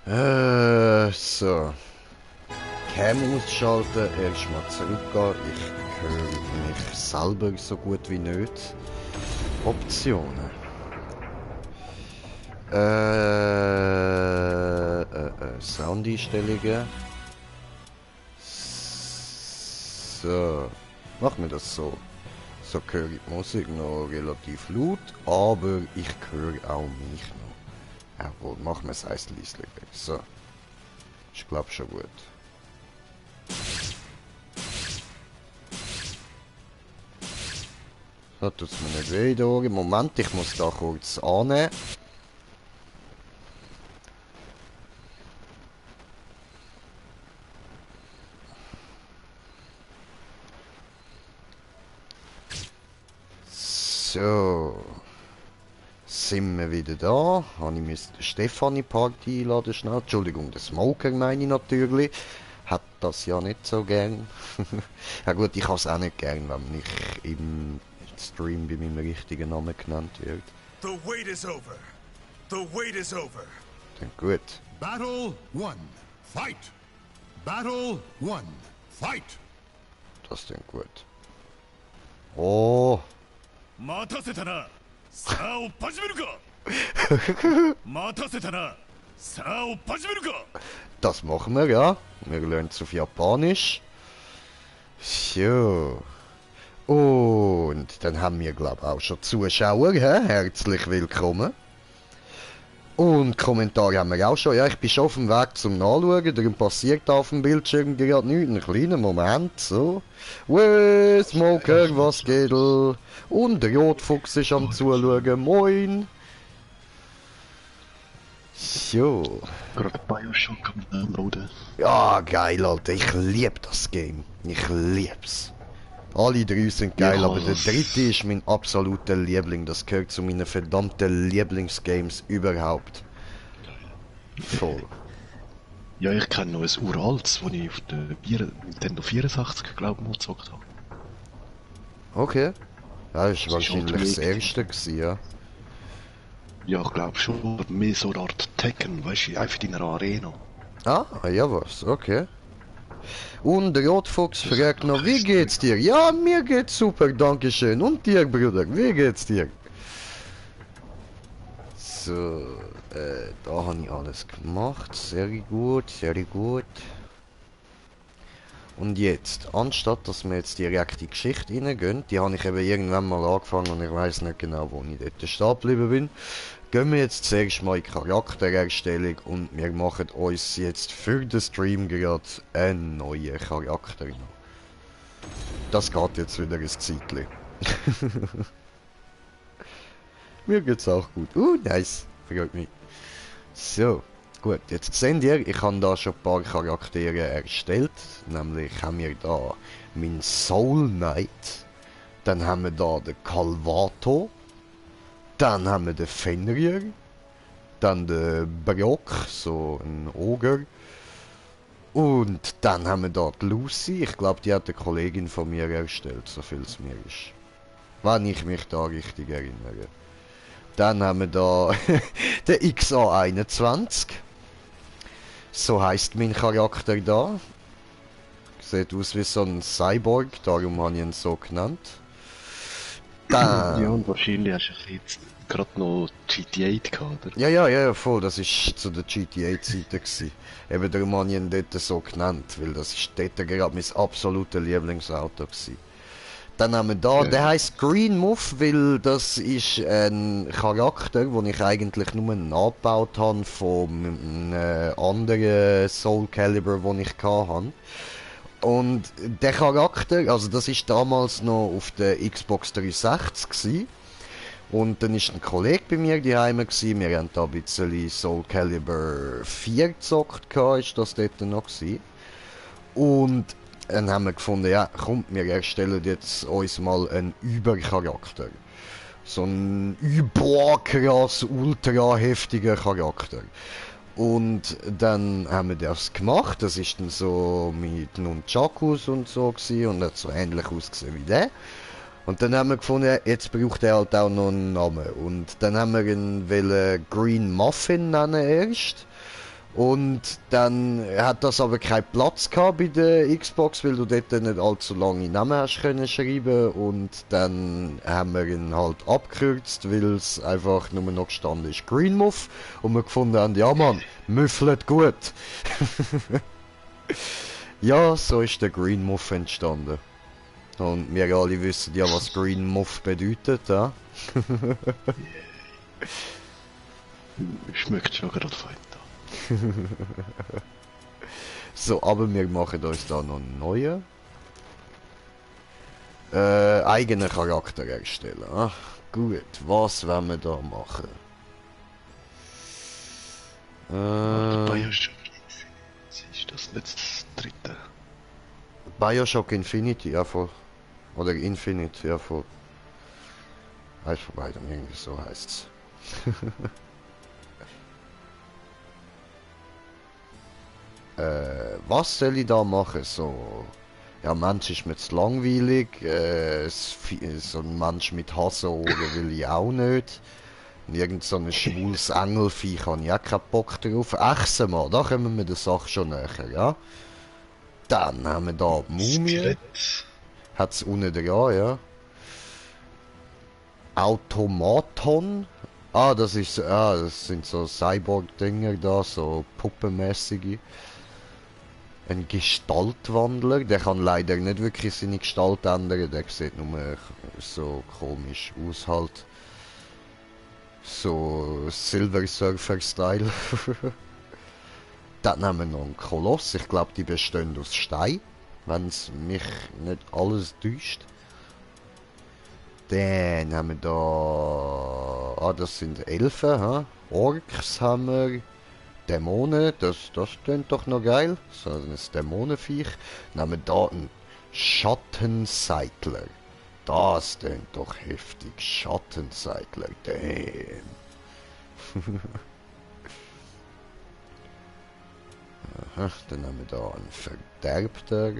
So. Cam ausschalten, erstmal zurückgehen. Ich höre mich selber so gut wie nicht. Optionen. Soundeinstellungen. So. Machen wir das so. So höre ich die Musik noch relativ laut, aber ich höre auch mich noch. Jawohl, machen wir es heiß leise weg. So. Ich glaube schon gut. So tut es mir nicht weh da. Moment, ich muss da kurz annehmen. So. Sind wir wieder da. Habe ich Stefanie Party einladen schnell. Entschuldigung, der Smoker meine ich natürlich. Hat das ja nicht so gern. Ja gut, ich habe es auch nicht gern, wenn ich im Stream bei meinem richtigen Namen genannt wird. The wait is over. The wait is over. Dann gut. Battle 1. Fight. Battle 1. Fight. Das klingt gut. Oh. Das machen wir, ja. Wir lernen es auf Japanisch. So. Und dann haben wir, glaube ich, auch schon Zuschauer. He? Herzlich willkommen. Und Kommentare haben wir auch schon. Ja, ich bin schon auf dem Weg zum Nachschauen. Darum passiert auf dem Bildschirm gerade nichts. Einen kleinen Moment. So. Weh, Smoker, was geht? Und der Rotfuchs ist am Zuschauen. Moin. So. Gerade Bioshock am Downloaden. Ja, geil, Alter. Ich liebe das Game. Ich lieb's. Alle drei sind geil, ja, aber der dritte ist mein absoluter Liebling. Das gehört zu meinen verdammten Lieblingsgames überhaupt. Voll. Ja, ich kenne noch ein uraltes, das ich auf der Nintendo 84, glaube ich, mal gezockt habe. Okay. Ja, das war wahrscheinlich das erste gewesen, ja. Ja, ich glaube schon. Mehr so eine Art Tekken, weißt du, einfach in einer Arena. Ah, ja was, okay. Und der Rotfuchs fragt noch, wie geht's dir? Ja, mir geht's super, dankeschön. Und dir, Bruder, wie geht's dir? So, da habe ich alles gemacht. Sehr gut, sehr gut. Und jetzt, anstatt dass wir jetzt direkt in die Geschichte reingehen, die habe ich eben irgendwann mal angefangen und ich weiß nicht genau, wo ich dort stehen geblieben bin, gehen wir jetzt zuerst mal in die Charaktererstellung und wir machen uns jetzt für den Stream gerade einen neuen Charakter. Das geht jetzt wieder ein Zeitchen. Mir geht's auch gut. Nice. Freut mich. So. Gut, jetzt seht ihr, ich habe da schon ein paar Charaktere erstellt. Nämlich haben wir da meinen Soul Knight. Dann haben wir da den Calvato. Dann haben wir den Fenrir. Dann den Brock, so ein Oger. Und dann haben wir da die Lucy. Ich glaube, die hat eine Kollegin von mir erstellt, so viel es mir ist. Wenn ich mich da richtig erinnere. Dann haben wir da den XA21. So heisst mein Charakter da. Sieht aus wie so ein Cyborg, darum habe ich ihn so genannt. Dann... Ja, und wahrscheinlich hast du jetzt gerade noch GT8 gehabt, oder? Ja, voll, das war zu der GTA-Zeiten. Eben darum habe ich ihn dort so genannt, weil das ist dort gerade mein absolutes Lieblingsauto gewesen. Dann haben wir da, der heisst Green Muff, weil das ist ein Charakter, den ich eigentlich nur nachgebaut habe von einem anderen SOULCALIBUR, den ich hatte. Und der Charakter, also das ist damals noch auf der Xbox 360 gewesen. Und dann ist ein Kollege bei mir daheim gewesen. Wir haben da ein bisschen SOULCALIBUR 4 gezockt, ist das dort noch gewesen. Und dann haben wir gefunden, ja komm, wir erstellen jetzt uns mal einen Übercharakter. So einen Üborkrassen ultra heftigen Charakter. Und dann haben wir das gemacht, das ist dann so mit Nunchakus und so gewesen und hat so ähnlich ausgesehen wie der. Und dann haben wir gefunden, jetzt braucht er halt auch noch einen Namen. Und dann haben wir ihn Green Muffin nennen erst. Und dann hat das aber keinen Platz gehabt bei der Xbox, weil du dort nicht allzu lange Namen hast können schreiben. Und dann haben wir ihn halt abgekürzt, weil es einfach nur noch gestanden ist Green Muff. Und wir gefunden haben, ja Mann, müffelt gut. Ja, so ist der Green Muff entstanden. Und wir alle wissen ja, was Green Muff bedeutet, ja? Schmeckt schon gerade fein da. So, aber wir machen uns da noch einen neuen. Eigenen Charakter erstellen. Ah, gut, was wollen wir da machen? Bioshock Infinite, ist das nicht das dritte? Bioshock Infinity, ja voll. Oder Infinite, ja voll. Eins von beiden, irgendwie so heißt's. Was soll ich da machen? So, ja, Mensch ist mir zu langweilig. So ein Mensch mit Hasenohren will ich auch nicht. Und irgend so ein schwules Engelviech habe ich auch keinen Bock drauf. Echsen mal, da kommen wir der Sache schon näher, ja. Dann haben wir da die Mumie. Hat's unten dran, ja. Automaton. Ah, das sind so Cyborg-Dinger da, so puppenmäßige. Ein Gestaltwandler, der kann leider nicht wirklich seine Gestalt ändern, der sieht nur so komisch aus halt. So Silver Surfer Style. Dann haben wir noch einen Koloss, ich glaube die bestehen aus Stein, wenn es mich nicht alles täuscht. Dann haben wir da... Ah, das sind Elfen, ha? Orks haben wir. Dämonen, das klingt doch noch geil. So ein Dämonenviech. Dann haben wir da einen Schattenseitler. Das klingt doch heftig. Schattenseitler, damn. Aha, dann haben wir da einen Verderbter.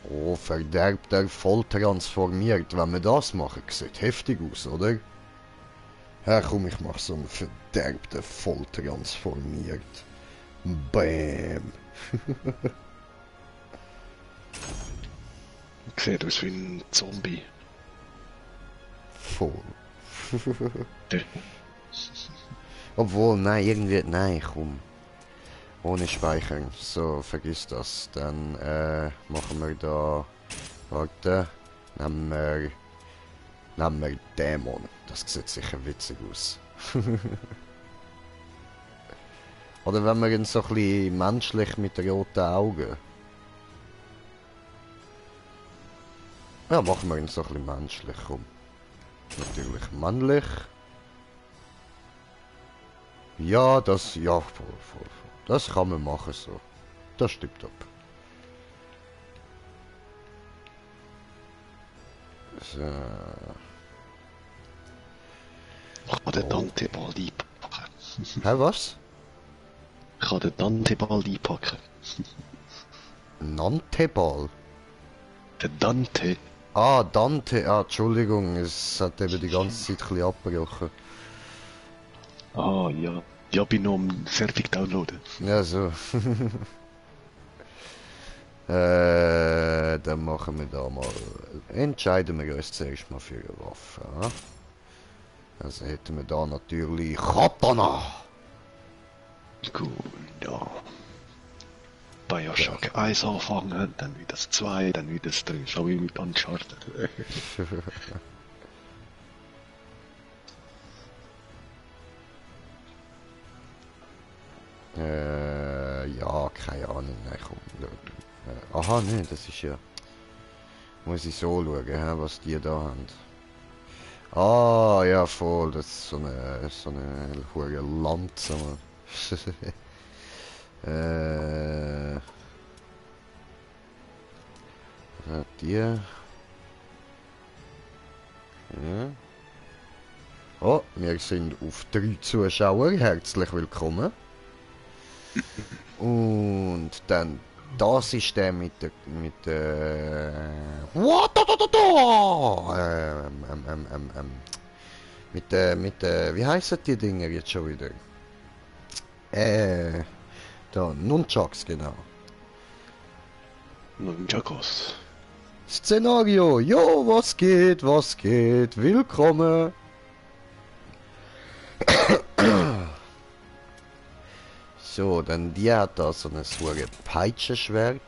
Oh, Verderbter voll transformiert. Wenn wir das machen, sieht heftig aus, oder? Ja, komm, ich mach so einen Verderbten voll transformiert. Bam. Sieht aus wie ein Zombie. Voll. Obwohl, nein, irgendwie, nein, komm. Ohne Speichern. So, vergiss das. Dann, machen wir da... Warte. Nehmen wir Dämon. Das sieht sicher witzig aus. Oder wenn wir ihn so ein bisschen menschlich mit roten Augen. Ja, machen wir ihn so ein bisschen menschlich, komm. Natürlich männlich. Ja, das, ja, voll. Das kann man machen so. Das stimmt ab. So. Ich kann den Dante-Ball einpacken. Hä, was? Ich kann den Dante-Ball einpacken. Nanteball? Der Dante. Ah, Dante. Ah, Entschuldigung, es hat eben die ganze Zeit ein bisschen abgebrochen. Ah, ja. Ja, bin noch am Servig downloaden. Ja, so. Dann machen wir da mal... Entscheiden wir uns zuerst mal für eine Waffe. Ja? Also hätten wir da natürlich Katana. Gut, ja. Bioshock 1 anfangen, dann wieder das 2, dann wieder das 3. So wie mit Uncharted. Ja, keine Ahnung. Nein, komm. Aha, ne, das ist ja... Muss ich so schauen, hä, was die da haben. Ah, ja, voll. Das ist so eine hohe Lanze. Die. Ja. Oh, wir sind auf 3 Zuschauer. Herzlich willkommen. Und dann, das ist der mit der... wie heißen die Dinger jetzt schon wieder? Da, Nunchucks, genau. Nunchakos. Szenario, jo, was geht, willkommen. So, dann die hat da so ein sauer Peitschenschwert.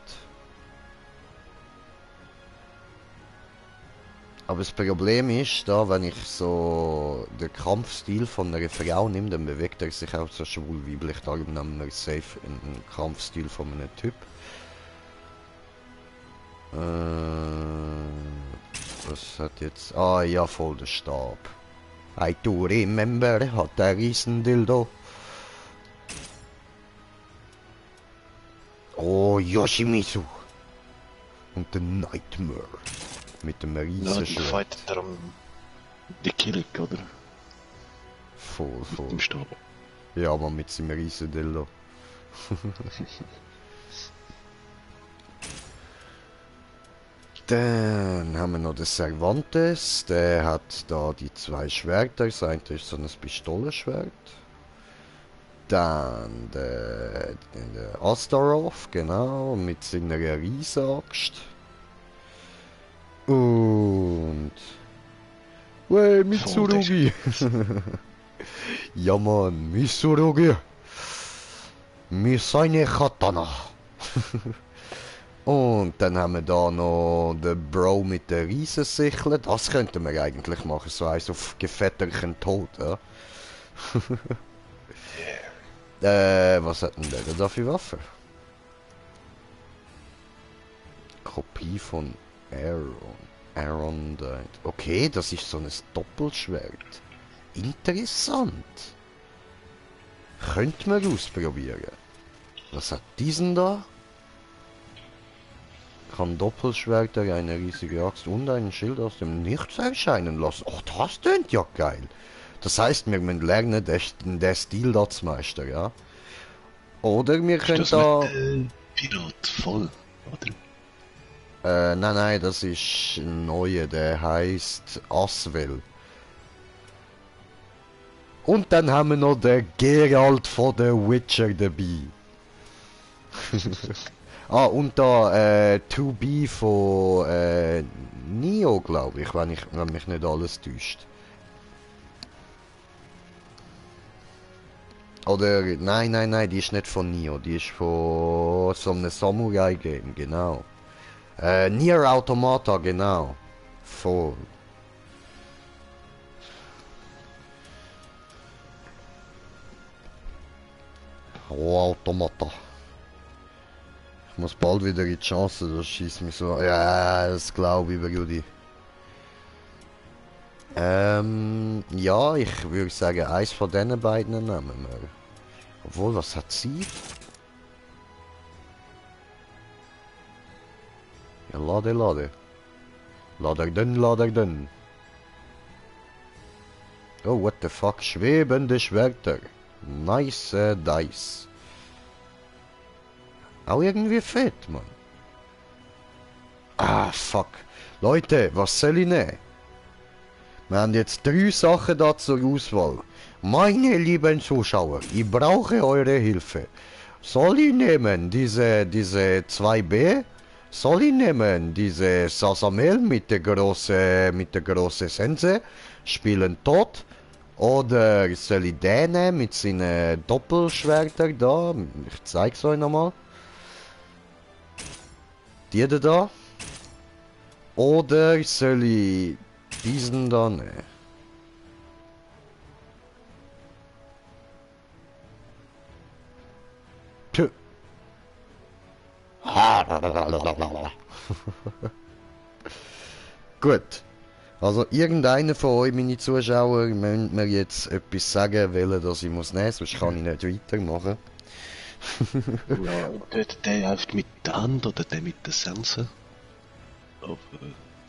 Aber das Problem ist, da, wenn ich so den Kampfstil von einer Frau nehme, dann bewegt er sich auch so schwul-weiblich. Darum nehmen wir safe einen Kampfstil von einem Typ. Was hat jetzt... Ah ja, voll der Stab. I do remember, hat der Riesendildo. Oh, Yoshimitsu. Und der Nightmare. Mit dem Riesenschwert. Fight darum die Killing, oder? Voll. Mit dem Stab. Ja, man mit seinem Riesendildo. Dann haben wir noch den Cervantes, der hat da die zwei Schwerter, das eine ist so ein Pistolenschwert. Dann der Astaroth, genau, mit seiner Riesenaxt. Und... Wey, Mitsurugi! Ja man, Mitsurugi! Mit seine Katana! Und dann haben wir da noch den Bro mit der Riesensichel. Das könnten wir eigentlich machen, so eins auf gefetterten Tod, ja. Was hat denn der da für Waffe? Kopie von Aaron. Okay, das ist so ein Doppelschwert. Interessant. Könnte man ausprobieren. Was hat diesen da? Kann Doppelschwerter, eine riesige Axt und ein Schild aus dem Nichts erscheinen lassen. Ach, das klingt ja geil. Das heißt, wir müssen lernen, den Stil da zu meistern, ja? Oder wir können da... Pirat voll, oder? Nein, das ist ein neuer, der heißt Aswell. Und dann haben wir noch den Geralt von der Witcher dabei. Ah, und da 2B von Neo, glaube ich, wenn mich nicht alles täuscht. Oder, nein, die ist nicht von Neo, die ist von so einem Samurai-Game, genau. Nier Automata, genau. Voll. Oh, Automata. Ich muss bald wieder in die Chance, das schießt mich so. Ja, das glaube ich, Brudi. Ja, ich würde sagen, eins von diesen beiden nehmen wir. Obwohl, was hat sie? Ja, lade. Lader denn. Oh, what the fuck, schwebende Schwerter. Nice Dice. Auch irgendwie fett, Mann. Ah, fuck. Leute, was soll ich nehmen? Wir haben jetzt 3 Sachen da zur Auswahl. Meine lieben Zuschauer, ich brauche eure Hilfe. Soll ich nehmen diese 2B? Soll ich nehmen diese Sasamel mit der großen Sense? Spielen tot? Oder soll ich den nehmen mit seinen Doppelschwertern da? Ich zeig's euch nochmal. Die da? Oder soll ich diesen da nehmen? Tö. Gut. Also irgendeiner von euch, meine Zuschauer, müsst mir jetzt etwas sagen, welchen das ich muss nehmen, sonst kann ich nicht weitermachen. Ja, der hilft mit der Hand oder der mit der Sense?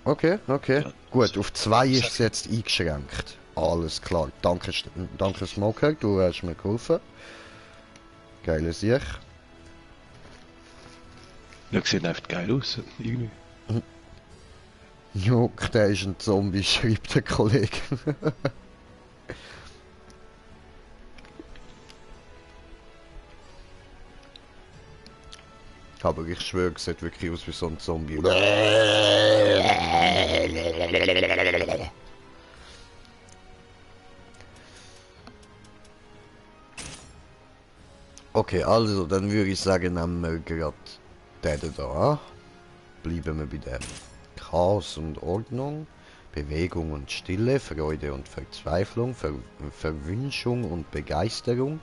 Okay. Ja, Gut, auf 2 ist es jetzt eingeschränkt. Alles klar. Danke Smoker, du hast mir geholfen. Geile Sicht. Ja, sieht einfach geil aus, irgendwie. Juck, der ist ein Zombie, schreibt der Kollege. Aber ich schwöre, es sieht wirklich aus wie so ein Zombie. Okay, also, dann würde ich sagen, nehmen wir gerade den da. Bleiben wir bei dem. Chaos und Ordnung, Bewegung und Stille, Freude und Verzweiflung, Verwünschung und Begeisterung,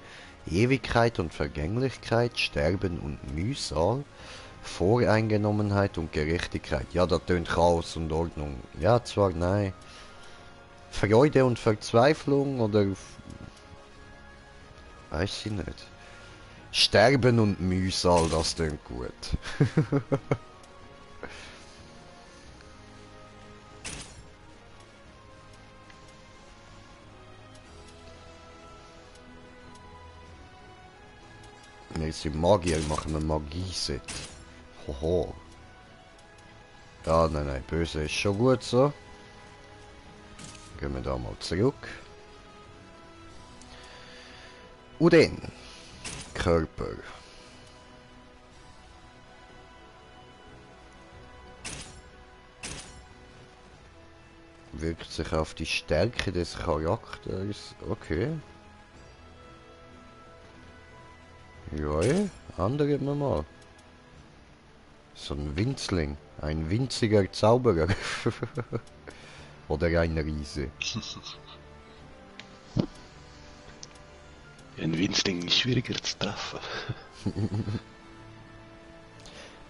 Ewigkeit und Vergänglichkeit, Sterben und Mühsal, Voreingenommenheit und Gerechtigkeit. Ja, da tönt Chaos und Ordnung. Ja, zwar, nein. Freude und Verzweiflung oder... Weiß ich nicht. Sterben und Mühsal, das tönt gut. Wir sind Magier, machen wir Magie-Set. Hoho. Ja, nein, böse ist schon gut so. Gehen wir da mal zurück. Und dann Körper. Wirkt sich auf die Stärke des Charakters. Okay. Ja, andere wir mal. So ein Winzling. Ein winziger Zauberer. Oder ein Riese. Ein Winzling ist schwieriger zu treffen.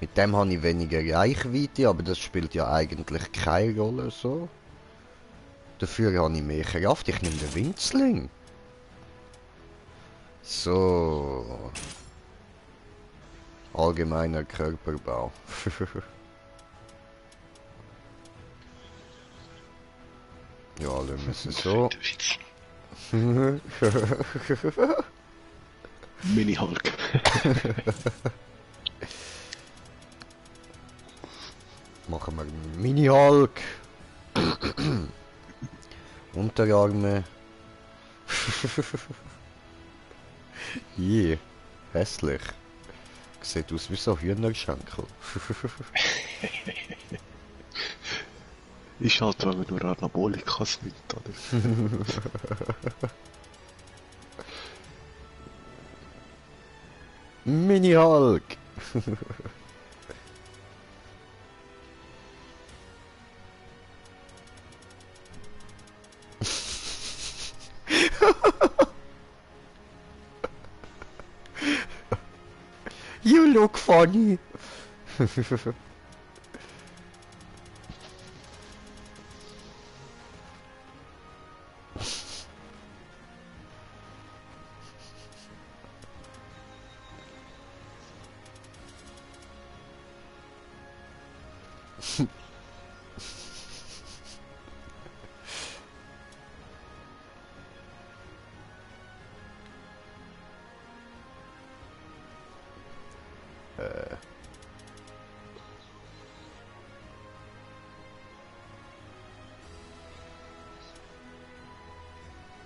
Mit dem habe ich weniger Reichweite, aber das spielt ja eigentlich keine Rolle so. Dafür habe ich mehr Kraft. Ich nehme den Winzling. So. Allgemeiner Körperbau. Ja, lassen wir es so. Mini-Hulk. Machen wir Mini-Hulk. Unterarme. Je, hässlich. Sieht aus wie so Hühnerschenkel. Ist halt, wenn man nur Anabolikas nimmt, oder? Mini-Hulk. You look funny.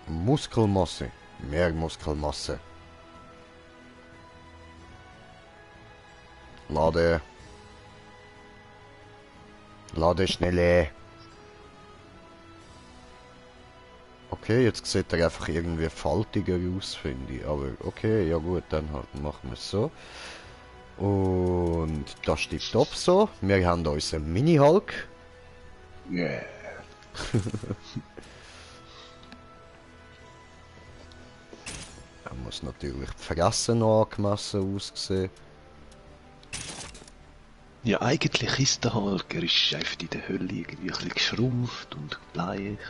Muskelmasse. Mehr Muskelmasse. Lade. Lade schnell. Okay, jetzt sieht er einfach irgendwie faltiger aus, finde ich. Aber okay, ja gut, dann halt machen wir es so. Und das steht top so. Wir haben unseren Mini-Hulk. Yeah. Er muss natürlich die Fresse noch angemessen aussehen. Ja, eigentlich ist der Hulk, er ist einfach in der Hölle irgendwie ein bisschen geschrumpft und gebleicht.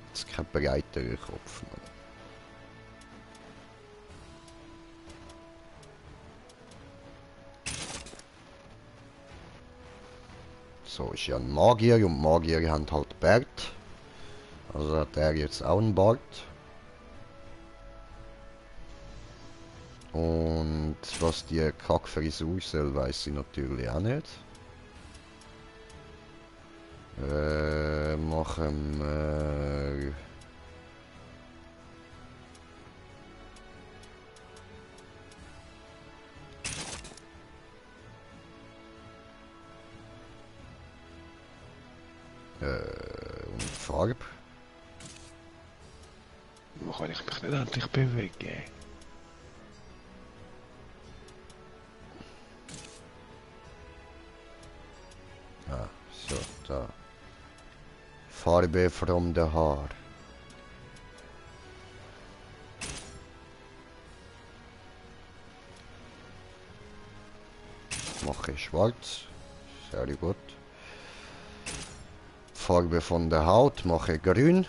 Jetzt kein breiterer Kopf mehr. So, ist ja ein Magier und Magier haben halt Bart. Also hat er jetzt auch einen Bart. Und was die Kackfrisur soll, weiß ich natürlich auch nicht. Machen wir... und Farbe. Wo kann ich mich nicht endlich bewegen? Ah, so, da. Farbe from the Haar. Mache ich schwarz. Sehr gut. Farbe von der Haut mache ich grün.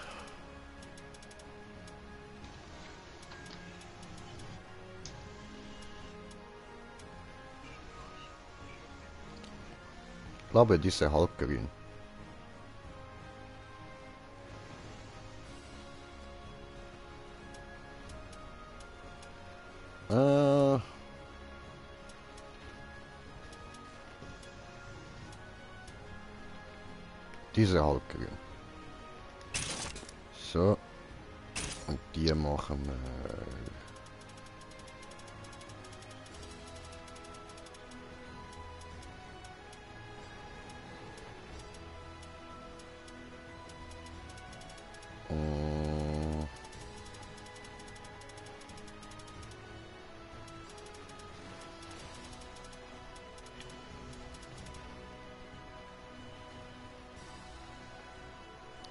Ich glaube, diese halbgrün. Diese halbgrün. So. Und die machen wir.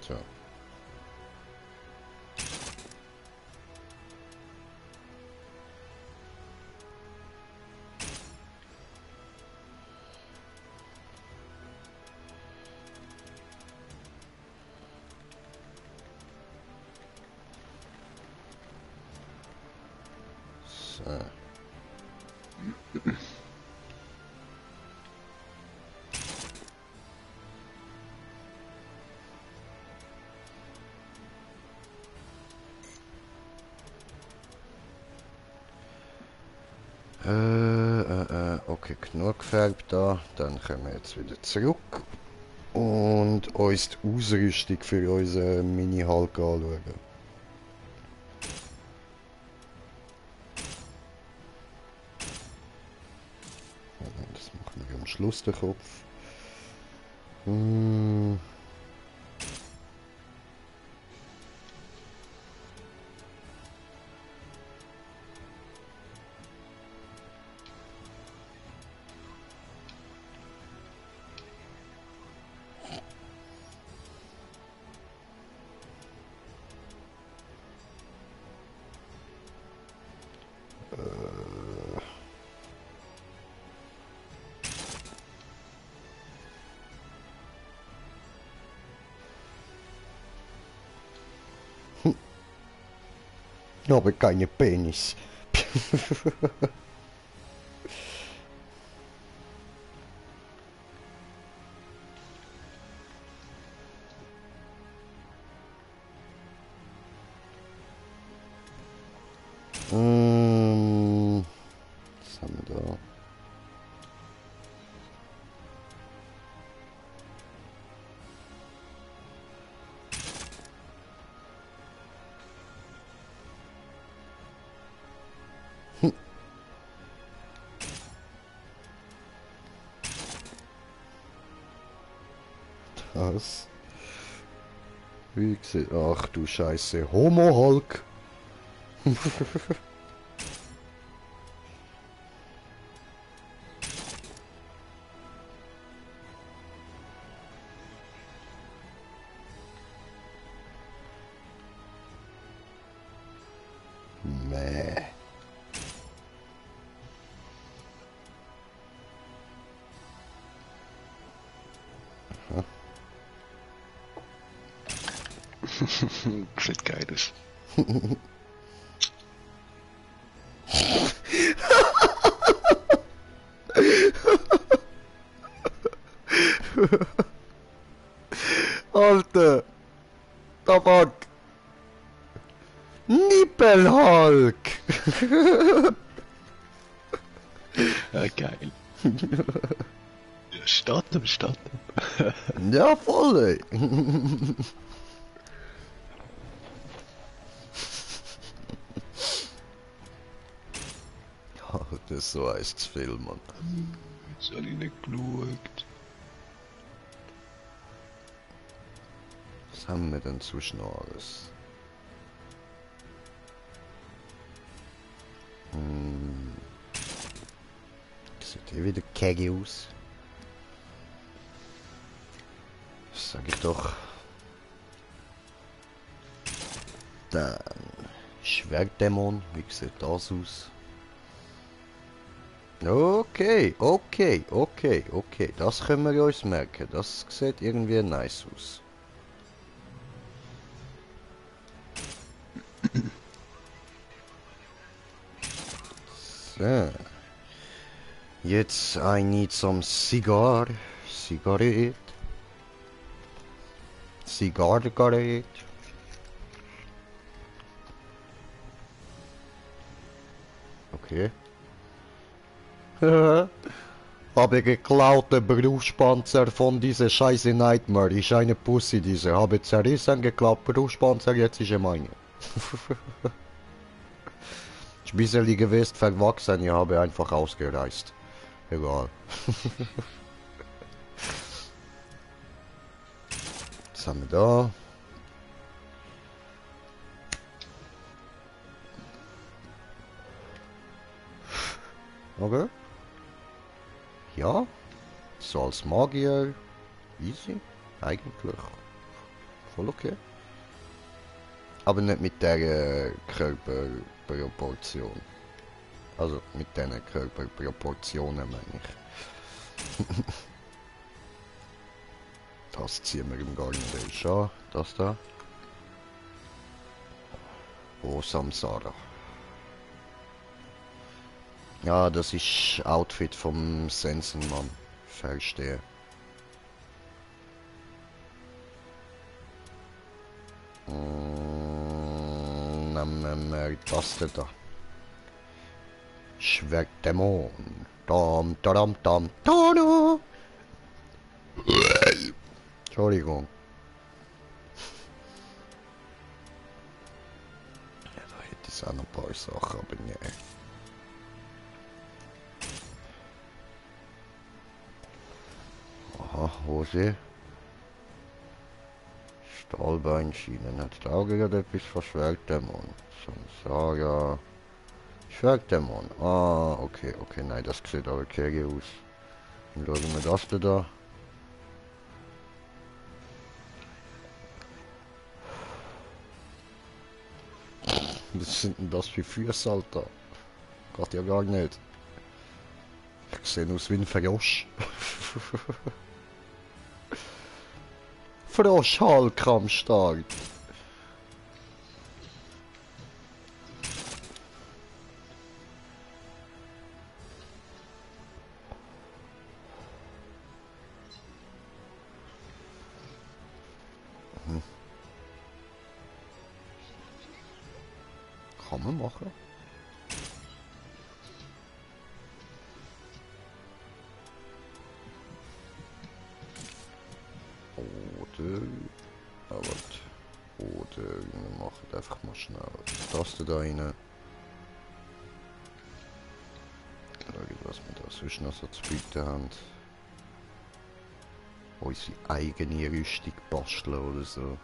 So. So. Okay, genug gefärbt da. Dann können wir jetzt wieder zurück und uns die Ausrüstung für unseren Mini-Hulk anschauen. Das machen wir am Schluss, den Kopf. Aber keine Penis. Was haben wir da? Das. Wie gesagt, ach du Scheiße, Homo Hulk. Mäh. Sieht geil aus. Alter! Tabak! Nippelhulk! Ja, geil. Steht ihm. Ja, voll, ey. Oh, das ist so eins zu viel, Mann. Jetzt habe ich nicht geschaut. Was haben wir denn zwischen alles? Das sieht hier wieder keggy aus. Das sag ich doch. Dann Schwertdämon, wie sieht das aus? Okay, das können wir uns merken. Das sieht irgendwie nice aus. So. Jetzt I need some cigar. Zigarette. Zigarette. Okay. Habe geklaute Brustpanzer von dieser scheiße Nightmare. Ist eine Pussy diese. Habe zerrissen, geklaut Brustpanzer, jetzt ist er meine. Ist ein bisschen gewesen, verwachsen, ich habe einfach ausgereist. Egal. Was haben wir da? Okay. Ja. So als Magier. Easy. Eigentlich. Voll okay. Aber nicht mit der Körperproportion. Also mit diesen Körperproportionen meine ich. Das ziehen wir ihm gar nicht an. Das da. Oh, Samsara. Ja, das ist Outfit vom Sensenmann. Verstehe. Nehmen wir das da. Schwertdämon. Dam, dam, dam, dam. Entschuldigung. Ja, da hätte ich auch noch ein paar Sachen, aber ne. Aha, Hose. Stahlbeinschienen. Hat da auch gerade etwas von Schwertdämon. Samsara. Schwertdämon. Ah, okay, nein, das sieht aber kacke aus. Dann schauen wir das da. Was sind denn das für Füße, Alter? Geht ja gar nicht. Ich sehe aus wie ein Frosch. Froschhalk am Start. Kann man machen. Oder wir machen einfach mal schnell die Taste da rein. Schauen, was wir da sonst noch so zu bieten haben. Unsere eigene Rüstung basteln oder so.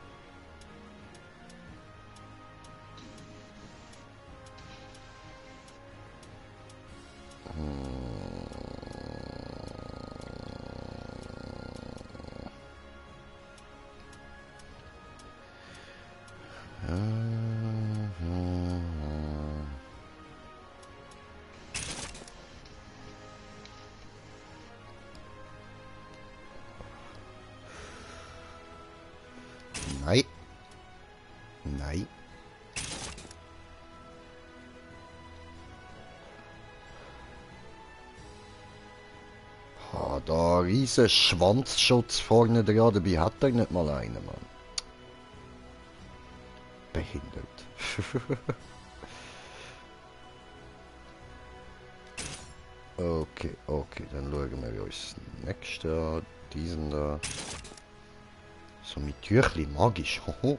Nein. Nein. Ah, da riesen Schwanzschutz vorne dran, dabei hat er nicht mal einen, Mann. Behindert. Okay, okay, dann schauen wir uns den nächsten an. Diesen da. So mit Tüchli, magisch, hoho.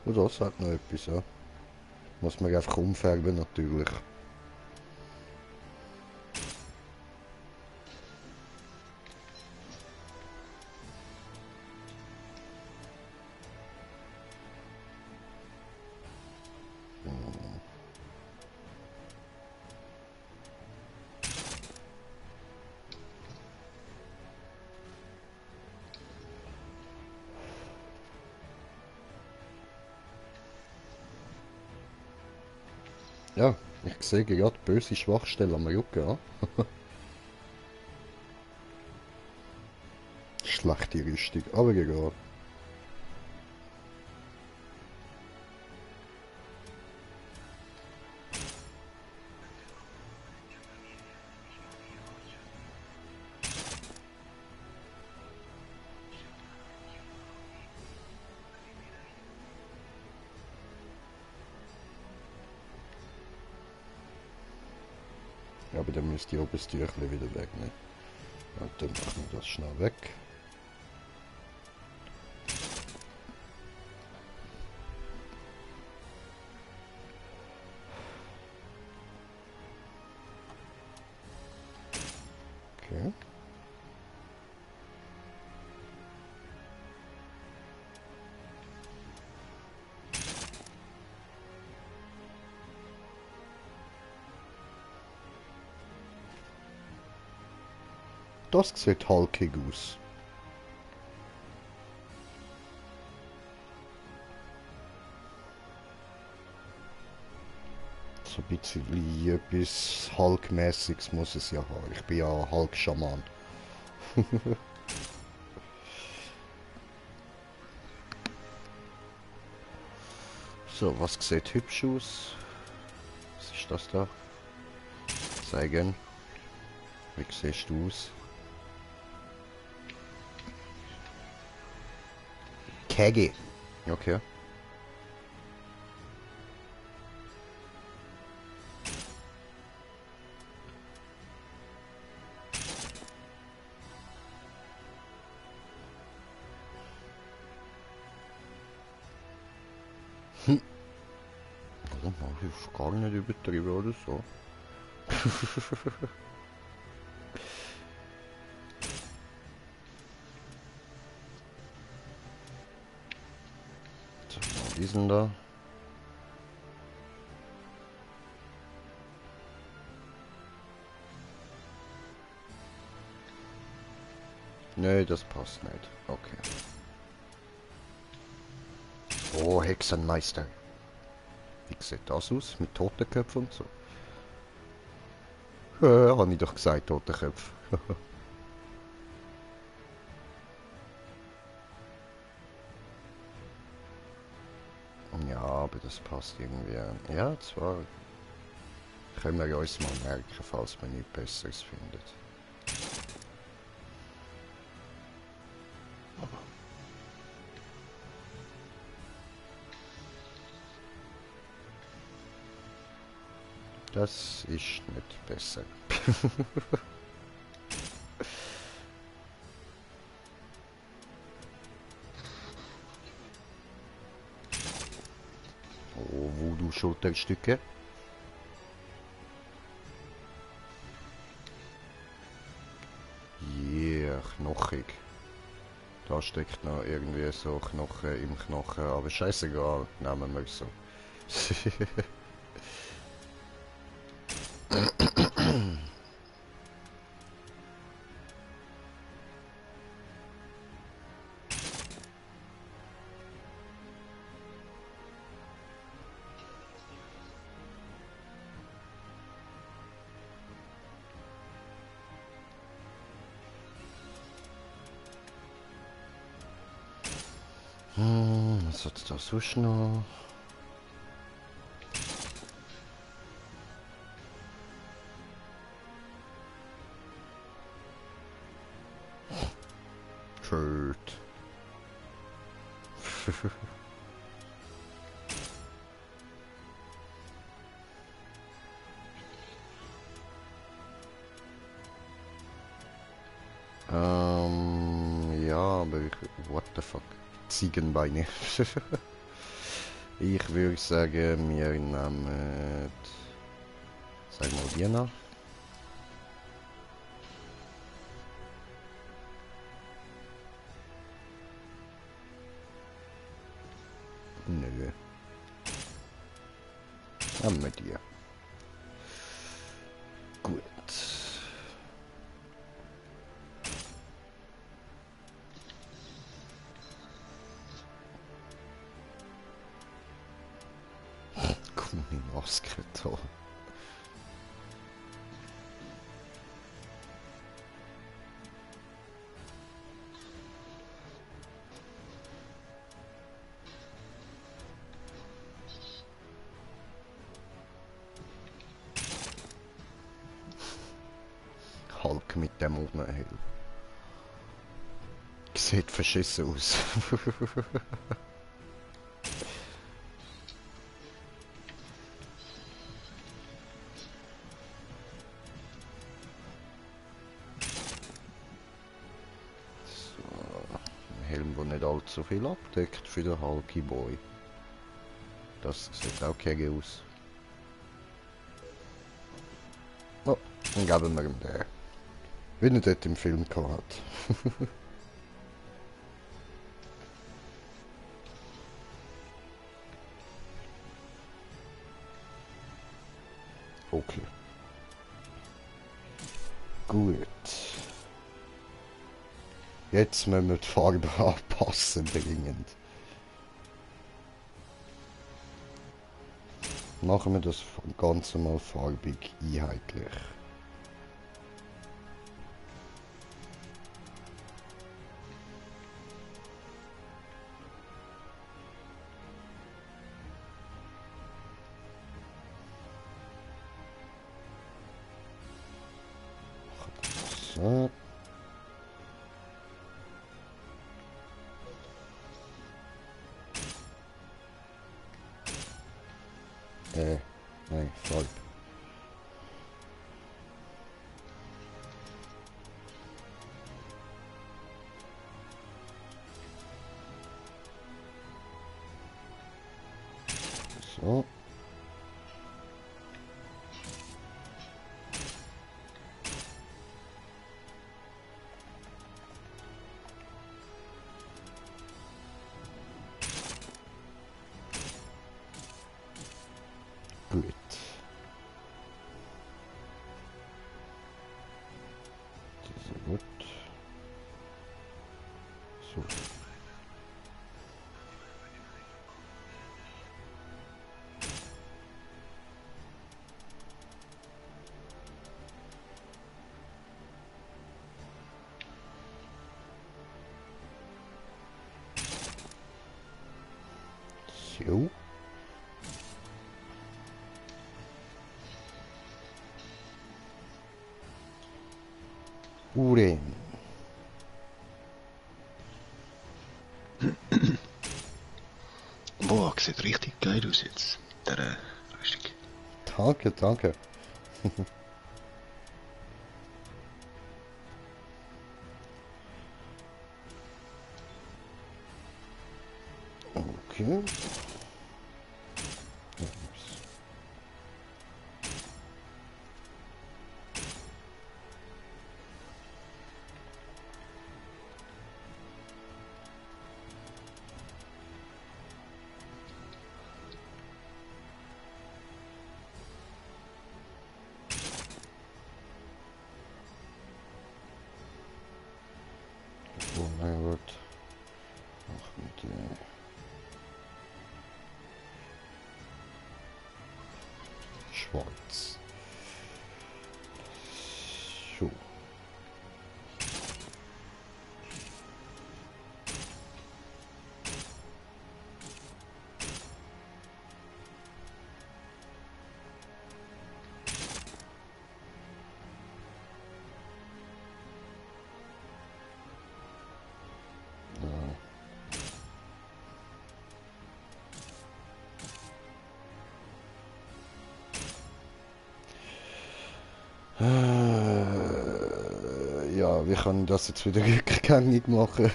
Und das hat noch etwas, ja. Muss man einfach umfärben natürlich. Ja, ich sehe gerade böse Schwachstellen am Rücken, ja. Schlechte Rüstung, aber egal. Ja, aber dann müsst ihr oben das Tüchlein wieder wegnehmen. Und dann machen wir das schnell weg. Okay. Das sieht halkig aus. So ein bisschen etwas Hulk-mäßiges muss es ja haben. Ich bin ja Hulk-Schaman. So, was sieht hübsch aus? Was ist das da? Zeigen. Wie siehst du aus? Kegge. Okay. Also, ich gar nicht übertrieben oder so. So, mal diesen da. Nee, das passt nicht. Okay. Oh, Hexenmeister. Wie sieht das aus? Mit Totenköpfen und so? Habe ich doch gesagt, Totenköpfe. Ja, aber das passt irgendwie. Ja, zwar können wir uns mal merken, falls man nichts Besseres findet. Das ist nicht besser. Oh, Voodoo-Schulterstücke. Yeah, knochig. Da steckt noch irgendwie so Knochen im Knochen, aber scheißegal, nehmen wir es so. Was hat's da sonst noch? Shirt. Ja, aber what the fuck? Ziegenbeine. Ich würde sagen, wir nehmen... Sag mal die noch. Nö. Haben wir die. Gut. Gummimaske-Tor. Hulk mit dem Ohrenhelm. Sieht verschissen aus. Helm, der nicht allzu viel abdeckt für den Hulky Boy. Das sieht auch okay aus. Oh, dann geben wir ihm den. Wie er dort im Film gehabt. Okay. Gut. Jetzt müssen wir die Farbe anpassen, dringend. Machen wir das Ganze mal farbig einheitlich. So. Nein, falsch. So. Gut. Das ist gut. So. So. Uhren. Boah, sieht richtig geil aus jetzt. Der Rüstung. Danke, danke. Okay. Oh mein Gott. Ach, mit der... Schwarz. So. wie kann ich das jetzt wieder rückgängig machen?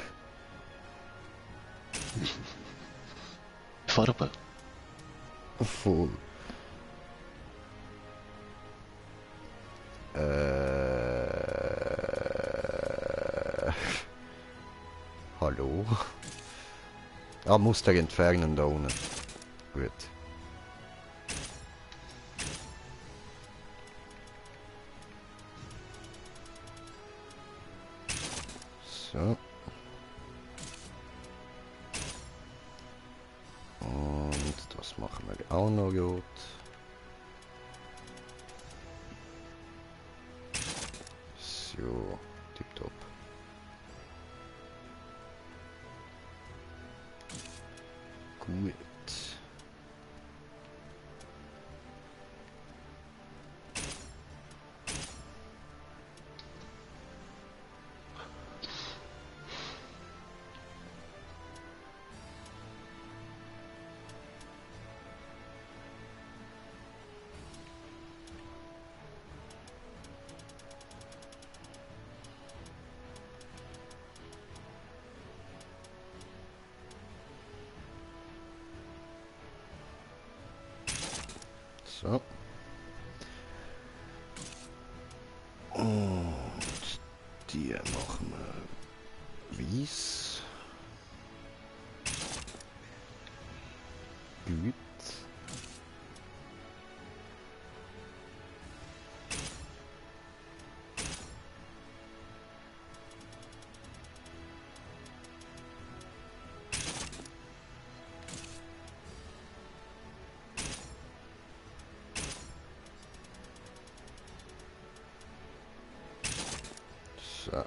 Farbe. Voll. Hallo? Ah, Muster entfernen da unten. Gut. So. Und das machen wir auch noch gut. So, tipptopp. Gut. So. Und die machen wir weiß. Gut. So.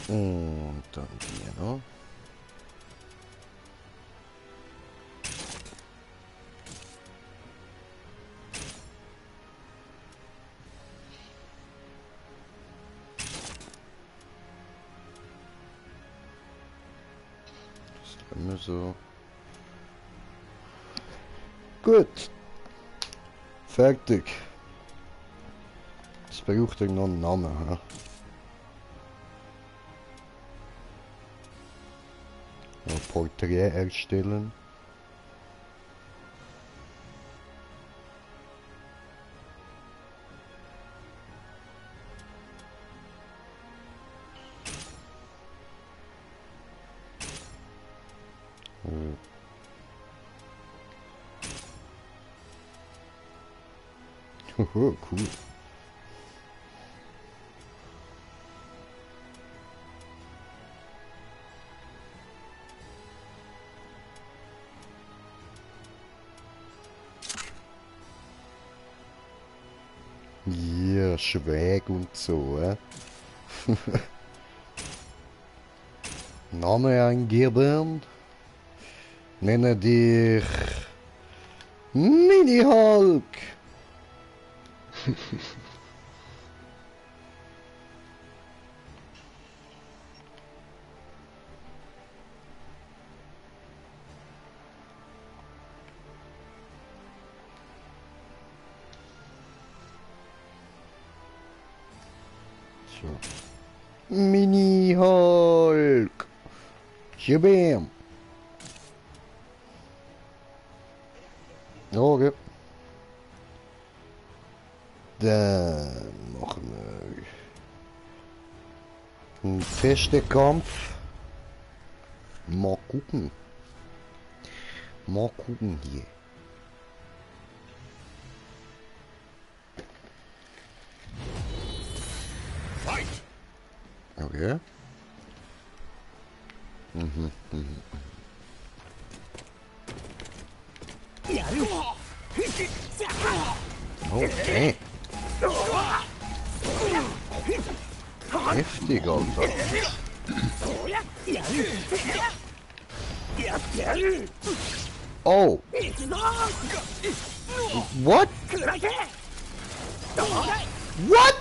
Und dann hier noch. Das immer so. Gut. Fertig. Es braucht noch einen Namen. Ja. Ein Porträt erstellen. Cool. Ja, schräg und so, Name eingeben. Nenne dich Mini-Hulk. Mini-Hulk. Shabam. Okay. Dann machen wir einen festen Kampf. Mal gucken. Hier. Okay. Okay. Heftig, Alter. Oh. What? What?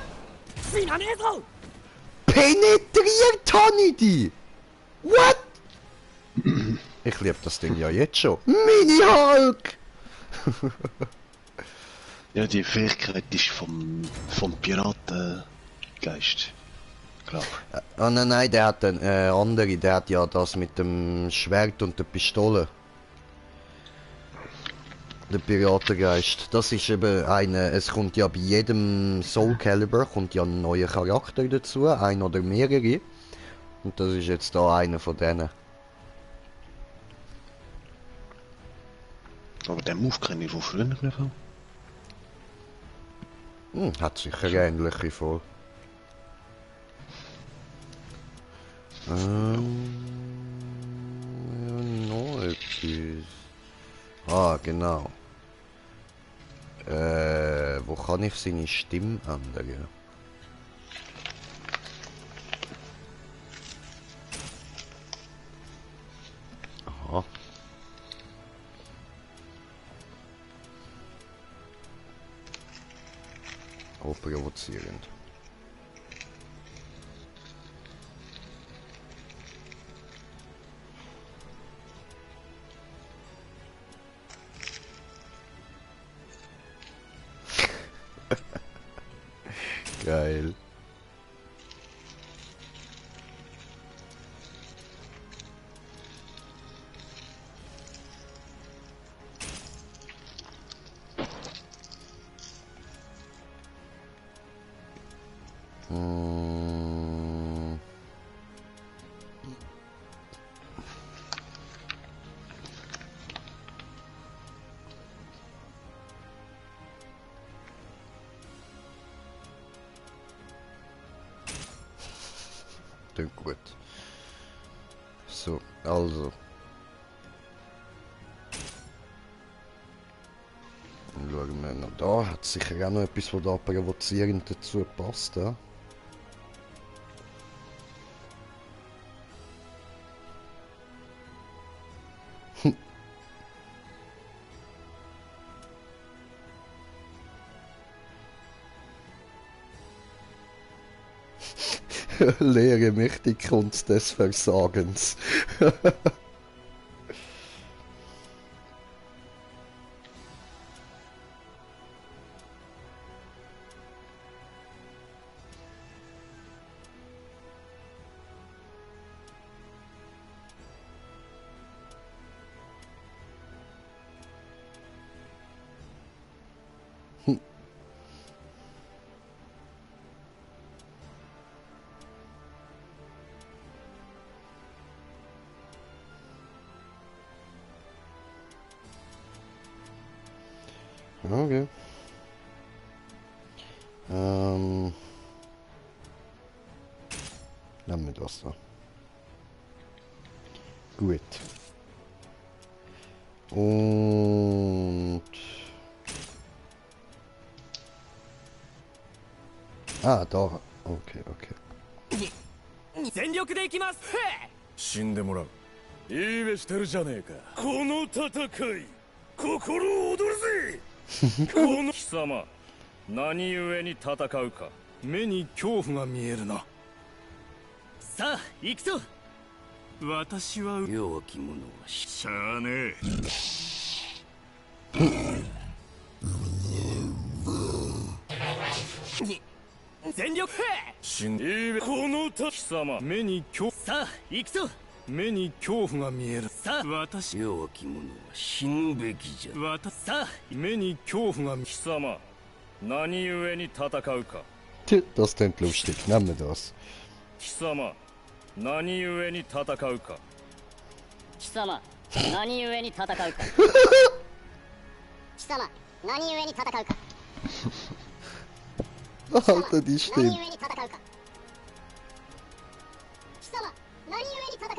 Penetriert habe ich die? What? Ich liebe das Ding ja jetzt schon. Mini-Hulk! Ja, die Fähigkeit ist vom Piratengeist, glaube ich. Ah nein, nein, der hat eine andere, der hat ja das mit dem Schwert und der Pistole. Der Piratengeist. Das ist eben eine, es kommt ja bei jedem SOULCALIBUR kommt ja ein neuer Charakter dazu, ein oder mehrere. Und das ist jetzt da einer von denen. Aber den Move kenne ich von früher nicht mehr. Hat sicher ähnliche vor. Ja, noch etwas. Ah, genau. Wo kann ich seine Stimme ändern? Aha. Oh, provozierend. Geil. Gut. So, also. Dann schauen wir noch da. Hat sicher auch noch etwas, was da provozierend dazu passt. Ja? Lehre mich die Kunst des Versagens. Okay. Nehmen wir das da. Gut. Und... Ah, da. Okay, okay. 全力でいきます。死んでもらう。いい目してるじゃねえか。この戦い、心躍るぜ。この貴様、何故に戦うか。目に恐怖が見えるな。さあ、行くぞ。私は弱き者はしゃあねえ。全力死んでこの貴様目に恐怖さあ行くぞ目に恐怖が見えるさあ私弱き者は死ぬべきじゃ私さあ目に恐怖が貴様何故に戦うか Das klingt lustig. Nehmen wir das. 貴様何故に戦うか貴様何故に戦うか貴様何故に戦うか Alter, die Stimme.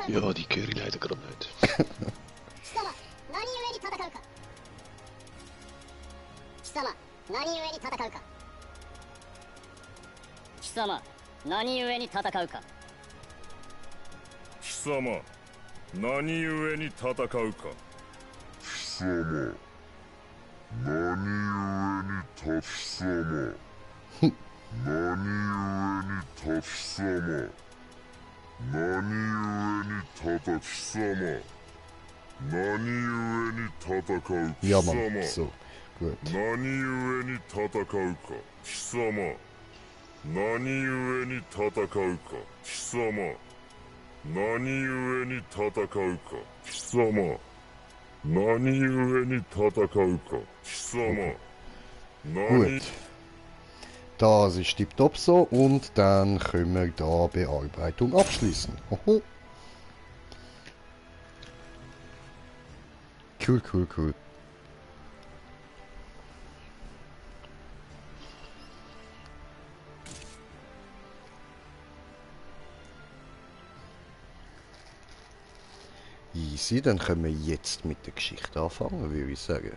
Ja, die höre ich leider gerade nicht. 貴様何故に戦うか貴様何故に戦うか貴様何故に戦うか貴様何故に戦うか貴様何故に立ち様何故に立ち様何故に叩き様何故に戦う貴 Ja, 様 Mann. So. Gut. 何故に戦うか貴様何故に戦うか貴様何故に戦うか貴様何故に戦うか貴様何 Gut. Das ist tipptopp so und dann können wir da Bearbeitung abschließen. Oho. Cool, cool, cool. Easy, dann können wir jetzt mit der Geschichte anfangen, würde ich sagen.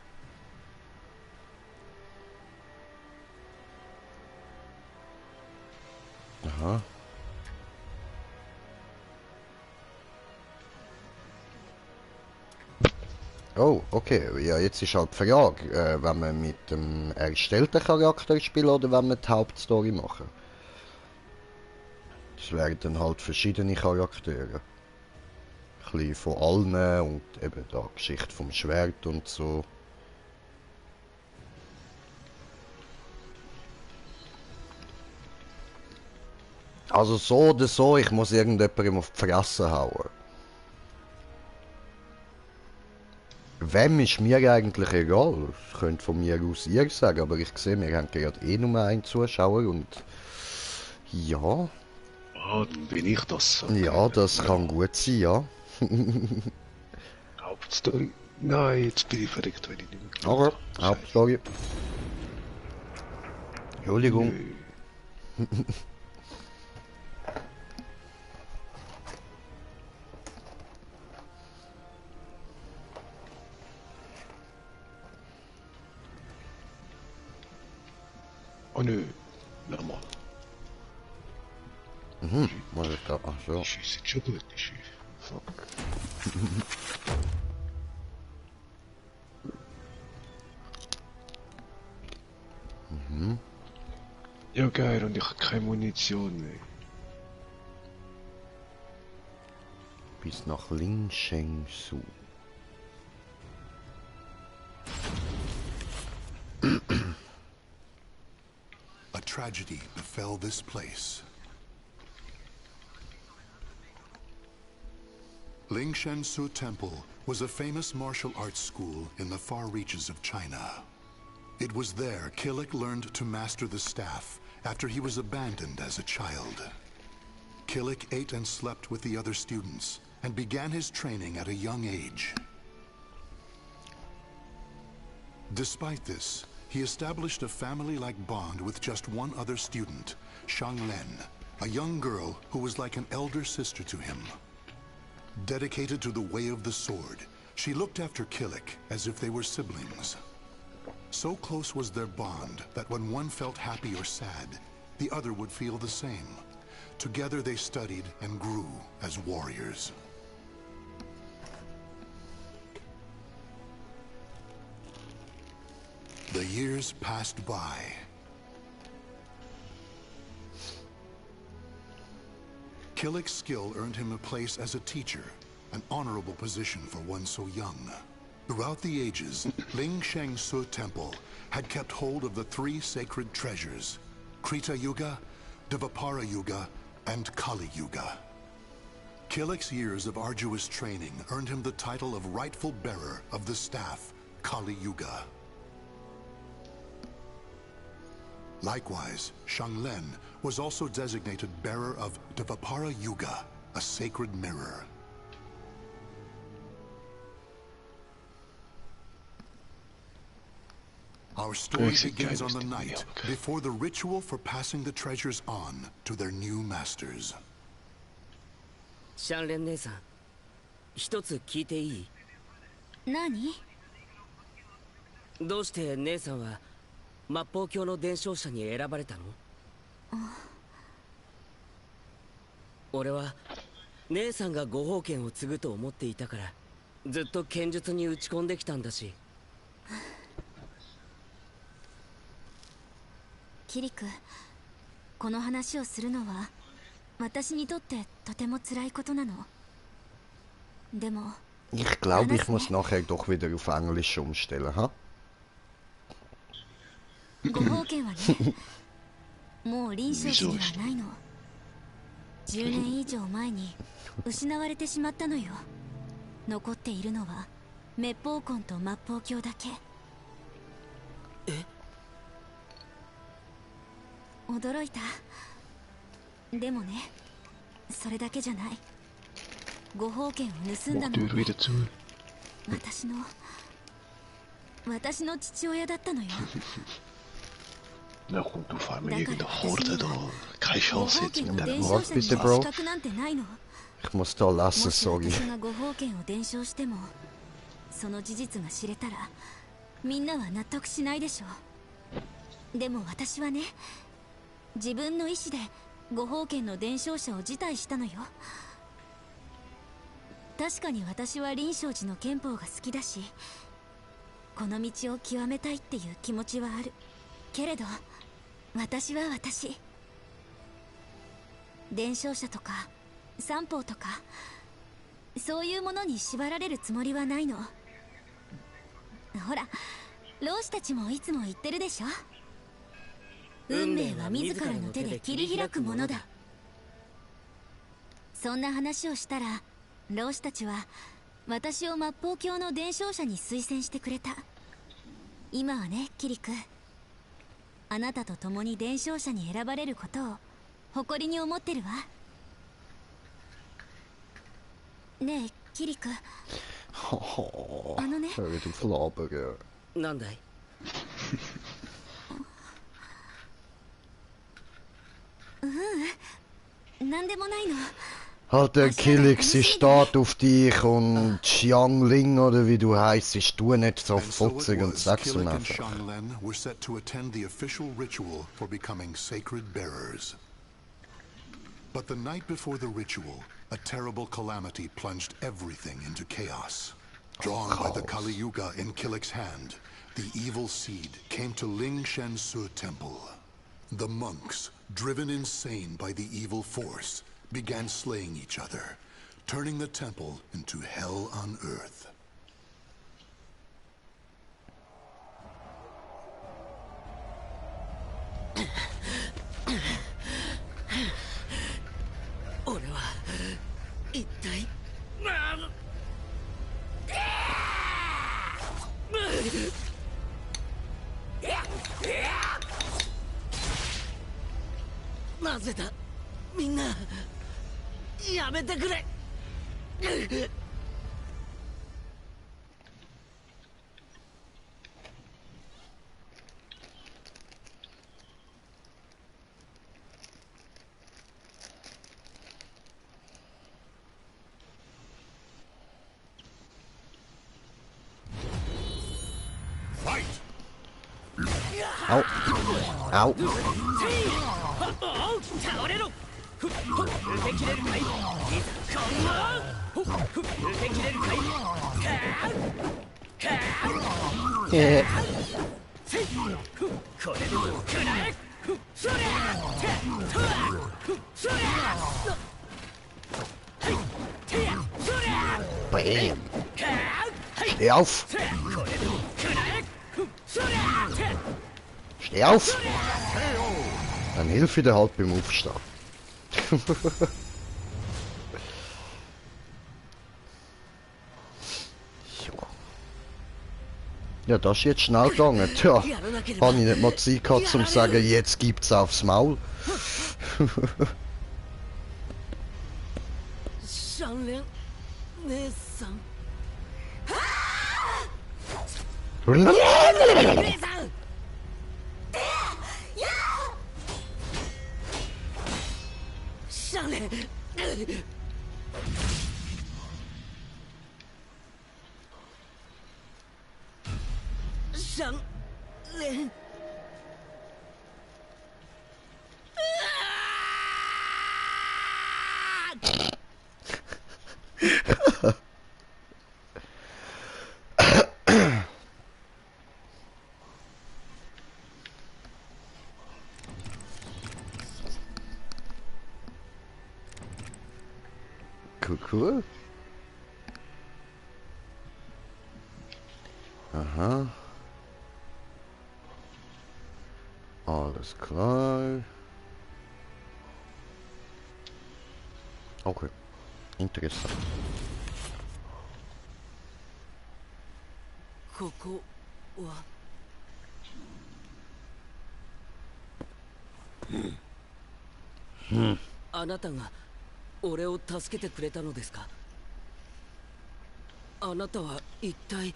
Aha. Oh, okay. Ja, jetzt ist halt die Frage, wenn wir mit dem erstellten Charakter spielen oder wenn wir die Hauptstory machen. Das wären dann halt verschiedene Charaktere. Ein bisschen von allen und eben da Geschichte vom Schwert und so. Also so oder so, ich muss irgendjemandem auf die Fresse hauen. Wem ist mir eigentlich egal? Ich könnte von mir aus ihr sagen, aber ich sehe, wir haben gerade eh nur einen Zuschauer und... Ja... Ah, dann bin ich das. Ja, das kann gut sein, ja. Hauptstory. Nein, jetzt bin ich verrückt, wenn ich nicht mehr Aber, Hauptstory. Entschuldigung. Oh nö, nochmal. Mhm, muss ich da... Ach so. Die schießen schon gut, die Schiefe. Fuck. Mhm. Ja geil, und ich habe keine Munition mehr. Bis nach Linshengsu. A tragedy befell this place. Lingshensu Temple was a famous martial arts school in the far reaches of China. It was there Killick learned to master the staff after he was abandoned as a child. Killick ate and slept with the other students and began his training at a young age. Despite this, he established a family-like bond with just one other student, Shanglen, a young girl who was like an elder sister to him. Dedicated to the way of the sword, she looked after Killick as if they were siblings. So close was their bond that when one felt happy or sad, the other would feel the same. Together they studied and grew as warriors. The years passed by. Killick's skill earned him a place as a teacher, an honorable position for one so young. Throughout the ages, Lingshensu Temple had kept hold of the three sacred treasures, Krita Yuga, Dvapara Yuga, and Kali Yuga. Killick's years of arduous training earned him the title of rightful bearer of the staff, Kali Yuga. Likewise, Shanglen was also designated bearer of Dvapara Yuga, a sacred mirror. Our story begins on the night before the ritual for passing the treasures on to their new masters. シャンレン姉さん、一つ聞いていい？何？どうして姉さんは末法教の伝承者に選ばれたの？俺は姉さんがご宝剣を継ぐと思っていたからずっと剣術に打ち込んできたんだし。キリク、この話をするのは私にとってとても辛いことなの。でも Ich glaube, ich muss nachher doch wieder auf Englisch umstellen, ha? ご宝剣はね、もう臨床寺にはないの。10年以上前に失われてしまったのよ。残っているのは滅法根と末法鏡だけ。驚いた。でもね、それだけじゃない。ご宝剣を盗んだのは私の父親だったのよ。Na gut, du vor allem irgendeine Horde da. Keine Chance jetzt mit der Was bitte, Bro? Ich muss da lassen, sorry. 私がご宝剣を伝承しても、その事実が知れたらみんなは納得しないでしょう。でも私はね、自分の意思でご宝剣の伝承者を辞退したのよ。確かに私は臨床寺の憲法が好きだし、この道を極めたいっていう気持ちはあるけれど、私は私、伝承者とか三法とかそういうものに縛られるつもりはないの。ほら、老子たちもいつも言ってるでしょ。運命は自らの手で切り開くものだ。そんな話をしたら老子たちは私を末法鏡の伝承者に推薦してくれた。今はね、キリク、あなたと共に伝承者に選ばれることを誇りに思ってるわ。ねえ、キリク。あのね。なんだい？なんでもないの。Alter Killig, sie steht auf dich und Xiangling oder wie du heißt, tu nicht so futzig und sag's mir einfach. Xianglen were set to attend the official ritual for becoming sacred bearers. But the night before the ritual, a terrible calamity plunged everything into chaos. Drawn by the Kali Yuga in Killig's hand, the evil seed came to Ling Shensu Temple. The monks, driven insane by the evil force, began slaying each other, turning the temple into hell on earth. Au. Au. Bam. Steh auf. Steh auf. Dann hilf dir halt beim Aufstehen. Ja, das ist jetzt schnell gegangen. Tja, habe ich nicht mal Zeit gehabt, um zu sagen, jetzt gibt's aufs Maul. Cool. Aha. Alles klar. Okay. Interessant. ここはあなたが俺を助けてくれたのですか？あなたは一体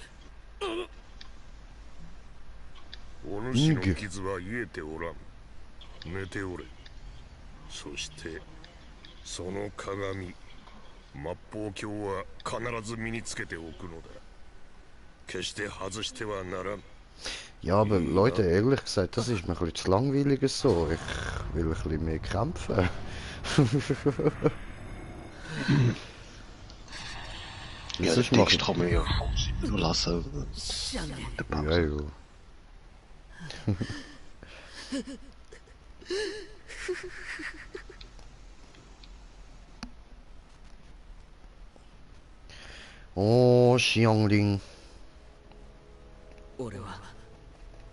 お主の傷は癒えておらん。寝ておれ。そしてその鏡、末法鏡は必ず身につけておくのだ。決して外してはならん。 Ja, aber Leute, ehrlich gesagt, das ist mir ein bisschen zu langweilig so. Ich will ein bisschen mehr kämpfen. Ja, den Text kann man ja nur lassen. Ja, ja. Oh, Xiangling. 俺は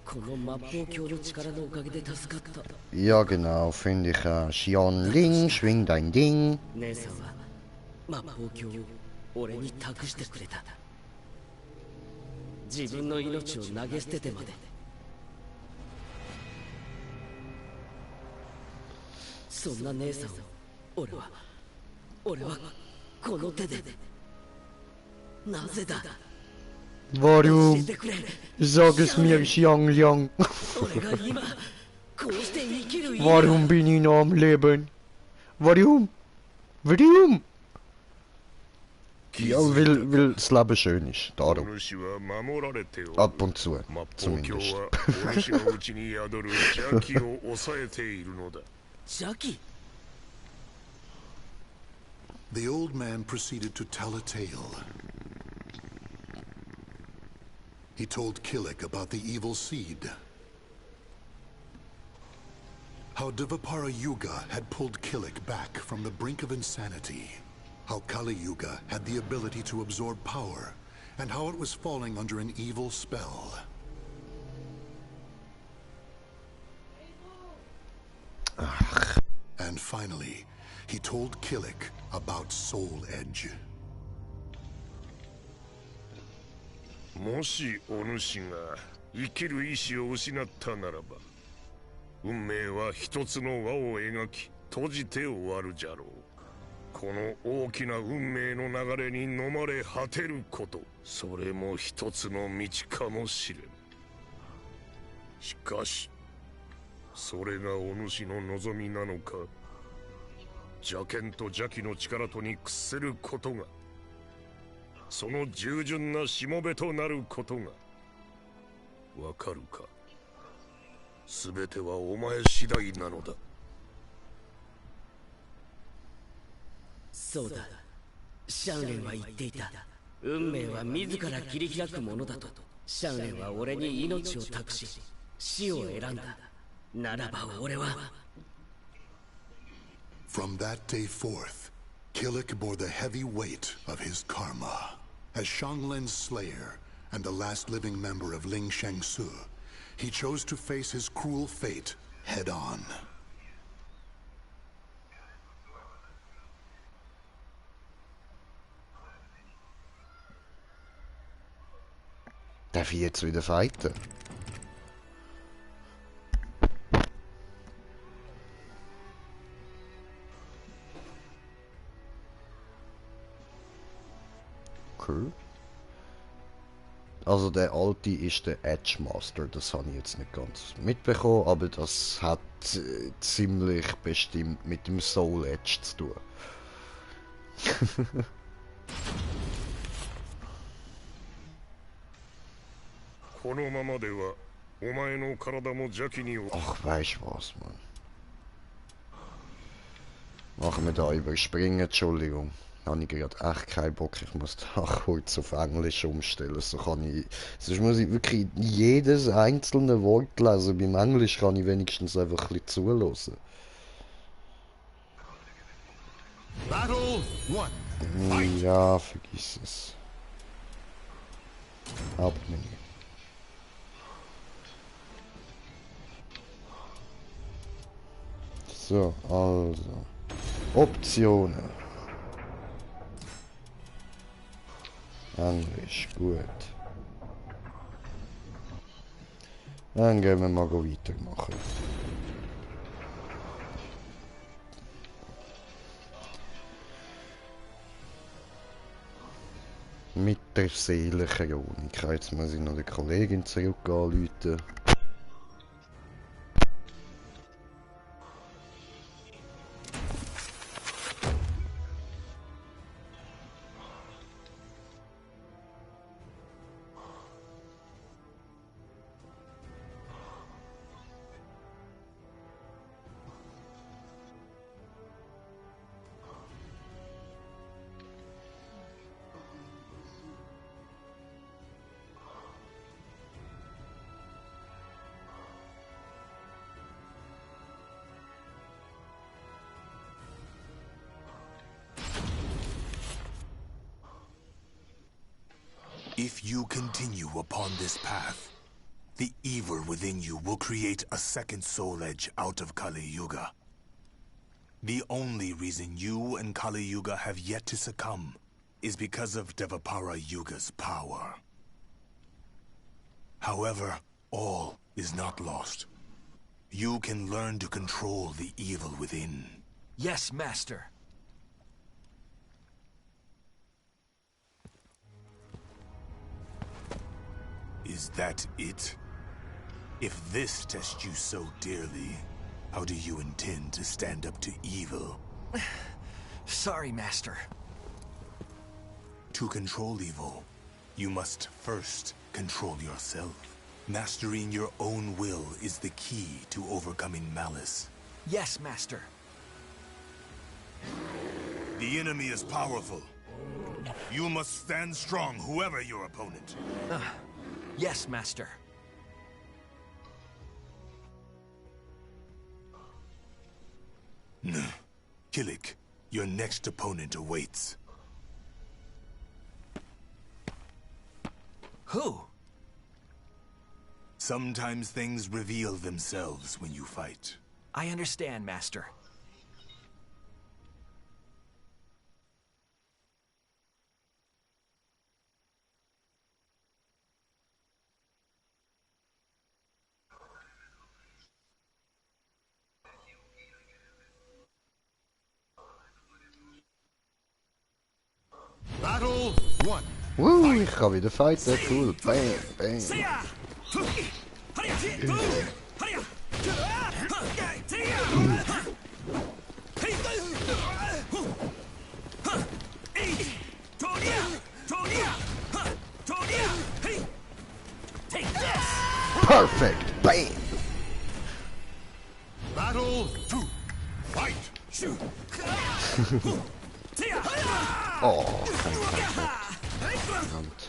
この末法鏡の力のおかげで助かった。 Ja, genau, finde ich. Xiangling, schwing dein Ding. 姉さんは末法鏡を俺に託してくれた。自分の命を投げ捨ててまで。そんな姉さんを俺はこの手で。なぜだ？ Warum? Sag es mir, Xiangling. Warum bin ich noch am Leben? Warum? Warum? Ja, weil das Leben schön ist. Darum. Ab und zu. Zumindest. The old man proceeded to tell a tale. He told Killick about the evil seed. How Divapara Yuga had pulled Killick back from the brink of insanity. How Kali Yuga had the ability to absorb power, and how it was falling under an evil spell. And finally, he told Killick about Soul Edge. もしお主が生きる意志を失ったならば、運命は一つの輪を描き閉じて終わるじゃろう。この大きな運命の流れに飲まれ果てること、それも一つの道かもしれん。しかしそれがお主の望みなのか。邪剣と邪気の力とに屈せることが、その従順なしもべとなることがわかるか。すべてはお前次第なのだ。そうだ、シャンレンは言っていた。運命は自ら切り開くものだと。シャンレンは俺に命を託し死を選んだ。ならば俺は。 From that day forth, Killick bore the heavy weight of his karma. As Shanglen's slayer and the last living member of Ling Shengsu, he chose to face his cruel fate head on. Darf ich jetzt wieder fighten? Okay. Also der alte ist der Edge Master, das habe ich jetzt nicht ganz mitbekommen, aber das hat ziemlich bestimmt mit dem Soul Edge zu tun. Ach, weißt du was, Mann. Machen wir da überspringen, Entschuldigung. Habe ich gerade echt keinen Bock, ich muss da kurz auf Englisch umstellen, so kann ich, sonst muss ich wirklich jedes einzelne Wort lesen, beim Englisch kann ich wenigstens einfach ein bisschen zuhören. Ja, vergiss es. Hauptmenü. So, also. Optionen. Englisch, gut. Dann gehen wir mal weitermachen. Mit der Seelenchronik. Jetzt muss ich noch die Kollegin zurück anrufen. If you continue upon this path, the evil within you will create a second soul edge out of Kali Yuga. The only reason you and Kali Yuga have yet to succumb is because of Devapara Yuga's power. However, all is not lost. You can learn to control the evil within. Yes, Master. Is that it? If this tests you so dearly, how do you intend to stand up to evil? Sorry, Master. To control evil, you must first control yourself. Mastering your own will is the key to overcoming malice. Yes, Master. The enemy is powerful. You must stand strong, whoever your opponent. Yes, Master. Killik, your next opponent awaits. Who? Sometimes things reveal themselves when you fight. I understand, Master. Battle 1. Woo, ich kann wieder fighten, cool. Bam, bam. Perfect, bam. Battle 2. Fight. Oh, verdammt.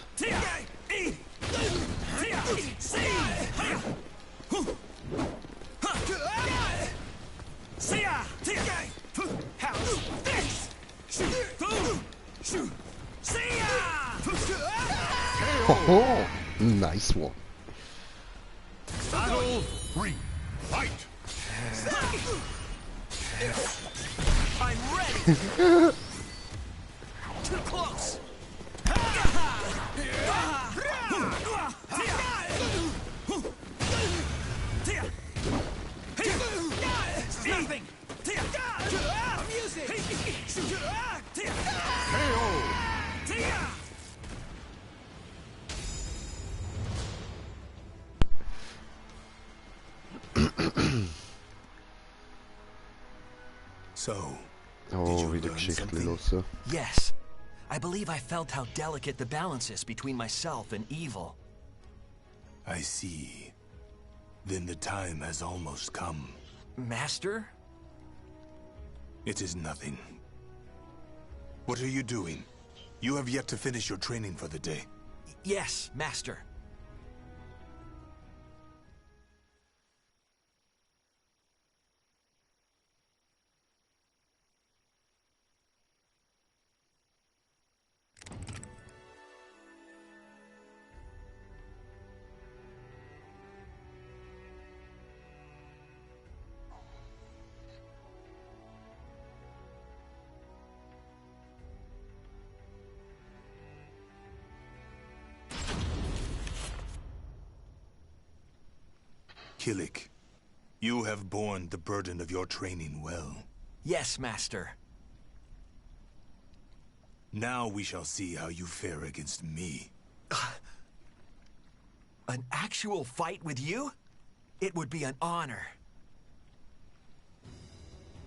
Oh, nice one. Battle 3. Fight. I'm ready. Too close. Nothing. So, Oh, wieder Geschichten hören. Yes. I believe I felt how delicate the balance is between myself and evil. I see. Then the time has almost come. Master? It is nothing. What are you doing? You have yet to finish your training for the day. Yes, Master. Killick, you have borne the burden of your training well. Yes, Master. Now we shall see how you fare against me. An actual fight with you? It would be an honor.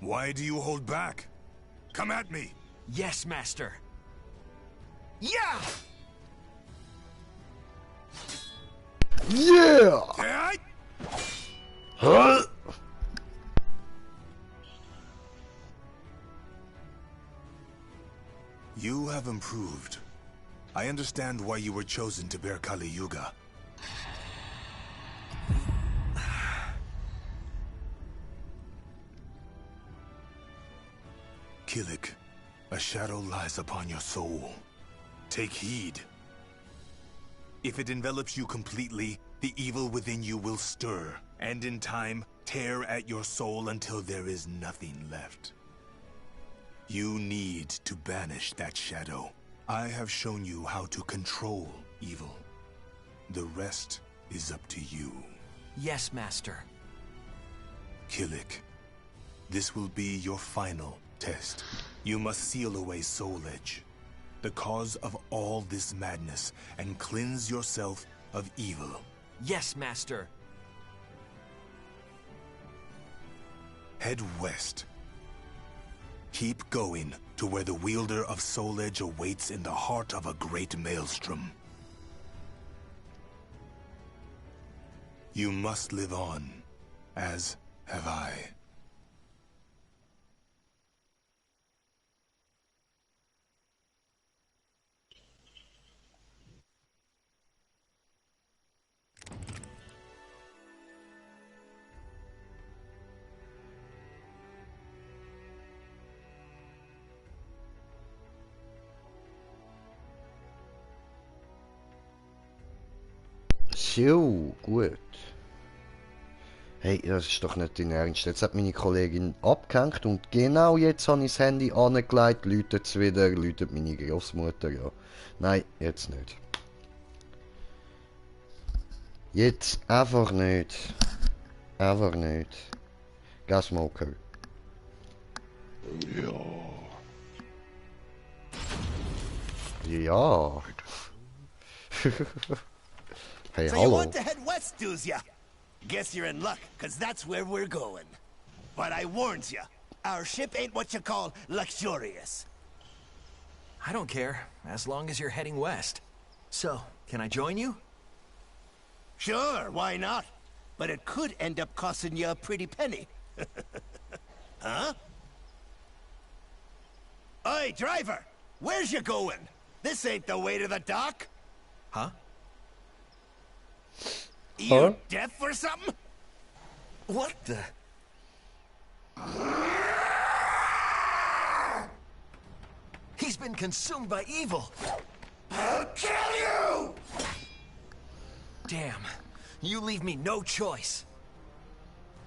Why do you hold back? Come at me! Yes, Master. Yeah! Yeah! Huh? You have improved. I understand why you were chosen to bear Kali Yuga. Killick, a shadow lies upon your soul. Take heed. If it envelops you completely, the evil within you will stir, and in time, tear at your soul until there is nothing left. You need to banish that shadow. I have shown you how to control evil. The rest is up to you. Yes, Master. Killick, this will be your final test. You must seal away Soul Edge, the cause of all this madness, and cleanse yourself of evil. Yes, Master. Head west. Keep going to where the wielder of Soul Edge awaits in the heart of a great maelstrom. You must live on, as have I. So, gut. Hey, das ist doch nicht dein Ernst. Jetzt hat meine Kollegin abgehängt und genau jetzt habe ich das Handy angelegt, läutet es wieder, läutet meine Großmutter, ja. Nein, jetzt nicht. Jetzt einfach nicht. Einfach nicht. Gasmoker. Ja. Ja. Hey, so hallo. you want to head west, do's ya? Guess you're in luck, cause that's where we're going. But I warns ya, our ship ain't what you call luxurious. I don't care, as long as you're heading west. So, can I join you? Sure, why not? But it could end up costing you a pretty penny. Huh? Oi, driver! Where's you going? This ain't the way to the dock. Huh? You deaf or something? What the? He's been consumed by evil. I'll kill you! Damn, you leave me no choice.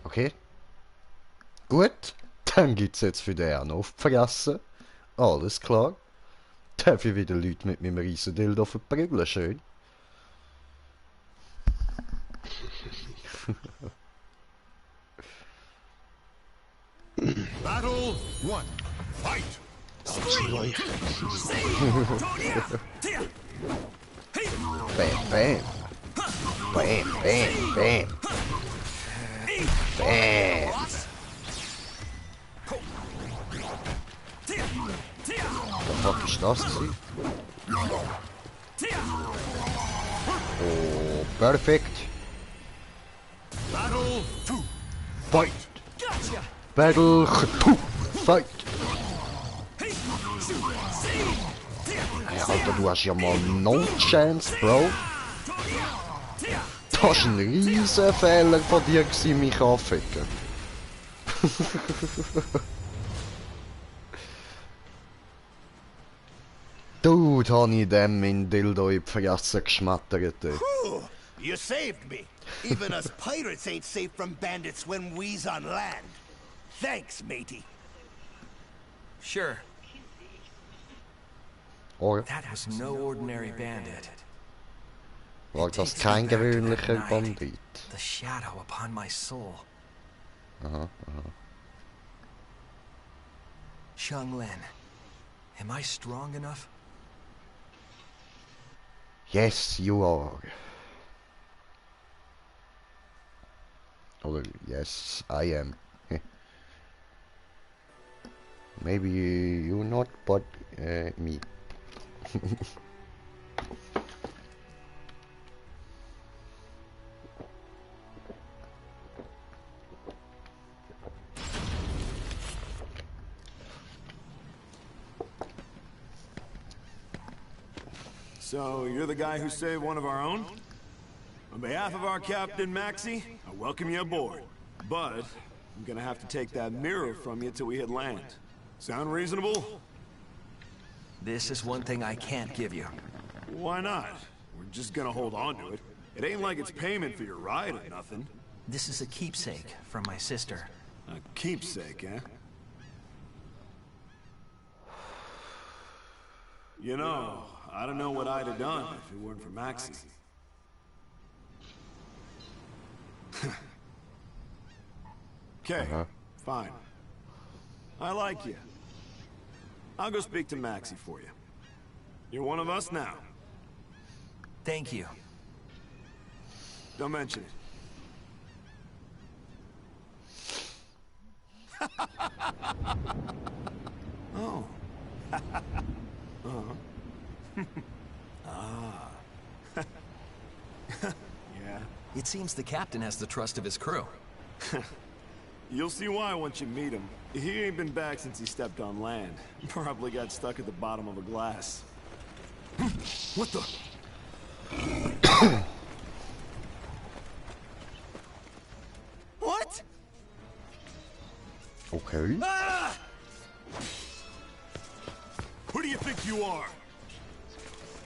Okay. Gut, dann gibt's jetzt für den auch noch Fresse. Alles klar. Darf ich wieder Leute mit meinem riesen Dildo verprügeln, schön. Battle 1. Fight! Bam, bam. Bam, bam, bam. Bam. Was fuck ist das gewesen? Oh, perfekt. Battle 2. Fight. Battle 2. Fight. Hey, Alter, du hast ja mal no chance, Bro. Das war ein riesen Fehler von dir gewesen, mich anficken. Dude, habe ich dem in Dildo in die Fresse geschmettert. You saved me. Even us pirates ain't safe from bandits when we's on land. Thanks, matey. Sure. Or That was no ordinary bandit. War das kein gewöhnlicher Bandit? The shadow upon my soul. Aha. Xianglin, am I strong enough? Yes, you are. Or yes, I am. Maybe you not, but me. So, you're the guy who saved one of our own? On behalf of our captain, Maxie, I welcome you aboard. But, I'm gonna have to take that mirror from you till we hit land. Sound reasonable? This is one thing I can't give you. Why not? We're just gonna hold on to it. It ain't like it's payment for your ride or nothing. This is a keepsake from my sister. A keepsake, eh? You know, I don't know what I'd have done if it weren't for Maxie. Okay, fine. I like you. I'll go speak to Maxie for you. You're one of us now. Thank you. Don't mention it. Oh. Ah. Yeah. It seems the captain has the trust of his crew. You'll see why once you meet him. He ain't been back since he stepped on land. Probably got stuck at the bottom of a glass. What the? What? Okay. Ah! Who do you think you are?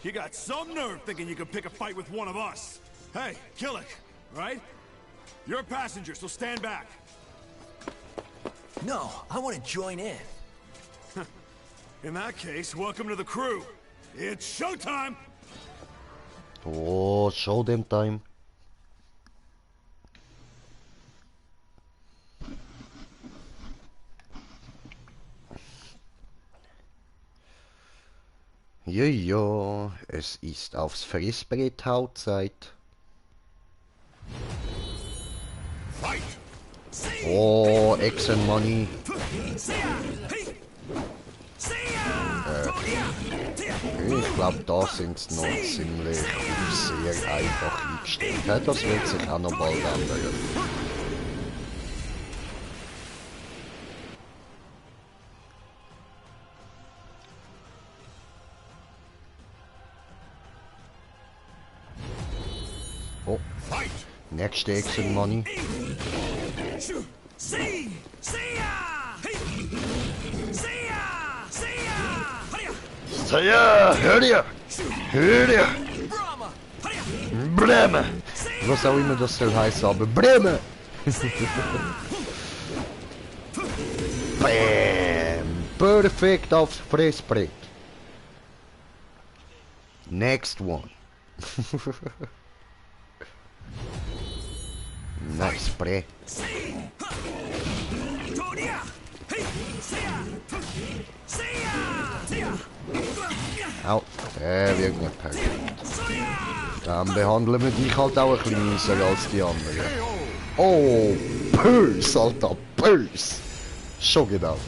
You got some nerve thinking you could pick a fight with one of us. Hey, Killick, right? You're a passenger, so stand back. No, I want to join in. In that case, welcome to the crew. It's showtime! Oh, show them time. Ja, es ist aufs Fressbrett Hautzeit. Oh, Action Money. Ich glaube, da sind sie noch ziemlich sehr einfach eingestellt. Ja, das wird sich auch noch bald ändern. Oh, nächste Action Money. Ja, hör dir! Hör dir! Breme! Was auch immer das soll heißen, aber Breme! Bam! Perfekt aufs Fressbrett! Next one! Nice spray! Au, der wird nicht perfekt. Dann behandeln wir dich halt auch ein bisschen mieser als die anderen. Oh, böse, Alter, böse! Schon gedacht.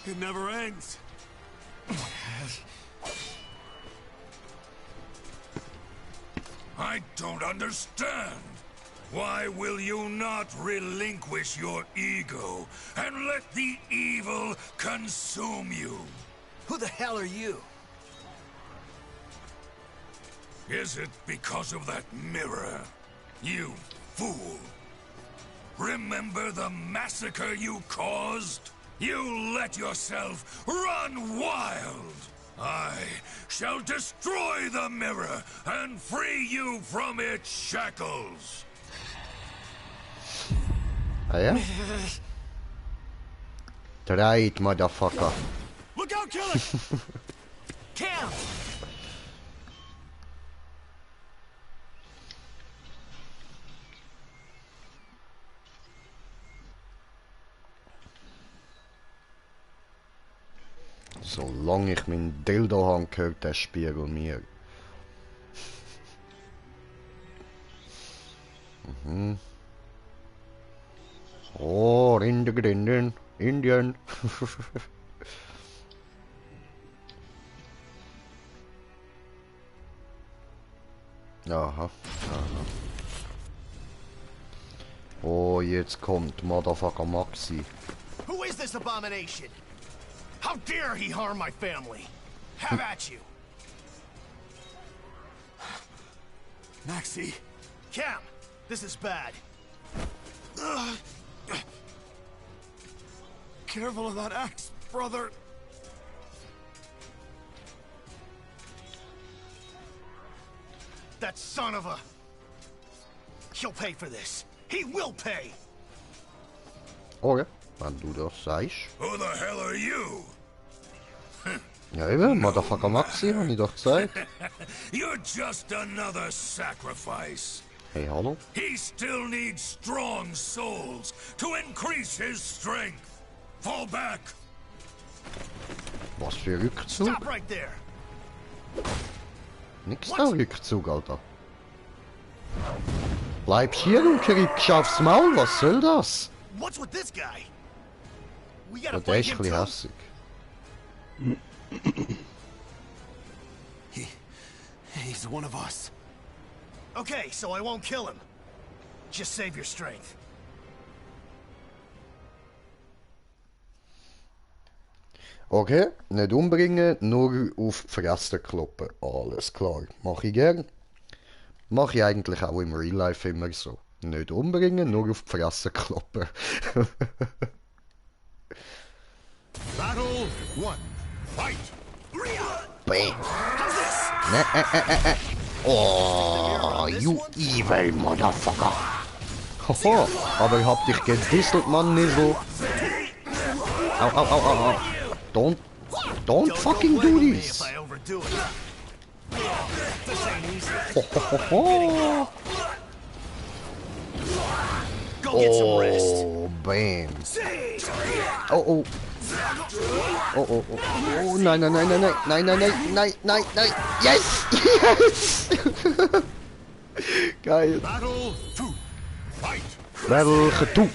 It never ends. I don't understand. Why will you not relinquish your ego and let the evil consume you? Who the hell are you? Is it because of that mirror? You fool! Remember the massacre you caused? You let yourself run wild! I shall destroy the mirror and free you from its shackles! Ah ja? Tried, Motherfucker. Look out, killer! Cam! Solange ich meinen Dildo habe, gehört der Spiegel mir. Mhm. Oh, Indien. Aha. Oh, jetzt kommt Motherfucker Maxi. Who is this abomination? How dare he harm my family? Have at you! Maxie! Cam! This is bad. Careful of that axe, brother! That son of a... He'll pay for this. He will pay! Okay, wenn du das sagst. Who the hell are you? Ja eben, Motherfucker Maxi, hab ich doch gesagt. You're just another sacrifice. Hey, hallo? He still needs strong souls to increase his strength. Fall back. Was für Rückzug? Stop right there! Nix da Rückzug, Alter. Bleib hier und kriegst aufs Maul, was soll das? What's with this guy? We gotta Ja, der fight ist him ein bisschen too. hässig. He's one of us. Okay, so I won't kill him. Just save your strength. Okay, nicht umbringen, nur auf die Fresse kloppen. Alles klar, mach ich gern. Mach ich eigentlich auch im Real Life immer so. Nicht umbringen, nur auf die Fresse kloppen. Battle 1. Fight! Bam! Oh, you evil Motherfucker! Haha, aber ich hab dich gedisselt, Mann, Nizzle. Au. Don't fucking do this! Oh, bam! Oh, nein, yes! Geil! Battle 2. Fight! Welche du?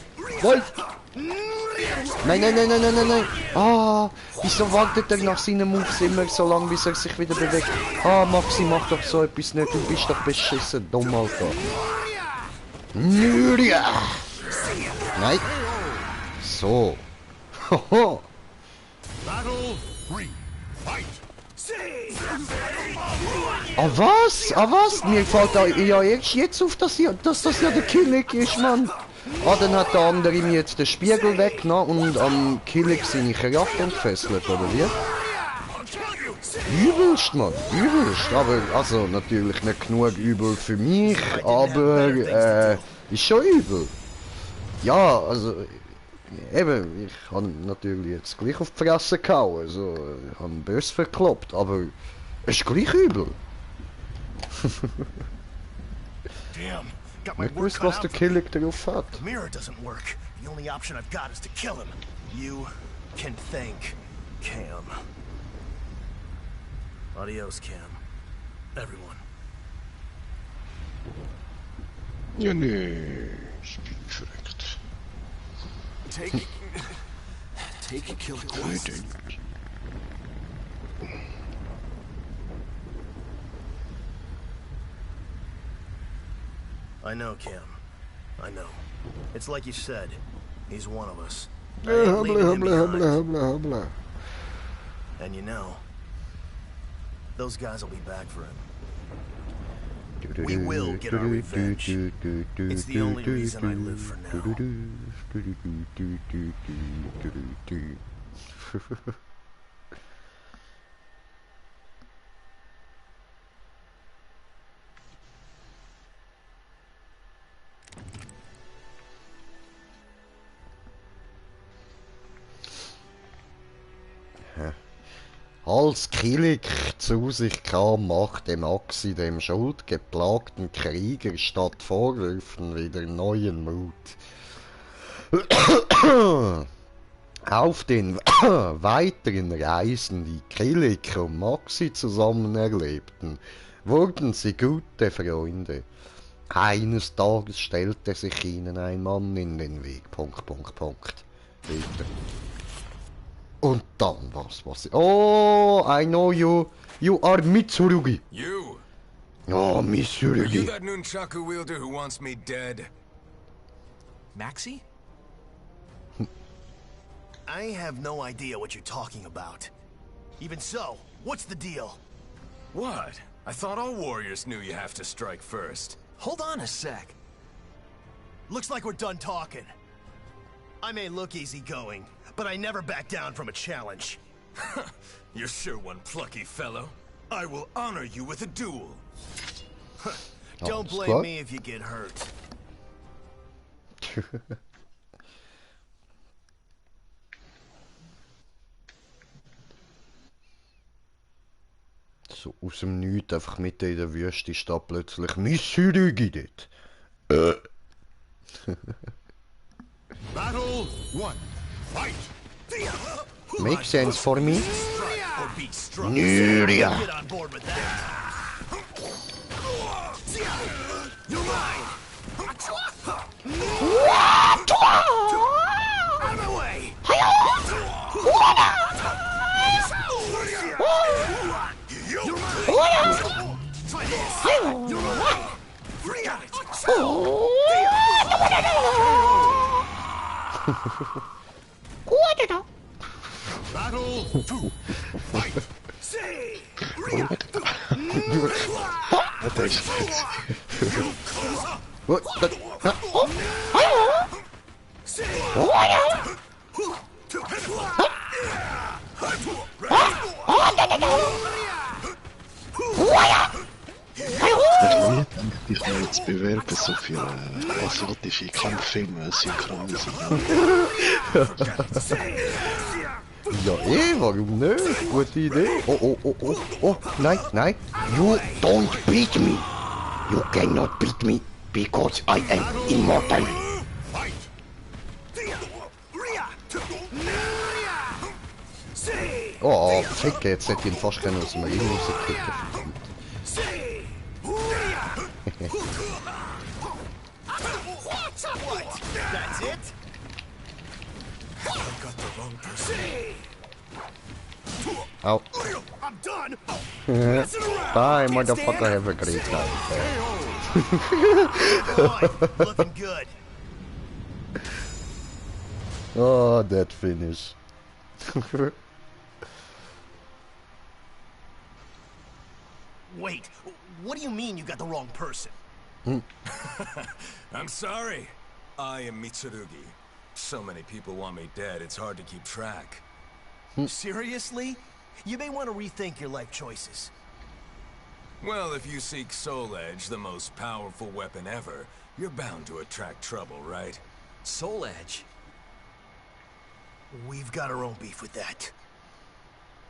Nein! Nein! Ah, wieso wartet er nach seinen Moves immer so lange, bis er sich wieder bewegt? Ah, Maxi, mach doch so etwas nicht, du bist doch beschissen, dumm, Alter. Nuria! Nein! So! Hoho! Battle 3. Fight! Ah was? Mir fällt da ja erst jetzt auf, dass das ja der Killig ist, Mann. Ah, dann hat der andere ihm jetzt den Spiegel weggenommen und am Killig seine Kraft entfesselt, oder wie? Übelst, Mann, übelst. Aber, also, natürlich nicht genug übel für mich, aber, ist schon übel. Ja, also, eben, ich habe natürlich jetzt gleich auf die Fresse gehauen, also, ich habe ihn böse verkloppt, aber, es ist gleich übel. Ich wusste, was der Killig drauf hat. The mirror doesn't work. The only option I've got is to kill him. You can thank Cam. Adios, Cam. Everyone. Ja, nee, ich bin verrückt. Take Killer Quest. I know, Cam. I know. It's like you said. He's one of us. I ain't leaving him behind. And you know, those guys will be back for him. We will get our revenge. It's the only reason I live for now. Als Killik zu sich kam, machte Maxi dem schuldgeplagten Krieger statt Vorwürfen wieder neuen Mut. Auf den weiteren Reisen, die Killik und Maxi zusammen erlebten, wurden sie gute Freunde. Eines Tages stellte sich ihnen ein Mann in den Weg. ... Weiter. Und dann was? Oh, I know you. You are Mitsurugi. You? Oh, Are you Mitsurugi. that nunchaku wielder who wants me dead? Maxi? I have no idea what you're talking about. Even so, what's the deal? What? I thought all warriors knew you have to strike first. Hold on a sec. Looks like we're done talking. I may look easygoing, but I never back down from a challenge. You're sure one plucky fellow. I will honor you with a duel. Don't blame me if you get hurt. So aus dem Nichts, einfach mitten in der Wüste steht plötzlich Mitsurugi dort. Battle 1. Fight! Make sense for me? Nuria. Nuria. Get on board with that. You're mine. Out of the way. You're mine. Try this. You're mine. Got it. Battle 2. Fight. See. What? Ich kann jetzt bewerben, so für asiatische Kampffilme synchronisieren. Ja, warum nicht? Gute Idee. Oh, nein. You don't beat me. You cannot beat me, because I am immortal. Oh, Ficke, jetzt hätte ich ihn fast aus dem Ring rauskicken. That's it? I've got the wrong person. Ow. I'm done. Bye, motherfucker, have a great time. Boy, looking good. Oh, that finish. Wait, what do you mean you got the wrong person? I'm sorry. I am Mitsurugi. So many people want me dead, it's hard to keep track. Seriously? You may want to rethink your life choices. Well, if you seek Soul Edge, the most powerful weapon ever, you're bound to attract trouble, right? Soul Edge? We've got our own beef with that.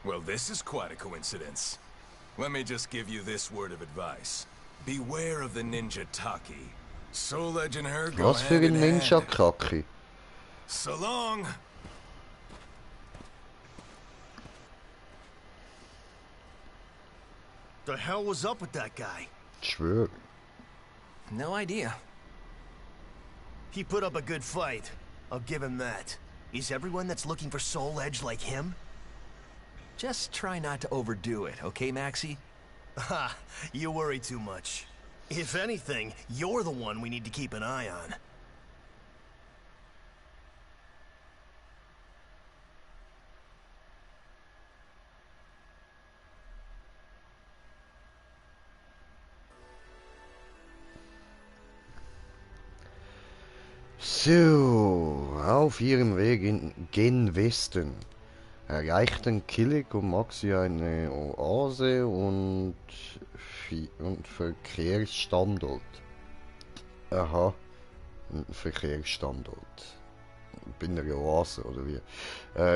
Well, this is quite a coincidence. Let me just give you this word of advice. Beware of the ninja Taki. Soul Edge and her go Was für hand ein in Ninja hand. Kaki? So long. The hell was up with that guy? Schwör. No idea. He put up a good fight. I'll give him that. Is everyone that's looking for Soul Edge like him? Just try not to overdo it, okay, Maxi? Ha, you worry too much. If anything, you're the one we need to keep an eye on. So, auf ihrem Weg gen Westen erreichten Killik und Maxi eine Oase und Verkehrsstandort. Aha, ein Verkehrsstandort. bei einer Oase oder wie,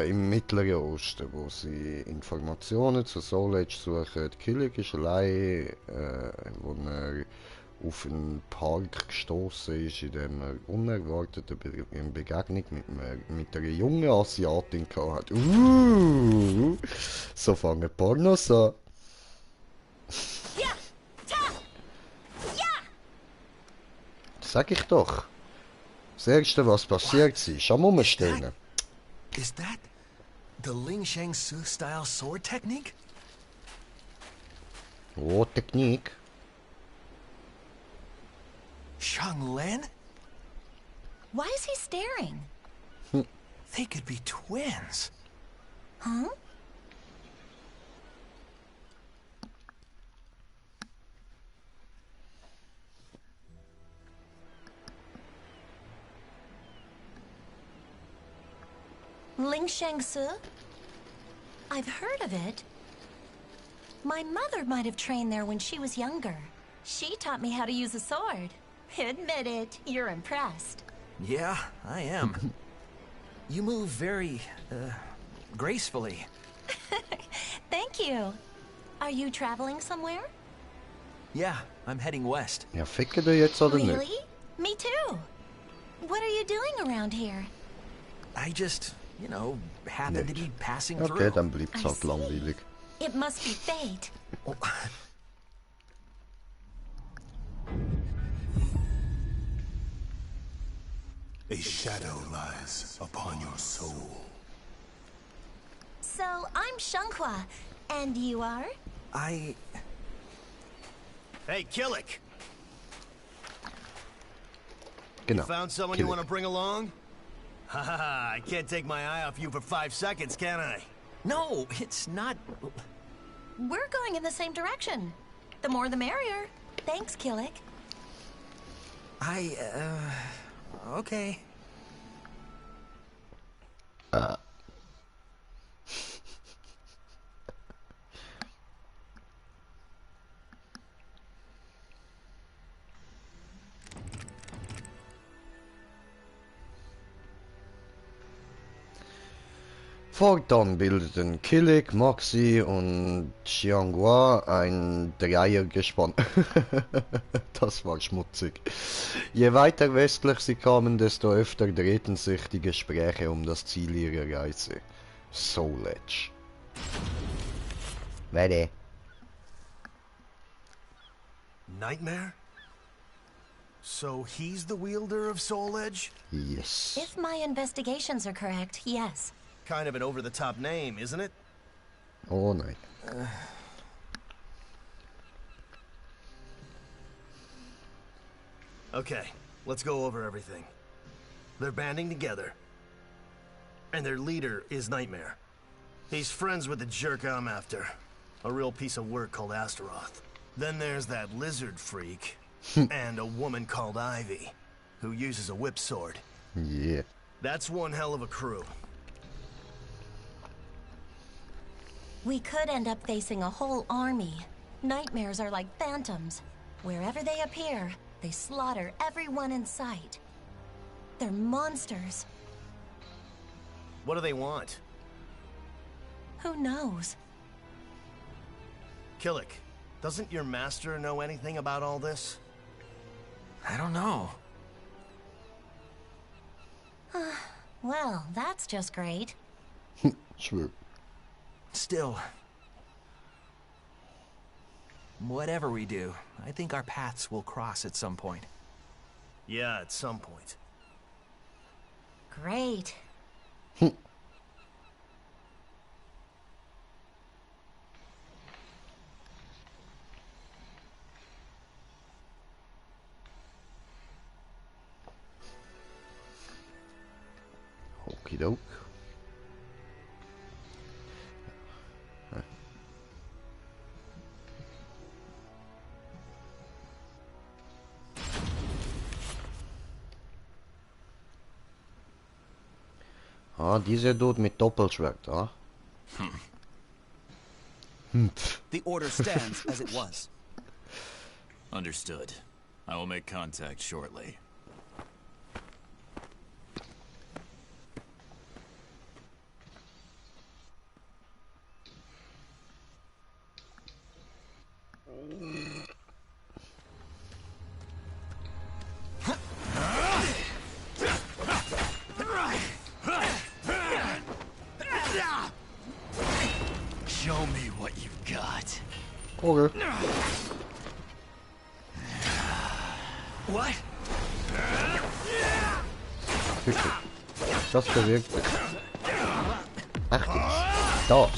im Mittleren Osten, wo sie Informationen zu Soul Edge suchen. Killick ist allein, wo er auf einen Park gestoßen ist, in dem er unerwartet eine Begegnung mit einer jungen Asiatin hatte. So fangen Pornos an. Sag ich doch. Das Erste, was passiert ist, am Umstehen. Is that the Ling Shang Su style sword technique? Oh, Technik. Shang Len? Why is he staring? They could be twins. Huh? Ling Shang Su? I've heard of it. My mother might have trained there when she was younger. She taught me how to use a sword. Admit it, you're impressed. Yeah, I am. You move very, gracefully. Thank you. Are you traveling somewhere? Yeah, I'm heading west. Ja, ficken du jetzt oder Really? nicht? Me too. What are you doing around here? I just, you know, happen to be passing Okay, through. dann bleibt's halt langweilig. It must be fate. A shadow lies upon your soul. So, I'm Shanghua, and you are? Hey, Killick! Genau. Found someone you want to bring along? Haha, I can't take my eye off you for 5 seconds, can I? No, it's not... We're going in the same direction. The more the merrier. Thanks, Killick. Okay. Fortan bildeten Killick, Maxi und Xianghua ein Dreiergespann. Das war schmutzig. Je weiter westlich sie kamen, desto öfter drehten sich die Gespräche um das Ziel ihrer Reise. Soul Edge. Warte. Nightmare? So he's the wielder of Soul Edge? Yes. If my investigations are correct, yes. Kind of an over-the-top name, isn't it? Oh nein. Okay, let's go over everything. They're banding together. And their leader is Nightmare. He's friends with the jerk I'm after. A real piece of work called Astaroth. Then there's that lizard freak. And a woman called Ivy, who uses a whip sword. Yeah. That's one hell of a crew. We could end up facing a whole army. Nightmares are like phantoms. Wherever they appear, they slaughter everyone in sight. They're monsters. What do they want? Who knows? Killick, doesn't your master know anything about all this? I don't know. Well, that's just great. Sure. Still, whatever we do, I think our paths will cross at some point. Yeah, at some point. Great. Okie doke. Ah, dieser Dude mit Doppelschwert, ah? The order stands as it was. Understood. I will make contact shortly. Okay. What? Wirklich. Das bewirkt sich. Echt jetzt? Das.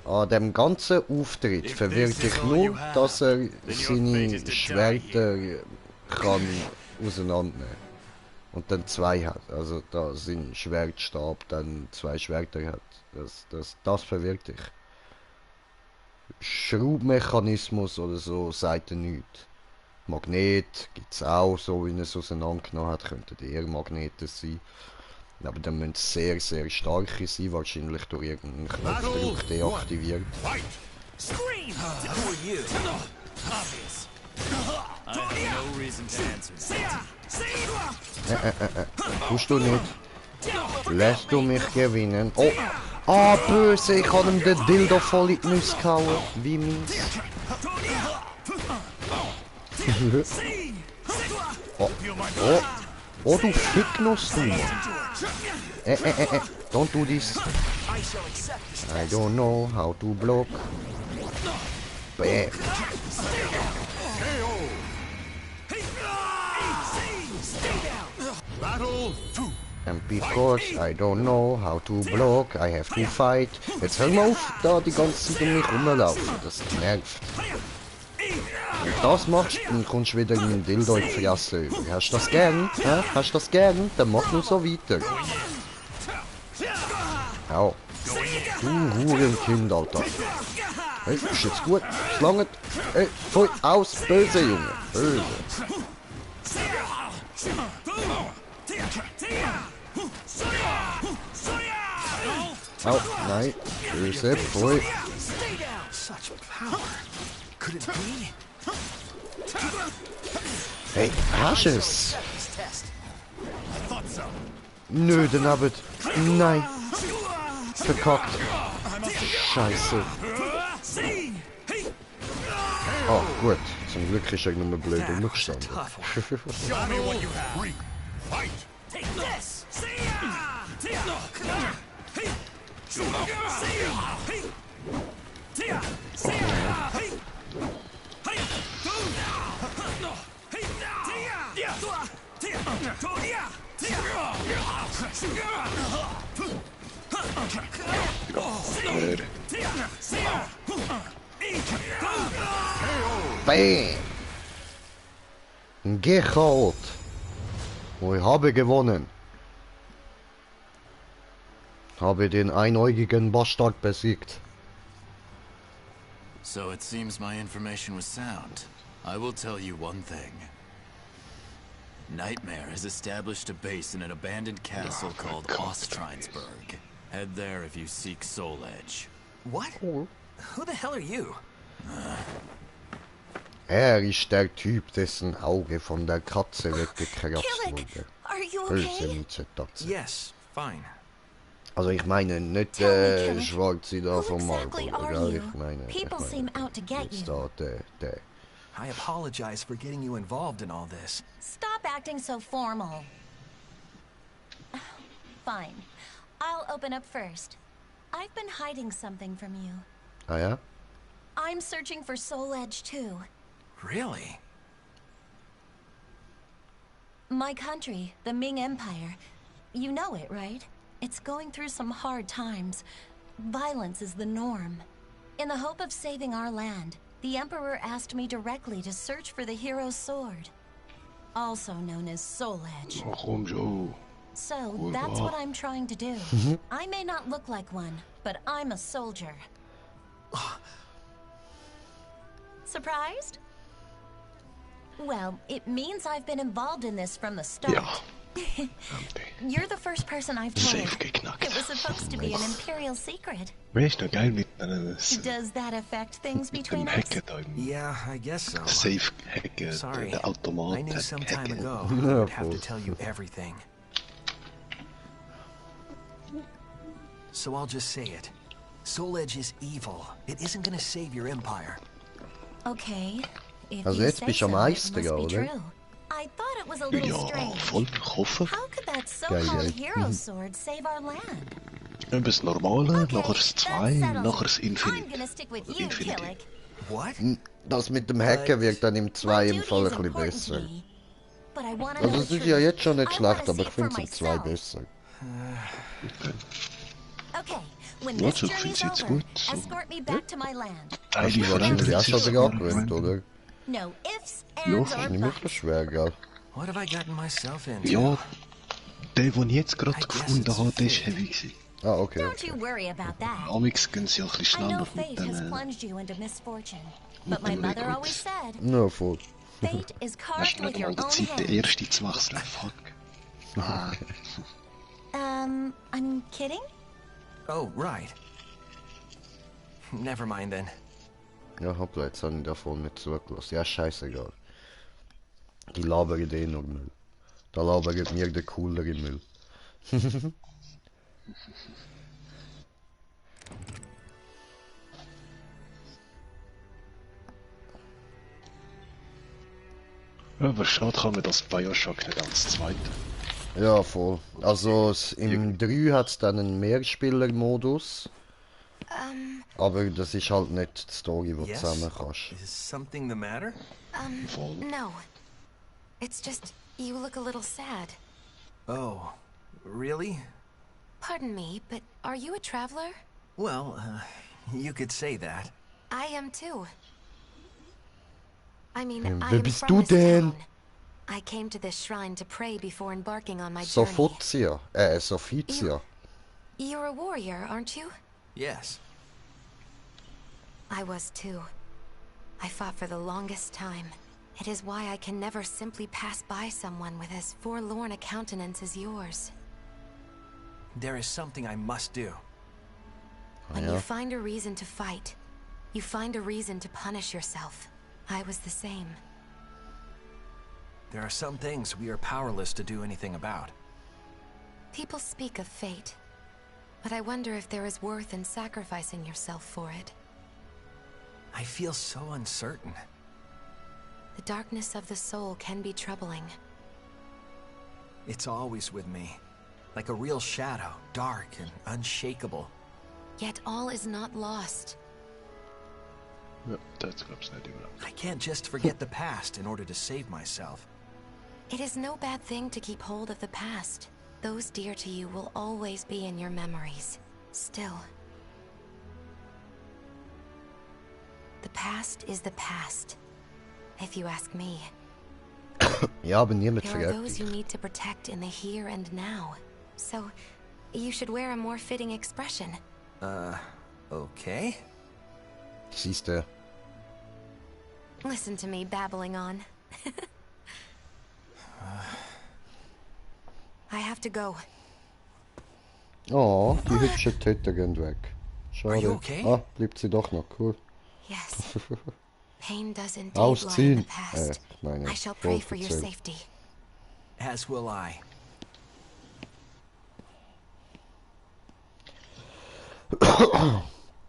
An dem ganzen Auftritt verwirkt sich nur, dass er seine Schwerter kann auseinandernehmen. Und dann zwei hat. Also da sein Schwertstab dann zwei Schwerter hat. Das verwirkt dich. Schraubmechanismus oder so sagt er nichts. Magnet gibt es auch, so wie er es auseinandergenommen hat, könnten eher Magnete sein. Aber dann müssen es sehr, sehr starke sein, wahrscheinlich durch irgendeinen Knopfdruck deaktiviert. Tust du nicht? Lässt du mich gewinnen? Oh! Ah, böse! Ich habe ihm den Dildo voll in die Nüsse gehauen. Wie mies. Oh, oh, oh, du Ficknuss, du. Don't do this. I don't know how to block. Bam. And because I don't know how to block, I have to fight. Jetzt hör mal auf, da die ganze Zeit um mich rumlaufen. Das nervt. Wenn du das machst, dann kommst du wieder in den Dildo in die Fresse über. Hast du das gern? Ja? Hast du das gern? Dann mach nur so weiter. Ja. Du Hurenkind, Alter. Hey, ist jetzt gut? Es langt. Hey, voll aus. Böse, Junge. Böse. Oh, nein. Böse, voll. Hey, hast du es? Nö, daneben. Nein. Verkackt. Scheiße. Oh, gut. Zum Glück ist er nur blöd umgestanden. Bam! Gechaut! Und ich habe gewonnen. Habe den einäugigen Bastard besiegt. So it seems my information was sound. I will tell you one thing. Nightmare has established a base in an abandoned castle called Ostrinsburg. Head there if you seek Soul Edge. What? Who the hell are you? Ist der Typ, dessen Auge von der Katze weggekratzt wurde. Böse Miezetaxe. Yes, fine. Also ich meine nicht Schwarze da vom Marburg, gell? Ich meine jetzt da der. I apologize for getting you involved in all this. Stop acting so formal. Fine. I'll open up first. I've been hiding something from you. Ah ja? I'm searching for Soul Edge too. Really? My country, the Ming Empire. You know it, right? It's going through some hard times. Violence is the norm. In the hope of saving our land, the Emperor asked me directly to search for the hero's sword, also known as Soul Edge. So that's what I'm trying to do. I may not look like one, but I'm a soldier. Surprised? Well, it means I've been involved in this from the start. You're the first person I've told. It was supposed to be an imperial secret. Does that affect things between us? Yeah, I guess so. Safe hacken. Sorry, De automaat I knew some time hacken. ago I would have to tell you everything. So I'll just say it. Soul Edge is evil. It isn't gonna save your empire. Okay. If Also you jetzt say bist du am so, it Meister, must be oder? true. I thought it was a little strange. Voll, ich hoffe. How could that Geil, so-called geil. hero sword save our land? Eben das Normale, nachher das 2, nachher das Infinite. What? Das mit dem Hacken wirkt dann im 2 im Fall ein bisschen besser. Also es ist ja jetzt schon nicht schlecht, aber ich finde es im 2 besser. Ja, ich finde es jetzt gut. So. Hast du wahrscheinlich auch schon wieder angewöhnt, oder? No ifs, Ja, ands, das ist or nicht wirklich schwer, gell? What have I gotten myself into? Ja, der, den ich jetzt gerade gefunden habe, der ist heavy gewesen. Ah, okay. Don't you worry about that. Amix gehen sie auch ein bisschen I know schneller mit fate has den... plunged you into misfortune, but my mother always said, Ja, voll. fate is carved Hast du with nicht your mal die own Zeit, den hand. ersten zu wechseln? Fuck. Ah. I'm kidding? Oh, right. Never mind then. Ja, hoppla, jetzt habe ich davon nicht zugelassen. Ja, scheißegal. Die labern eh nur Müll. Da labert mir der coolere Müll. Ja, aber schade kann man das Bioshock nicht als zweite. Ja, voll. Also im 3 hat es dann einen Mehrspieler-Modus. Aber das ist halt nicht die Story, die du zusammen kannst. Is something the matter? No. It's just, you look a little sad. Oh, really? Pardon me, but are you a traveler? Well, you could say that. I am too. I mean, I Wer am bist from du this denn? town. I came to this shrine to pray before embarking on my journey. Sophia. Sophia. You're a warrior, aren't you? Yes. I was too. I fought for the longest time. It is why I can never simply pass by someone with as forlorn a countenance as yours. There is something I must do. When you find a reason to fight, you find a reason to punish yourself. I was the same. There are some things we are powerless to do anything about. People speak of fate, but I wonder if there is worth in sacrificing yourself for it. I feel so uncertain. The darkness of the soul can be troubling. It's always with me, like a real shadow, dark and unshakable. Yet all is not lost. Ja, das glaubst du nicht immer. I can't just forget the past in order to save myself. It is no bad thing to keep hold of the past. Those dear to you will always be in your memories. Still. The past is the past, if you ask me. Ja, aber niemand There are vergeht those dich. you need to protect in the here and now. So, you should wear a more fitting expression. Okay. Siehst du? Listen to me babbling on. I have to go. Oh, die hübschen Töchter gehen weg. Are you Schade. okay? Ah, bleibt sie doch noch, cool. Yes. Pain does indeed lie in the Ausziehen. past. Meine I shall pray for your Vorverzählt. safety. As will I.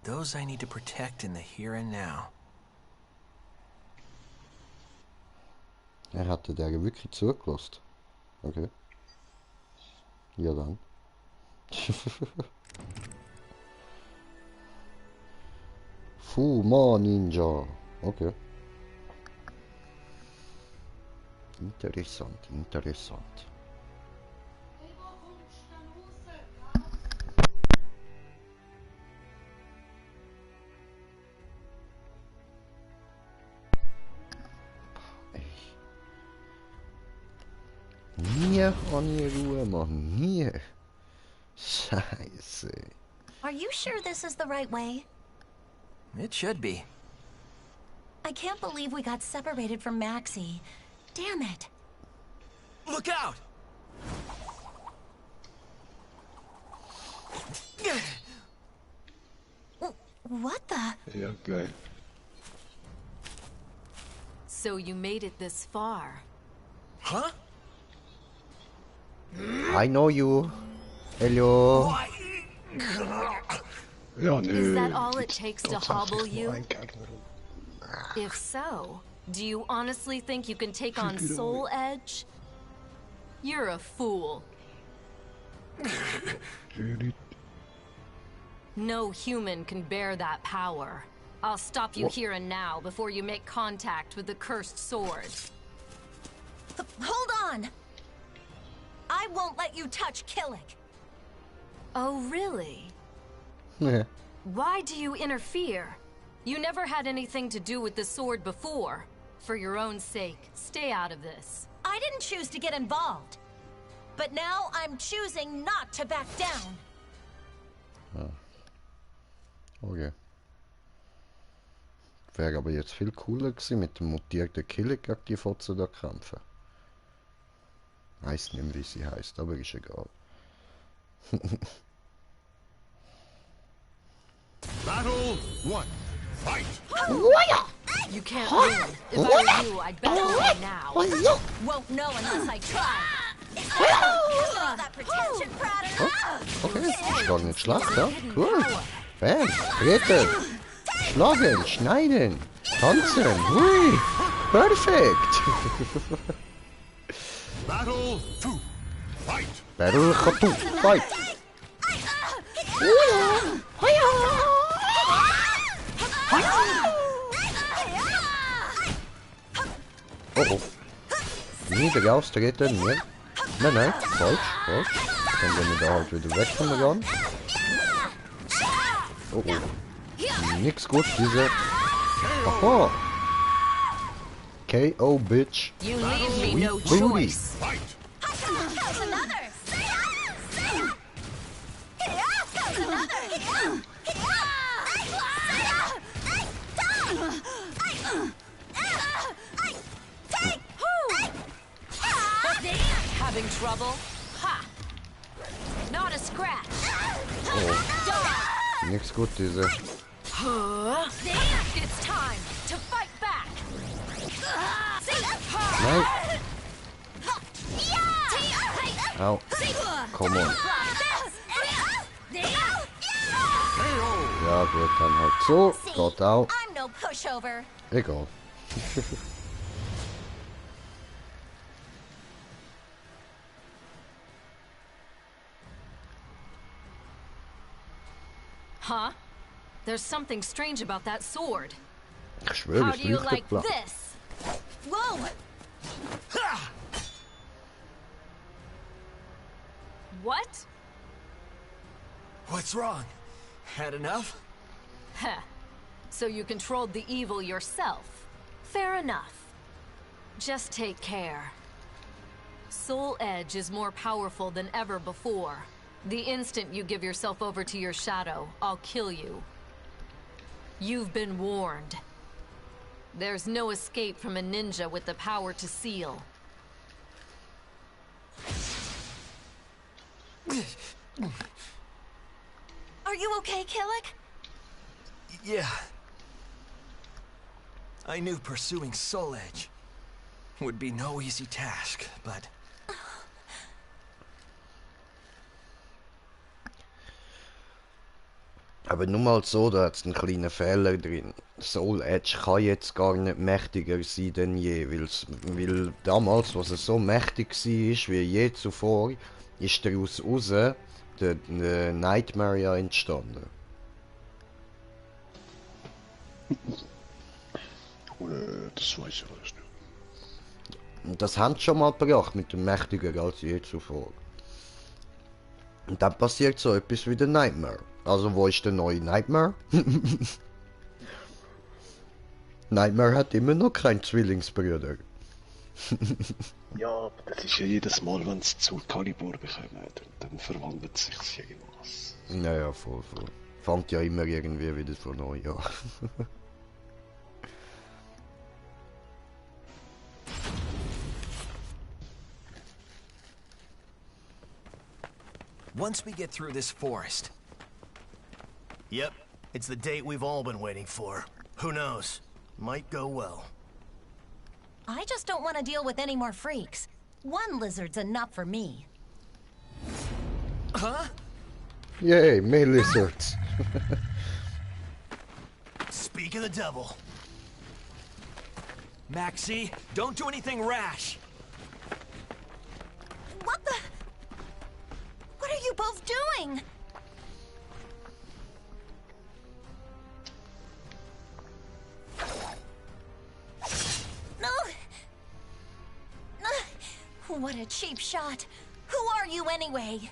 Those I need to protect in the here and now. Hatte der wirklich zugelassen? Okay. Ja dann. Fuma Ninja. Okay. Interessant, interessant. Nie an die Ruhe, Mann. Nie. Scheiße. Are you sure this is the right way? It should be. I can't believe we got separated from Maxie. Damn it. Look out! What the? Ja, geil. So you made it this far. Huh? I know you. Hello. Ja, nö. Is that all it takes to Dat zag hobble ik you? wel aankijken. If so, do you honestly think you can take on Soul Edge? You're a fool. No human can bear that power. I'll stop you here and now before you make contact with the cursed sword. Hold on! I won't let you touch Killick. Oh, really? Yeah. Why do you interfere? You never had anything to do with the sword before. For your own sake, stay out of this. I didn't choose to get involved. But now I'm choosing not to back down. Okay. Wäre aber jetzt viel cooler gewesen, mit dem mutierten Killick gegen die Fotze da kämpfen. Weiß nicht mehr, wie sie heißt, aber ist egal. Battle 1. Fight! You can't win. If I were you, I'd bet on me now. Won't know unless I try. All that pretension, Prater. Okay, ist gar nicht schlecht, ja? Cool. Bam, treten, schlagen, schneiden, tanzen, hui, perfekt. Battle 2. Fight! Battle 2. Fight! Oh oh. Niedrig austreten, ne? Nein, falsch. Dann gehen wir da halt wieder weg von der Gun. Oh oh. Nix gut, diese. Aha. KO, bitch. You leave me no Booty. choice. Having trouble? Ha! Not a scratch. Oh. Nix gut, diese. It's time to fight back. Nein. Au. Come on. Ja gut, dann halt so. Geht auch. I'm no pushover. Egal. Huh? There's something strange about that sword. Ich schwöre, How es do you leuchtet like blau. this? Whoa! What? What's wrong? Had enough? Heh. So you controlled the evil yourself. Fair enough. Just take care. Soul Edge is more powerful than ever before. The instant you give yourself over to your shadow, I'll kill you. You've been warned. There's no escape from a ninja with the power to seal. Are you okay, Killick? Yeah. I knew pursuing Soul Edge would be no easy task, but... Aber nur mal so, da hat es einen kleinen Fehler drin. Soul Edge kann jetzt gar nicht mächtiger sein denn je, weil damals, was es so mächtig war wie je zuvor, ist daraus raus der Nightmare ja entstanden. Das weiß ich alles nicht. Und das haben sie schon mal gebracht mit dem mächtiger als je zuvor. Und dann passiert so etwas wie der Nightmare. Also wo ist der neue Nightmare? Nightmare hat immer noch keinen Zwillingsbruder. Ja, aber das ist ja jedes Mal, wenn es SOULCALIBUR bekommen, dann verwandelt es sich irgendwas. Naja, voll. Fängt ja immer irgendwie wieder von neu an. Once we get through this forest... Yep, it's the date we've all been waiting for. Who knows? Might go well. I just don't want to deal with any more freaks. One lizard's enough for me. Huh? Yay, mehr lizards. Speak of the devil. Maxie, don't do anything rash. What the... What are you both doing? What a cheap shot. Who are you anyway?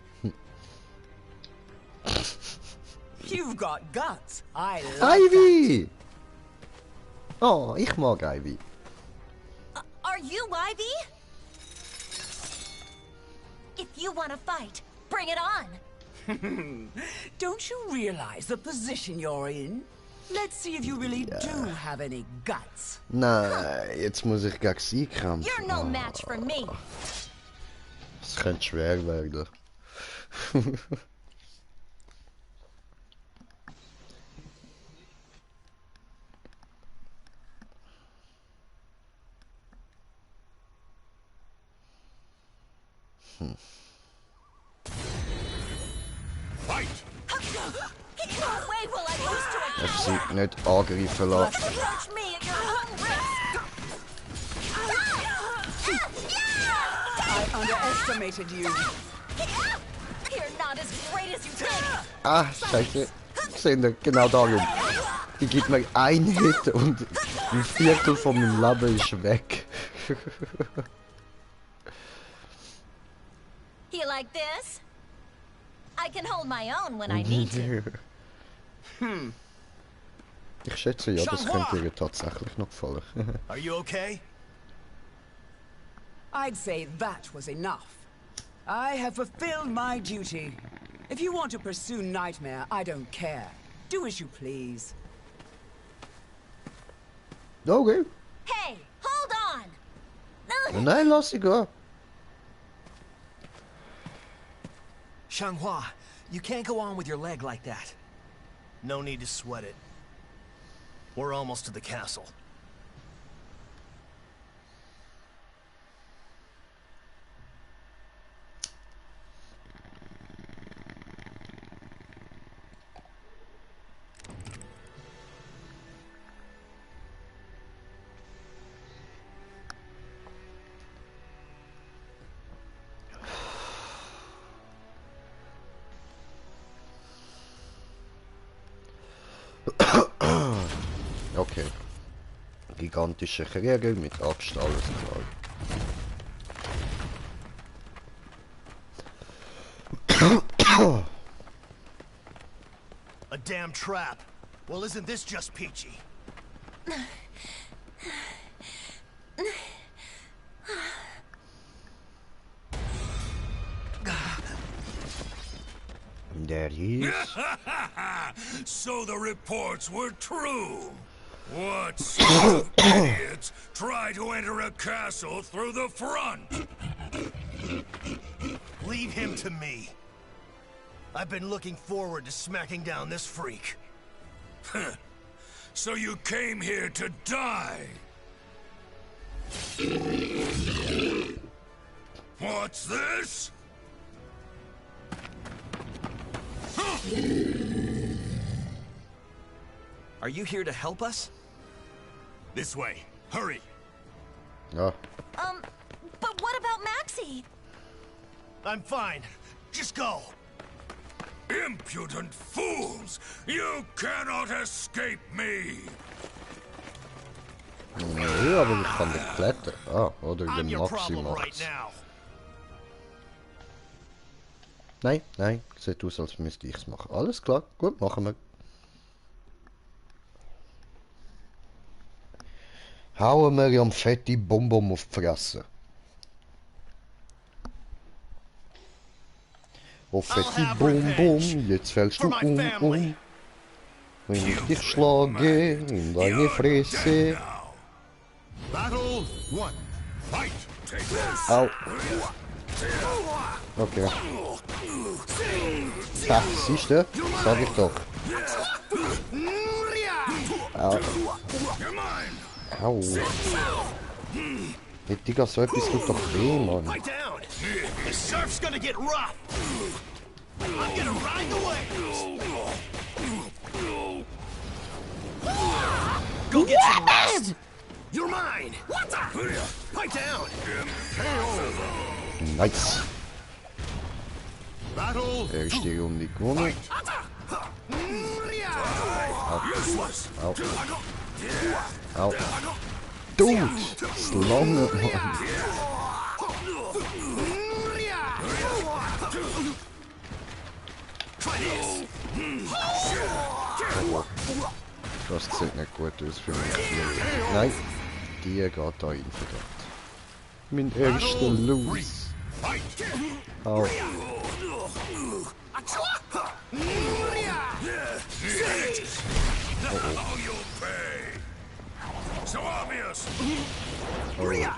You've got guts. I like Ivy! Oh, ich mag Ivy. Are you Ivy? If you want to fight, bring it on. Don't you realize the position you're in? Let's see if you really do have any guts. Nein, jetzt muss ich gegen sie kämpfen. You're no match for me. Das könnte schwer werden. Ich sie nicht angreifen lassen. I underestimated you. You're not as great as you think. Ah, scheiße. Seht ihr, genau darum. Die gibt mir ein Hit und ein Viertel von meinem Leben ist weg. You like this? I can hold my own when I need to. Ich schätze ja, das könnte ihr tatsächlich noch gefallen. Are you okay? I'd say that was enough. I have fulfilled my duty. If you want to pursue Nightmare, I don't care. Do as you please. Okay. Hey, hold on! Nein, lass sie gehen. Xianghua, you can't go on with your leg like that. No need to sweat it. We're almost to the castle. Okay. Gigantische Kriege mit Axt, alles klar. A damn trap. Well, isn't this just peachy? There he is. So the reports were true. What sort of idiots try to enter a castle through the front? Leave him to me. I've been looking forward to smacking down this freak. So you came here to die? What's this? Are you here to help us? This way. Hurry. Oh. But what about Maxie? I'm fine. Just go. Impudent fools! You cannot escape me! Ja, aber ich kann nicht klettern. Ah, oder I'm den your problem Maximax. right now. Nein, nein, sieht aus, als müsste ich es machen. Alles klar, gut, machen wir. Hauen wir ja fette Bonbon auf die Fresse. Oh, fette Bonbon, jetzt fällst du Wenn ich dich schlage in deine Fresse. Battle 1. Fight. Au. Okay. Ha, siehst du? Sag ich doch. Au. Au. Hey, Digga, so etwas tut doch weh, Mann. The surf's gonna get rough. I'm gonna ride the waves. Go get some rest. You're mine. What the? Pipe down. Nice. Battle. Erste Runde gewonnen. Au. Au. Au. Dude, das lange, Mann. Das sieht nicht gut aus für mich. Nein, die geht da rein verdammt. Mein erster Los. Au. Oh, ja.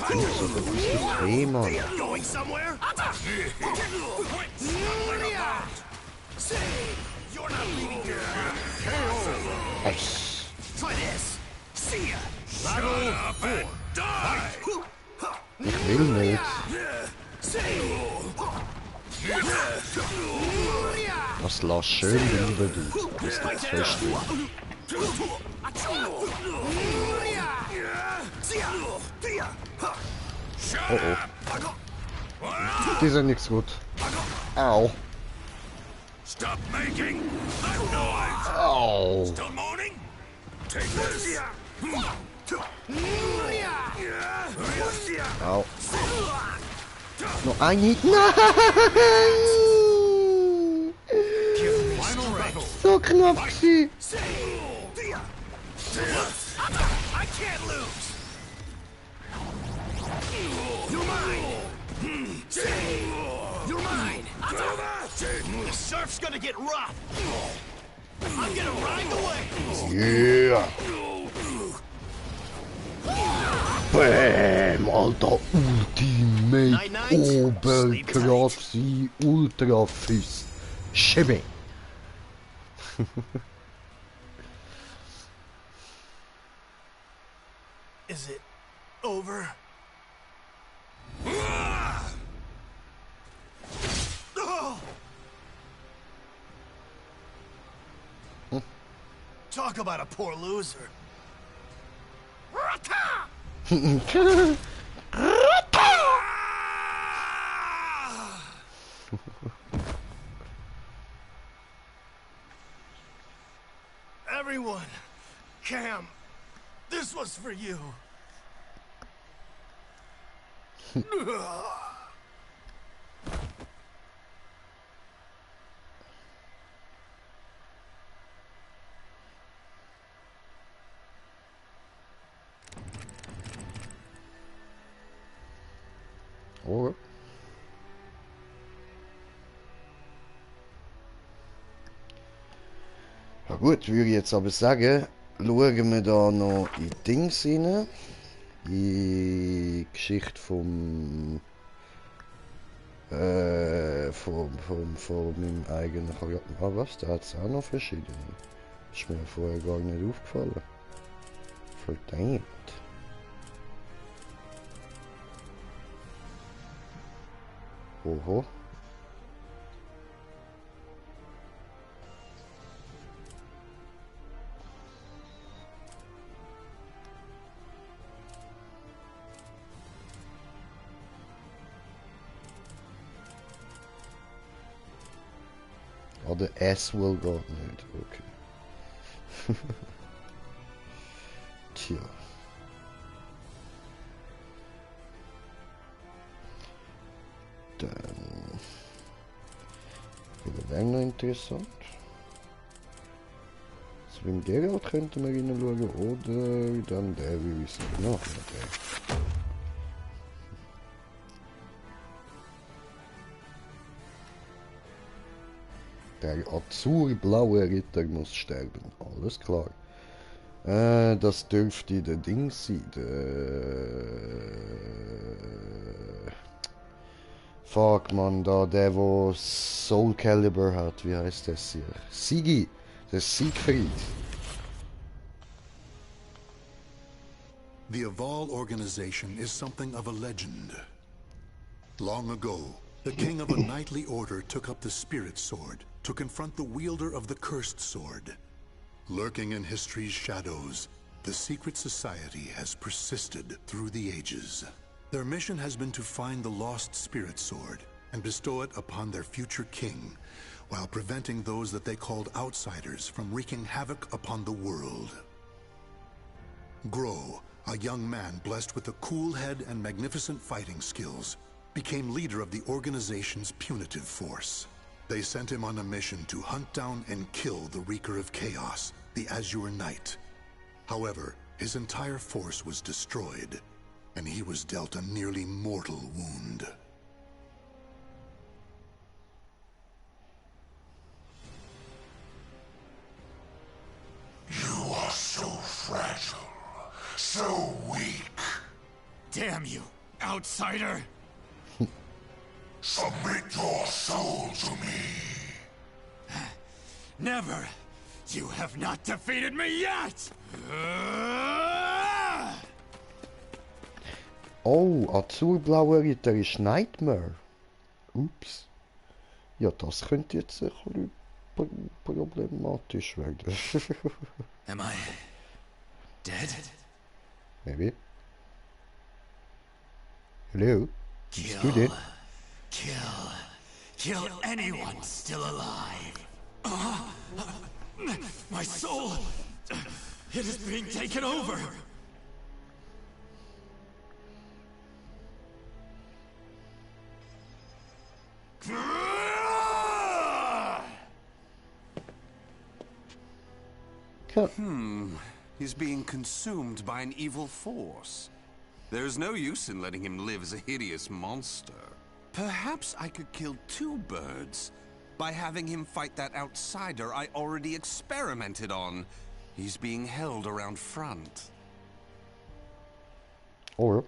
So, das ist die Mann. Ich will nicht. Das lass schön bleiben, du. Das ist fest. Oh oh. Die sind nicht so gut. Au. Stop making that noise. Au. Still moaning? Take this. Au. Noch ein Hit. Nein! So knapp gewesen. I can't lose. You're mine. You're mine. The surf's gonna get rough. I'm gonna ride the waves. Yeah. Bam, Alter. Ultimate Oberkrafsi Ultra Fist. Schiebe. Is it over? Talk about a poor loser. Everyone, Cam, this was for you. Oh. Ja gut, würde ich jetzt aber sagen, schauen wir da noch in Dings rein. Die Geschichte von meinem eigenen Charakter. Ah was, da hat es auch noch verschiedene. Ist mir vorher gar nicht aufgefallen. Verdammt. Oho. Oh, der S-Will geht nicht. Okay. Tja. Dann wieder wäre noch interessant. Also beim Geralt könnten wir reinschauen oder dann der, wie wir es noch der. Der azurblaue Ritter muss sterben. Alles klar. Das dürfte der Ding sein. Fuck man, da der wo SOULCALIBUR hat. Wie heißt das hier? Sigi. Der Siegfried. The Aval organization is something of a legend. Long ago, the king of a knightly order took up the spirit sword to confront the wielder of the cursed sword. Lurking in history's shadows, the secret society has persisted through the ages. Their mission has been to find the lost spirit sword and bestow it upon their future king, while preventing those that they called outsiders from wreaking havoc upon the world. Grow, a young man blessed with a cool head and magnificent fighting skills, became leader of the organization's punitive force. They sent him on a mission to hunt down and kill the Wreaker of Chaos, the Azure Knight. However, his entire force was destroyed, and he was dealt a nearly mortal wound. You are so fragile, so weak. Damn you, outsider! Submit your soul to me. Never! You have not defeated me yet! Oh, azulblauer Ritter ist Nightmare. Ups. Ja, das könnte jetzt ein bisschen problematisch werden. Am I dead? Maybe. Hello? Bist du denn? Kill anyone still alive. My soul, it is being taken over. He's being consumed by an evil force. There's no use in letting him live as a hideous monster. Perhaps I could kill two birds by having him fight that outsider I already experimented on. He's being held around front. Oder?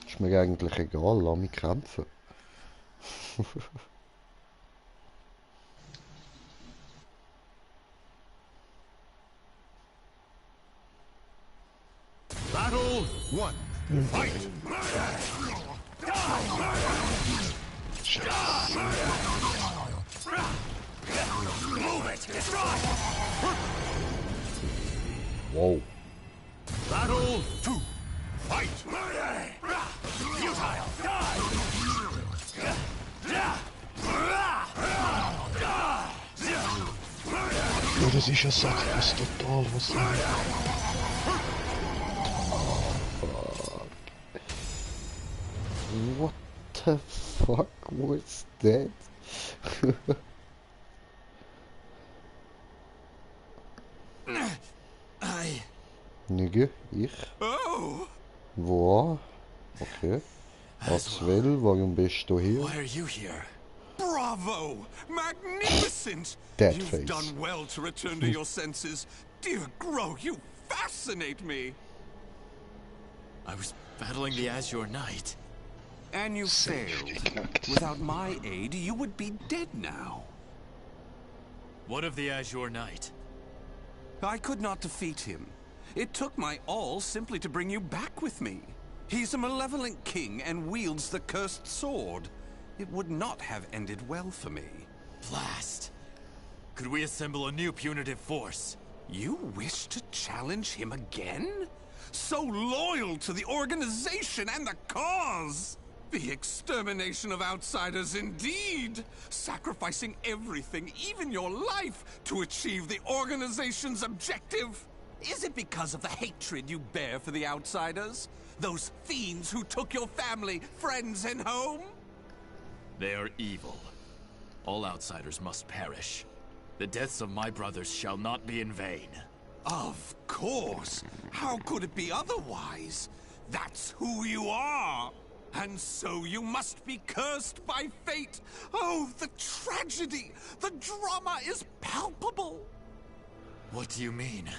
Ist mir eigentlich egal, lass mich kämpfen. Battle 1. Fight! Move it! Destroy! Whoa. Battle 2. Fight! Futile! Ja, das ist ja Sack, das ist total was sein. What the fuck was that? Nigga, ich? Oh! Wo? Okay. Axel, warum bist du hier? Why are you here? Bravo! Magnificent! That You've face. done well to return to your senses. Dear Gro, you fascinate me! I was battling the Azure Knight. And you failed. Without my aid, you would be dead now. What of the Azure Knight? I could not defeat him. It took my all simply to bring you back with me. He's a malevolent king and wields the cursed sword. It would not have ended well for me. Blast! Could we assemble a new punitive force? You wish to challenge him again? So loyal to the organization and the cause! The extermination of outsiders indeed! Sacrificing everything, even your life, to achieve the organization's objective! Is it because of the hatred you bear for the outsiders? Those fiends who took your family, friends, and home? They are evil. All outsiders must perish. The deaths of my brothers shall not be in vain. Of course! How could it be otherwise? That's who you are! And so you must be cursed by fate! Oh, the tragedy! The drama is palpable! What do you mean?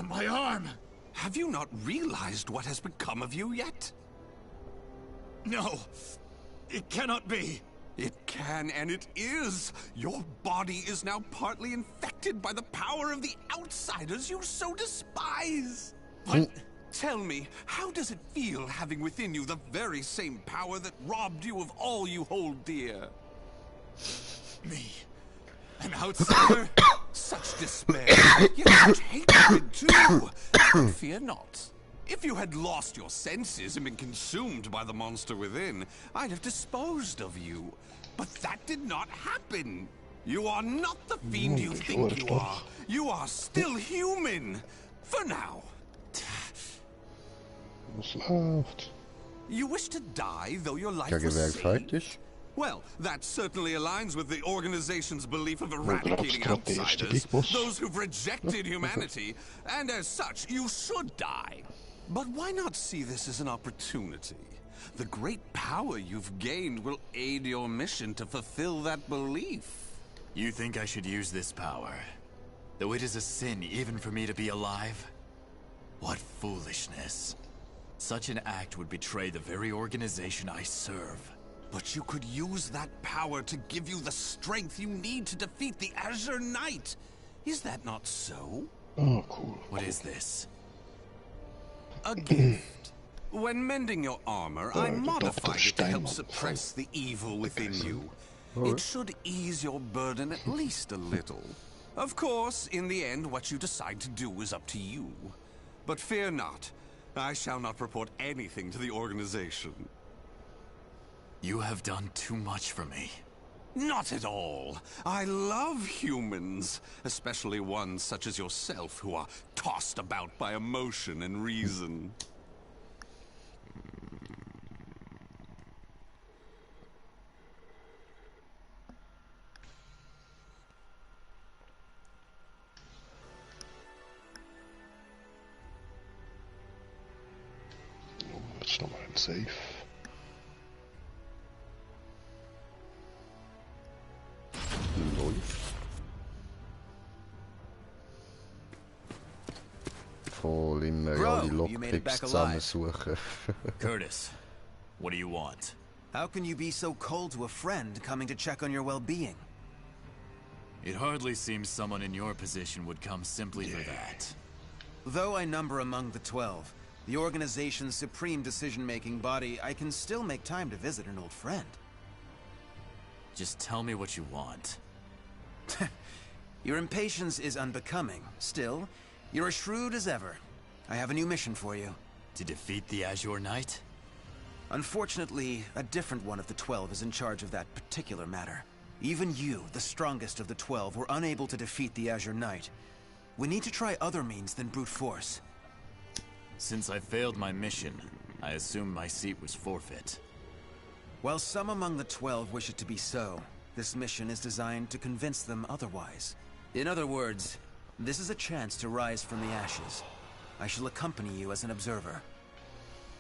My arm! Have you not realized what has become of you yet? No! It cannot be! It can and it is! Your body is now partly infected by the power of the outsiders you so despise! But tell me, how does it feel having within you the very same power that robbed you of all you hold dear? Me? An outsider? Such despair, yet such hatred too! But fear not. If you had lost your senses and been consumed by the monster within, I'd have disposed of you. But that did not happen. You are not the fiend you think you are. You are still human! For now. Was läuft? You wish to die, though your life Kijk, was werk saved? fertig. Well, that certainly aligns with the organization's belief of eradicating outsiders, those who've rejected humanity, and as such, you should die. But why not see this as an opportunity? The great power you've gained will aid your mission to fulfill that belief. You think I should use this power? Though it is a sin even for me to be alive? What foolishness. Such an act would betray the very organization I serve. But you could use that power to give you the strength you need to defeat the Azure Knight. Is that not so? Oh, cool. What is this? A gift. When mending your armor, I modified it to help suppress the evil within you. It should ease your burden at least a little. Of course, in the end, what you decide to do is up to you. But fear not. I shall not report anything to the organization. You have done too much for me. Not at all. I love humans, especially ones such as yourself who are tossed about by emotion and reason. Jetzt nochmal ein Safe. Läuft. Voll immer alle Lockpicks zusammensuchen. Curtis, what do you want? How can you be so cold to a friend coming to check on your well-being? It hardly seems someone in your position would come simply for that. Though I number among the 12, the organization's supreme decision-making body, I can still make time to visit an old friend. Just tell me what you want. Your impatience is unbecoming. Still, you're as shrewd as ever. I have a new mission for you. To defeat the Azure Knight? Unfortunately, a different one of the 12 is in charge of that particular matter. Even you, the strongest of the 12, were unable to defeat the Azure Knight. We need to try other means than brute force. Since I failed my mission, I assume my seat was forfeit. While some among the 12 wish it to be so, this mission is designed to convince them otherwise. In other words, this is a chance to rise from the ashes. I shall accompany you as an observer.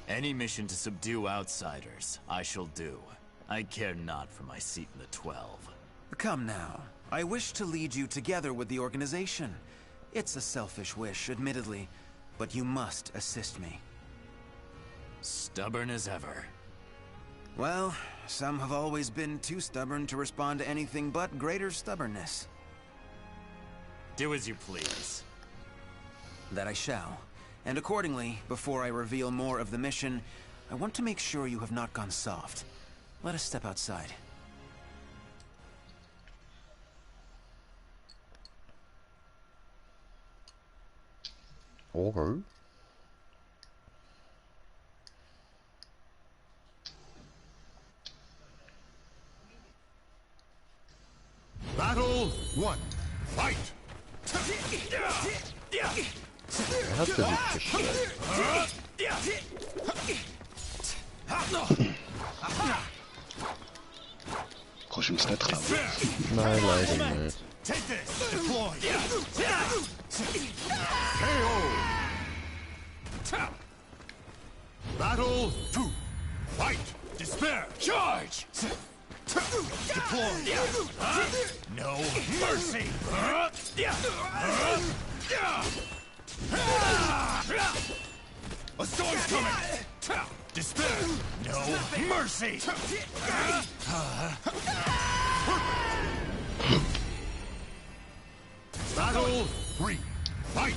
Any mission to subdue outsiders, I shall do. I care not for my seat in the 12. Come now. I wish to lead you together with the organization. It's a selfish wish, admittedly, but you must assist me. Stubborn as ever. Well, some have always been too stubborn to respond to anything but greater stubbornness. Do as you please. That I shall. And accordingly, before I reveal more of the mission, I want to make sure you have not gone soft. Let us step outside. Okay. Battle 1. Fight! Er hat ja Kannst du ihm das nicht klauen? Nein, leider nicht. Take this! Deploy! KO! Battle 2. Fight! Despair! Charge! Deploy! No mercy! A storm's coming! Despair! No mercy! Battle 3. Fight!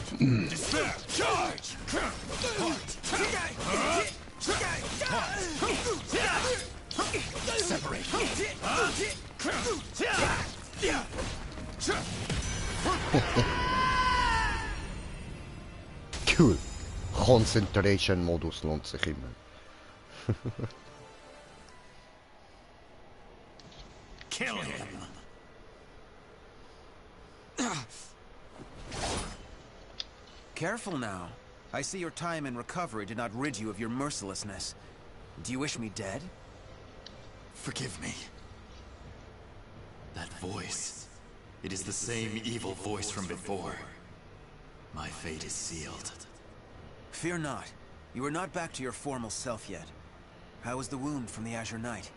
Despair! Charge! Separate! Cool. Concentration-Modus lohnt sich immer. Kill him! careful now. I see your time in recovery did not rid you of your mercilessness. Do you wish me dead? Forgive me. That voice. It is the same evil voice from before. My fate is sealed. Fear not. You are not back to your formal self yet. How is the wound from the Azure Knight?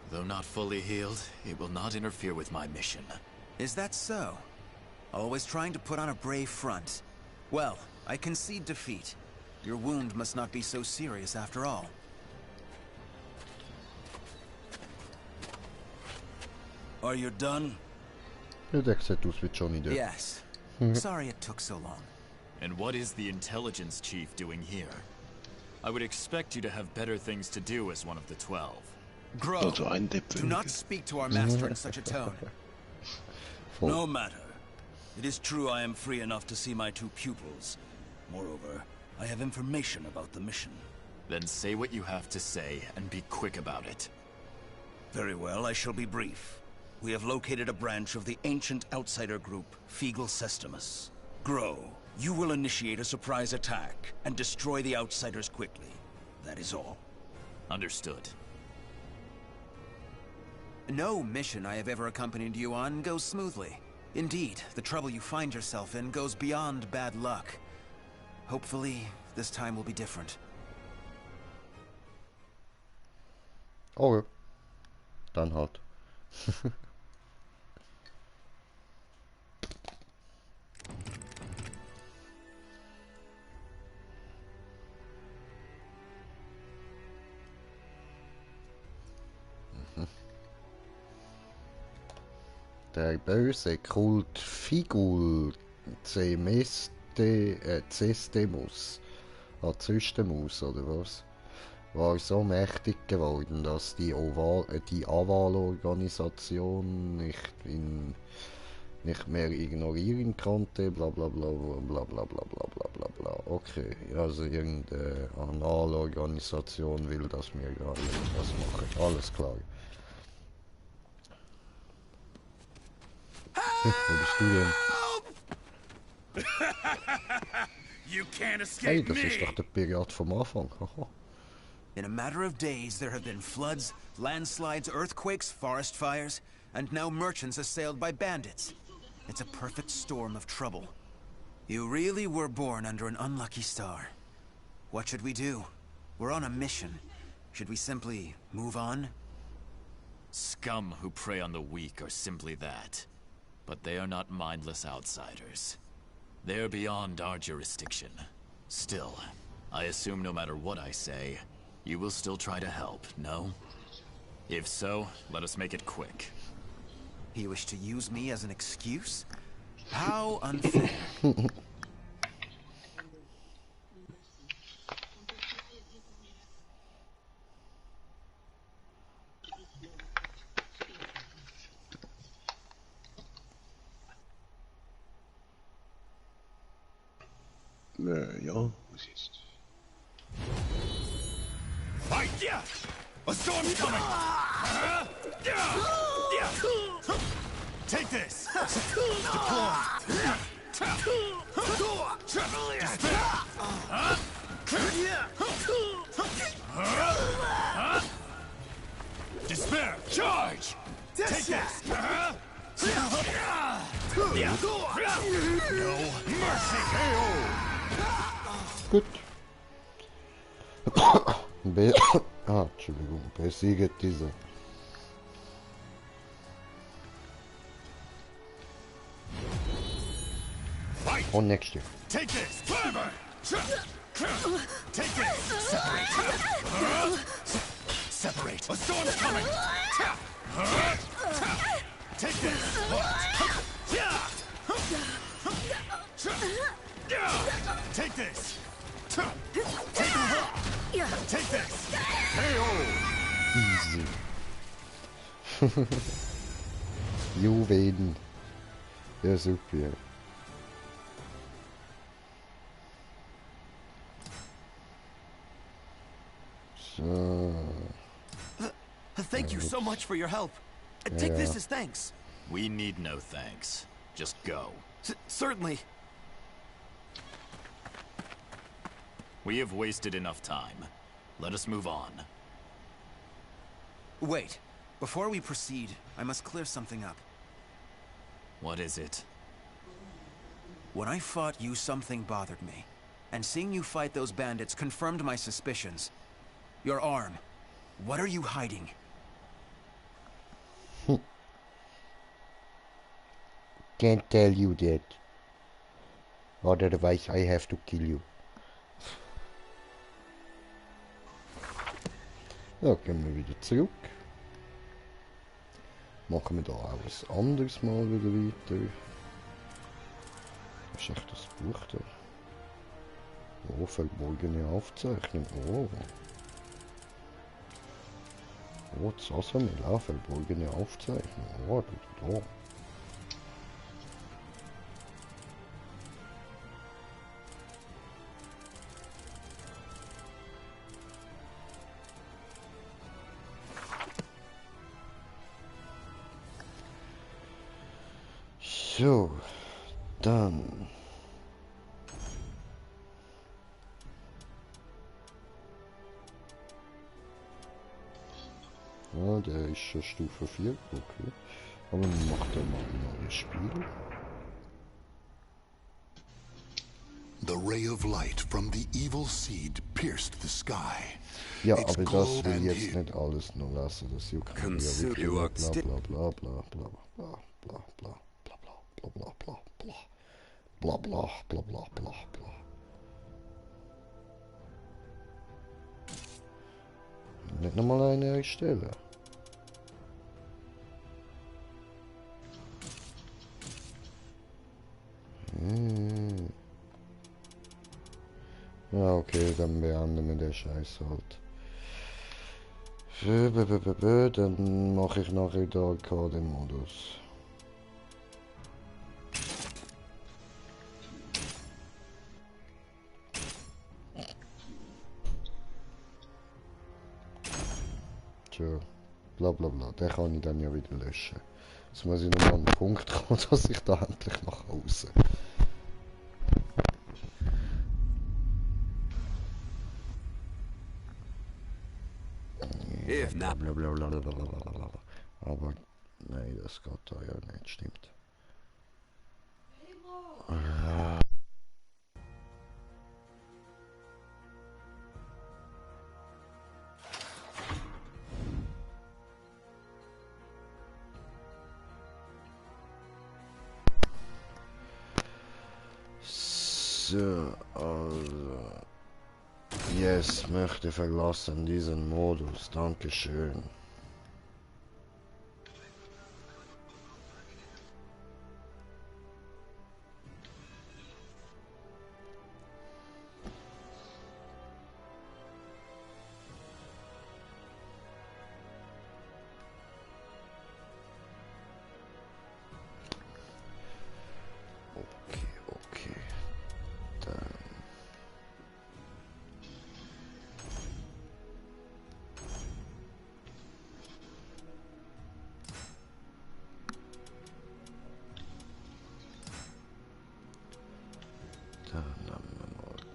Though not fully healed, it will not interfere with my mission. Is that so? Always trying to put on a brave front. Well, I concede defeat. Your wound must not be so serious after all. Are you done? Yes. Sorry it took so long. And what is the intelligence chief doing here? I would expect you to have better things to do as one of the 12. Grow, do not speak to our master in such a tone. No matter. It is true I am free enough to see my 2 pupils. Moreover, I have information about the mission. Then say what you have to say, and be quick about it. Very well, I shall be brief. We have located a branch of the ancient outsider group, Feegle Sestimus. Grow, you will initiate a surprise attack and destroy the outsiders quickly. That is all. Understood. No mission I have ever accompanied you on goes smoothly. Indeed, the trouble you find yourself in goes beyond bad luck. Hopefully, this time will be different. Oh, dann halt. Der böse Kult Figul Cestemus, oder was, war so mächtig geworden, dass die Aval-Organisation nicht mehr ignorieren konnte, bla bla bla bla bla bla bla bla bla bla. Okay, also irgendeine Analorganisation will, dass wir gerade was machen. Alles klar. Wo bist du denn? Hey, das ist doch der Pirat vom Anfang. In a matter of days, there have been floods, landslides, earthquakes, forest fires, and now merchants assailed by bandits. It's a perfect storm of trouble. You really were born under an unlucky star. What should we do? We're on a mission. Should we simply move on? Scum who prey on the weak are simply that. But they are not mindless outsiders. They are beyond our jurisdiction. Still, I assume no matter what I say, you will still try to help, no? If so, let us make it quick. You wish to use me as an excuse? How unfair. Ja, was jetzt? Fight! Yeah! A storm's coming! Take this! Deploy! Despair! Charge! Take this! No mercy! Gut. Entschuldigung, besiegt diese. Und next year. Take this! Clever! Take this! Separate! Separate! A storm's coming! Take this! Take this! Take this! Easy. Juwelen. Ja, super. So. Thank you so much for your help. Take this as thanks. We need no thanks. Just go. Certainly. We have wasted enough time. Let us move on. Wait. Before we proceed, I must clear something up. What is it? When I fought you, something bothered me. And seeing you fight those bandits confirmed my suspicions. Your arm. What are you hiding? Can't tell you that. Otherwise I have to kill you. Ja, gehen wir wieder zurück. Machen wir da auch ein anderes Mal wieder weiter. Was ist echt das Buch da? Oh, verborgene Aufzeichnung. Oh. Oh, Zasamela, verborgene Aufzeichnung. Oh, da. So, dann. Ja, der ist schon Stufe 4, okay. Aber dann macht er mal ein neues Spiel. The ray of light from the evil seed pierced the sky. Ja, aber das will jetzt nicht alles nur lassen, das juckt mir ja wirklich bla bla bla bla bla bla bla bla bla. Bla bla bla bla bla bla bla bla bla bla. Nicht nochmal eine erstellen. Ja, okay, dann beenden wir den Scheiß halt. Dann mache ich nachher den Arcade-Modus. Bla bla bla, den kann ich dann ja wieder löschen. Jetzt muss ich nochmal an den Punkt kommen, dass ich da endlich nach Hause. Bla bla bla bla bla bla. Aber nein, das geht da ja nicht, stimmt. So, also. Yes, möchte verlassen diesen Modus. Dankeschön.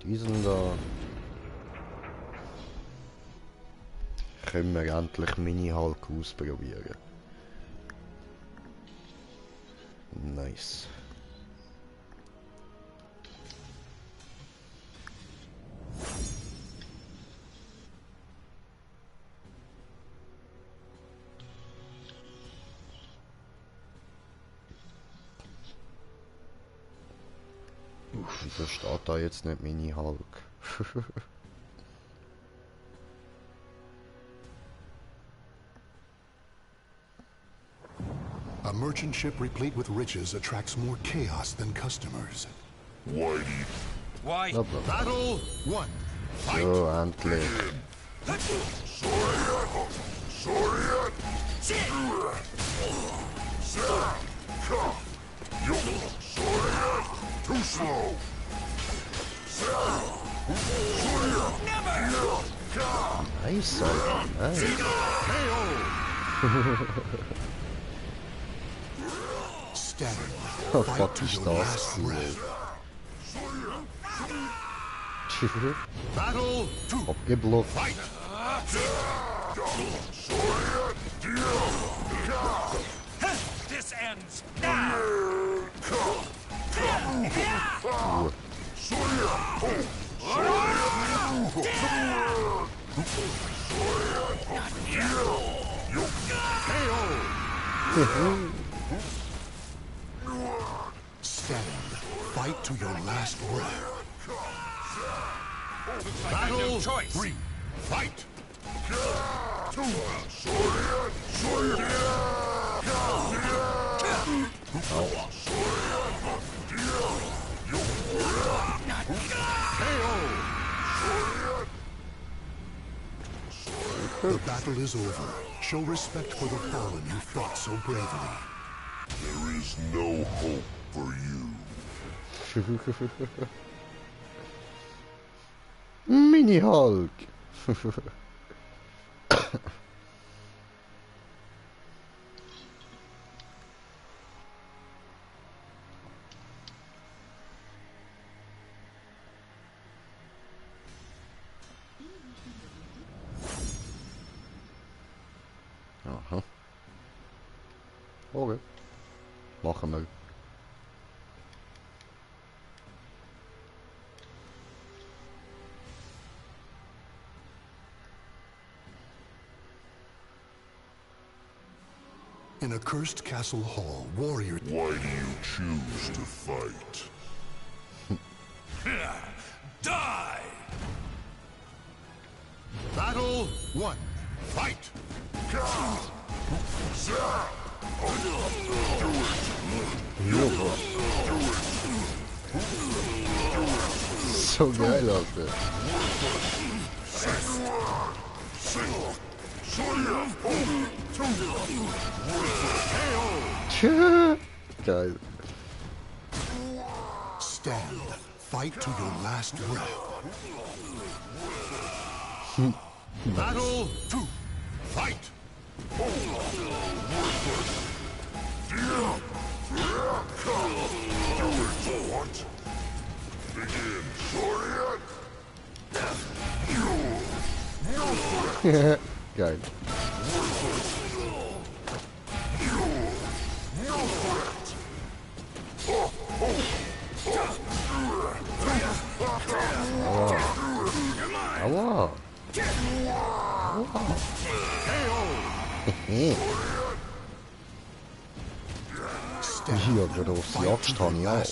Diesen da können wir endlich Mini-Hulk ausprobieren. Nice. Wieso steht da jetzt nicht Mini-Hulk? A merchant ship replete with riches attracts more chaos than customers. Whitey. Why? Battle one. So, endlich. Too slow. Nice, Alter. Nice. Oh, fuck ist das? Battle 2. Abgeblockt. Fight. This ends now. Stand. Fight to your last breath. Battle 3. Fight. The battle is over. Show respect for the fallen who fought so bravely. There is no hope for you. Mini Hulk. Aha. Okay. Machen wir. In a cursed castle hall, warrior... Why do you choose to fight? Die! Battle 1. Fight! So geil aus der. Geil. Stand. Fight to your last breath. Battle 2. Fight! What? Begin. Geil. Aua. Hier, grosse Axt habe ich auch.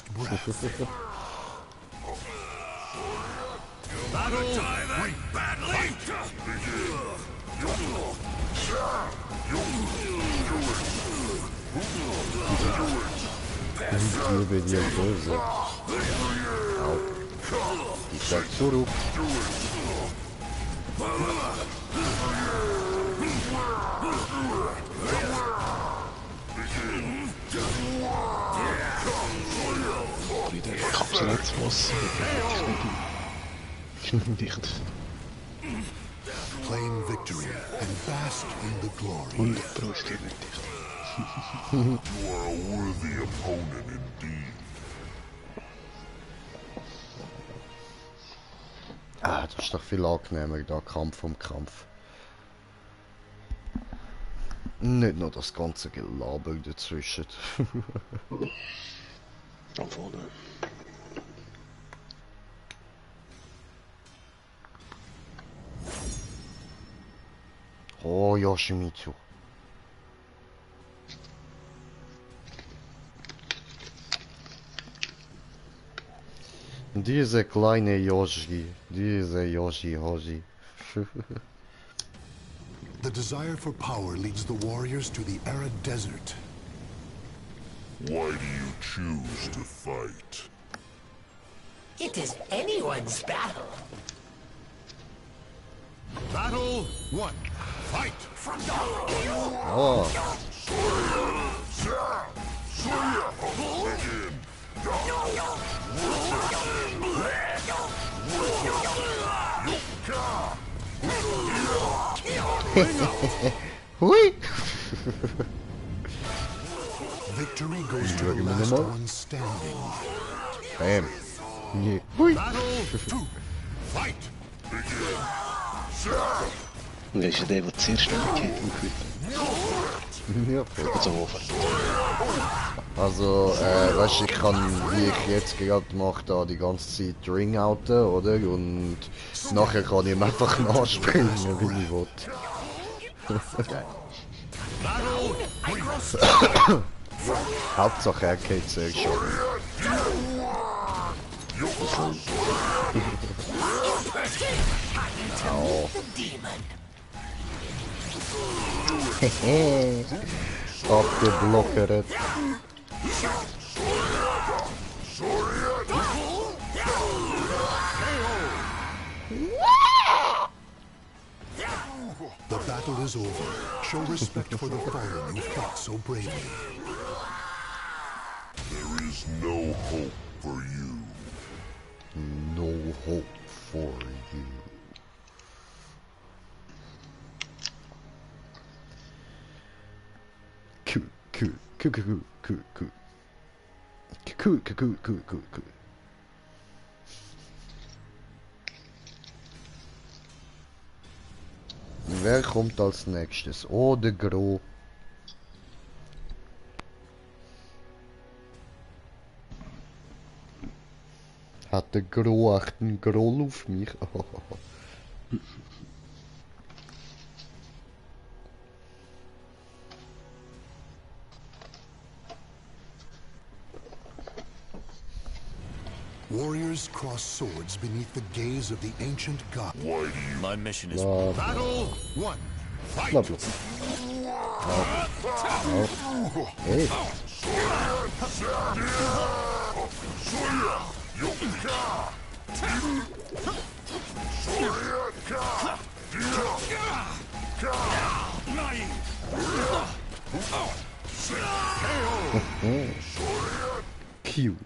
Ich liebe die Böse. Au. Ich sag zurück. Wieder Kapsel ins Wasser, dicht. Claim victory and bask in the glory. 100% nicht dicht. You are a worthy opponent indeed. Ah, das ist doch viel angenehmer, da Kampf um Kampf. Nicht nur das ganze Gelaber dazwischen. Da vorne. Oh, Yoshimitsu. Diese kleine Yoshi, diese Yoshi-Hoshi. The desire for power leads the warriors to the arid desert. Why do you choose to fight? It is anyone's battle. Battle 1. Fight! Oh. Hui! Victory goes to the last one standing. Bam. Yeah. Hui! Battle 2. Wer ist der, der zuerst weggeht im Kühl? Ja, voll. Also, weißt du, ich kann, wie ich jetzt gerade mache, da die ganze Zeit Ring-outen, oder? Und nachher kann ich ihm einfach nachspringen, wie ich will. Hauptsache er geht sehr schon. Au. Hehe. Abgeblockert. The battle is over. Show respect for the fallen who fought so bravely. There is no hope for you. No hope for you. Cool. Wer kommt als nächstes? Oh, der Gro. Hat der Gro echt einen Groll auf mich? Warriors cross swords beneath the gaze of the ancient god. Why do you? My mission is Battle 1. Fight! Lovely. Hey. Cute.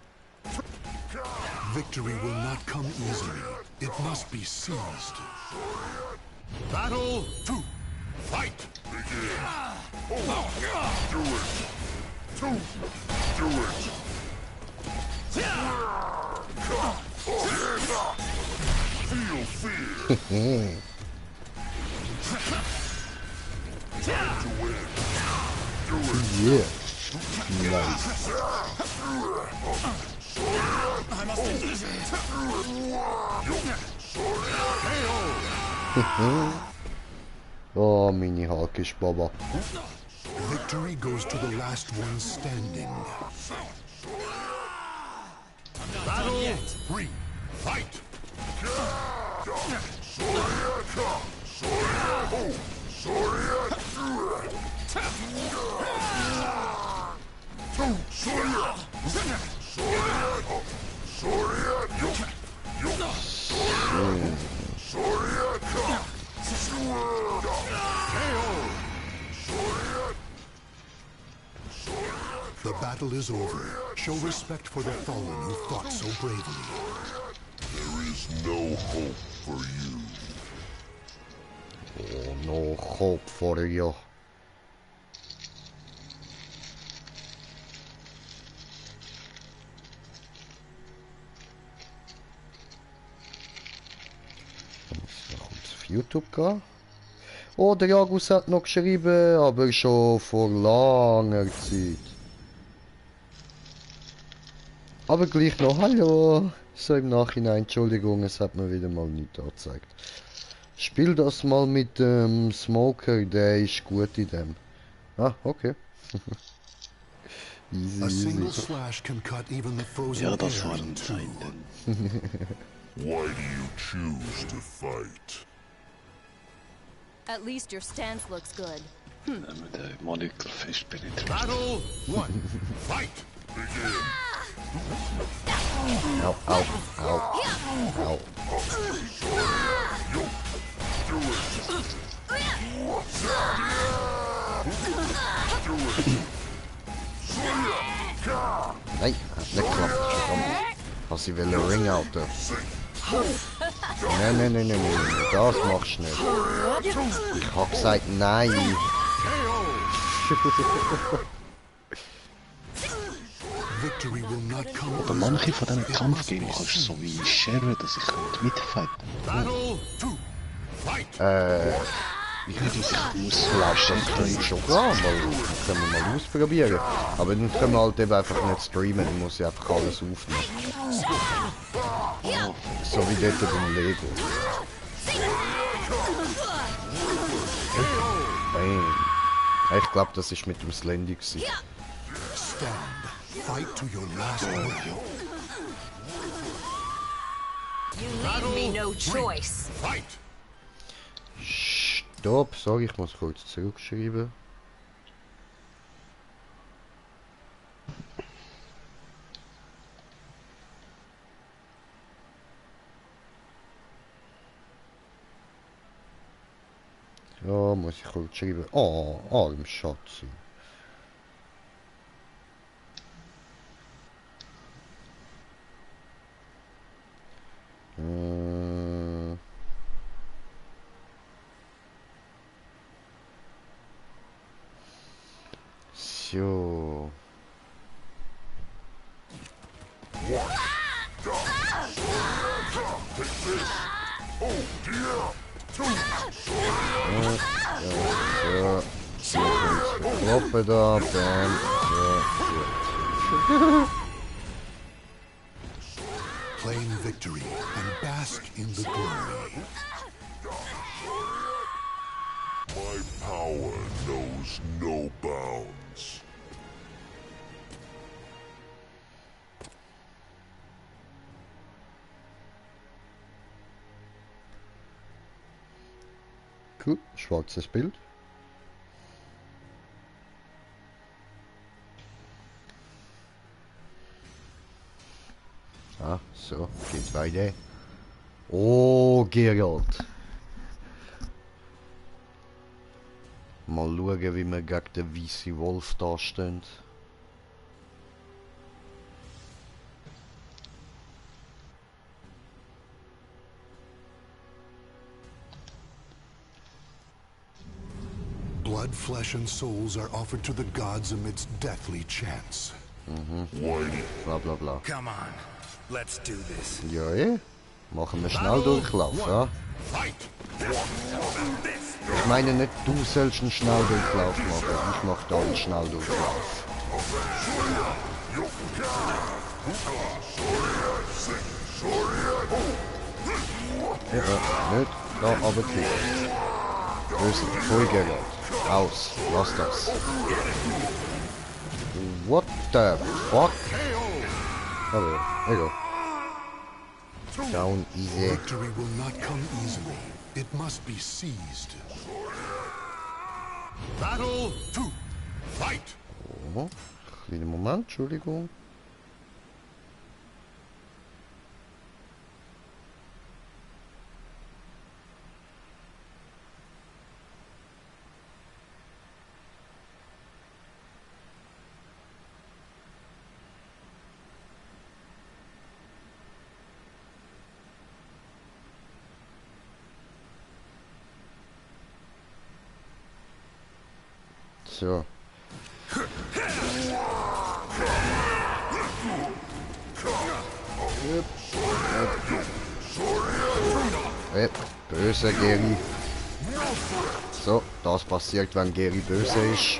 Victory will not come easily. It must be seized. Battle 2. Fight! Begin. Oh, do it. Do it. Feel fear. To win. Do it. Yeah. Nice. I must do this. Oh, mini Halkisch Baba. Victory goes to the last one standing. Battle 3. Fight! The battle is over. Show respect for the fallen who fought so bravely. There is no hope for you. Oh, no hope for you. Auf YouTube gehen. Oh, der Jagus hat noch geschrieben, aber schon vor langer Zeit. Aber gleich noch Hallo. So im Nachhinein, Entschuldigung, es hat mir wieder mal nicht angezeigt. Spiel das mal mit dem Smoker, der ist gut in dem. Ah, okay. Easy, A single easy. slash can cut even the frozen Ja, das air waren in two. Zeiten. Why do you choose to fight? At least your stance looks good. Mit der Monokel fest penetriert. Battle 1. Fight! Begin. Au, au, au, au. Do it. Nein, hat nicht geklappt. Verdammt. Hast sie will Ring out. Nein, das machst du nicht. Ich hab gesagt nein. Victory will not come. Aber manche von diesen Kampfgames kannst du so wie sharen, dass ich mitfighten Battle 2. Fight. Ich muss das ist schon klar, weil das können wir mal ausprobieren. Aber dann können wir halt eben einfach nicht streamen, dann muss ich einfach alles aufnehmen. So wie dort beim Lego. Bam. Ich glaube, das ist mit dem Slendy gewesen. Stand. Fight to your last breath. You leave me no choice. Fight. Stopp, sorry, ich muss kurz zurückschreiben. Ja, muss ich kurz schreiben. Oh, arm Schatzi. So. Kloppen da, bam, so, Claim victory and bask in the glory. My power knows no bounds. Gut, schwarzes Bild. Ah, so, geht's weiter. Oh, Gerald. Mal schauen, wie wir gegen den weißen Wolf da stehen. Blood, flesh, and souls are offered to the gods amidst deathly chants. Bla bla bla. Come on, let's do this. Ja, machen wir schnell Durchlauf, ja? Ich meine nicht, du sollst einen Schnelldurchlauf machen, ich mach da einen Schnelldurchlauf. Ja, nicht da runterklicken. Böse, ruhig Gerald. Raus, lass das. What the fuck? Aber, egal. Down easy. Victory will not come easily. It must be seized. Battle 2. Fight. Oh, kleinen Moment, Entschuldigung. So. Böse Geri. So, das passiert, wenn Geri böse ist.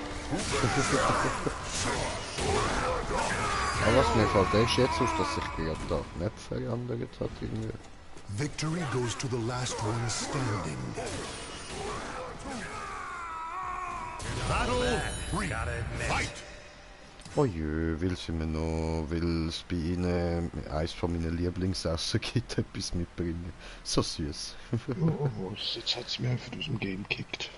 Aber was mir fällt ist jetzt auf, dass sich gerade da nicht verändert hat irgendwie. Victory goes to the last one standing. Battle 3. Fight. Oh jö, weil es bei ihnen eins von meinen Lieblingsessen gibt, etwas mitbringen. So süß. Oh, jetzt hat es mir einfach aus dem Game gekickt.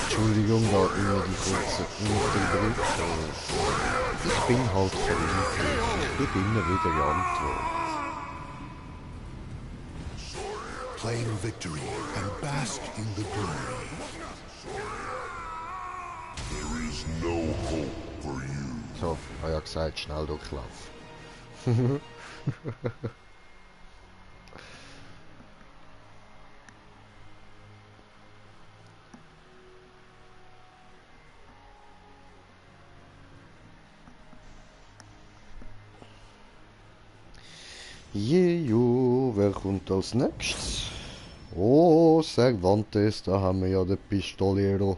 Entschuldigung, da immer die kurze Unterbrückung. Ich bin halt verwundert. Ich gebe immer wieder die Antwort. claim victory and bask in the glory. There is no hope for you. So, habe ja gesagt, schnell durchlauf. Jejo, wer kommt als nächstes? Oh, Cervantes, da haben wir ja den Pistolero.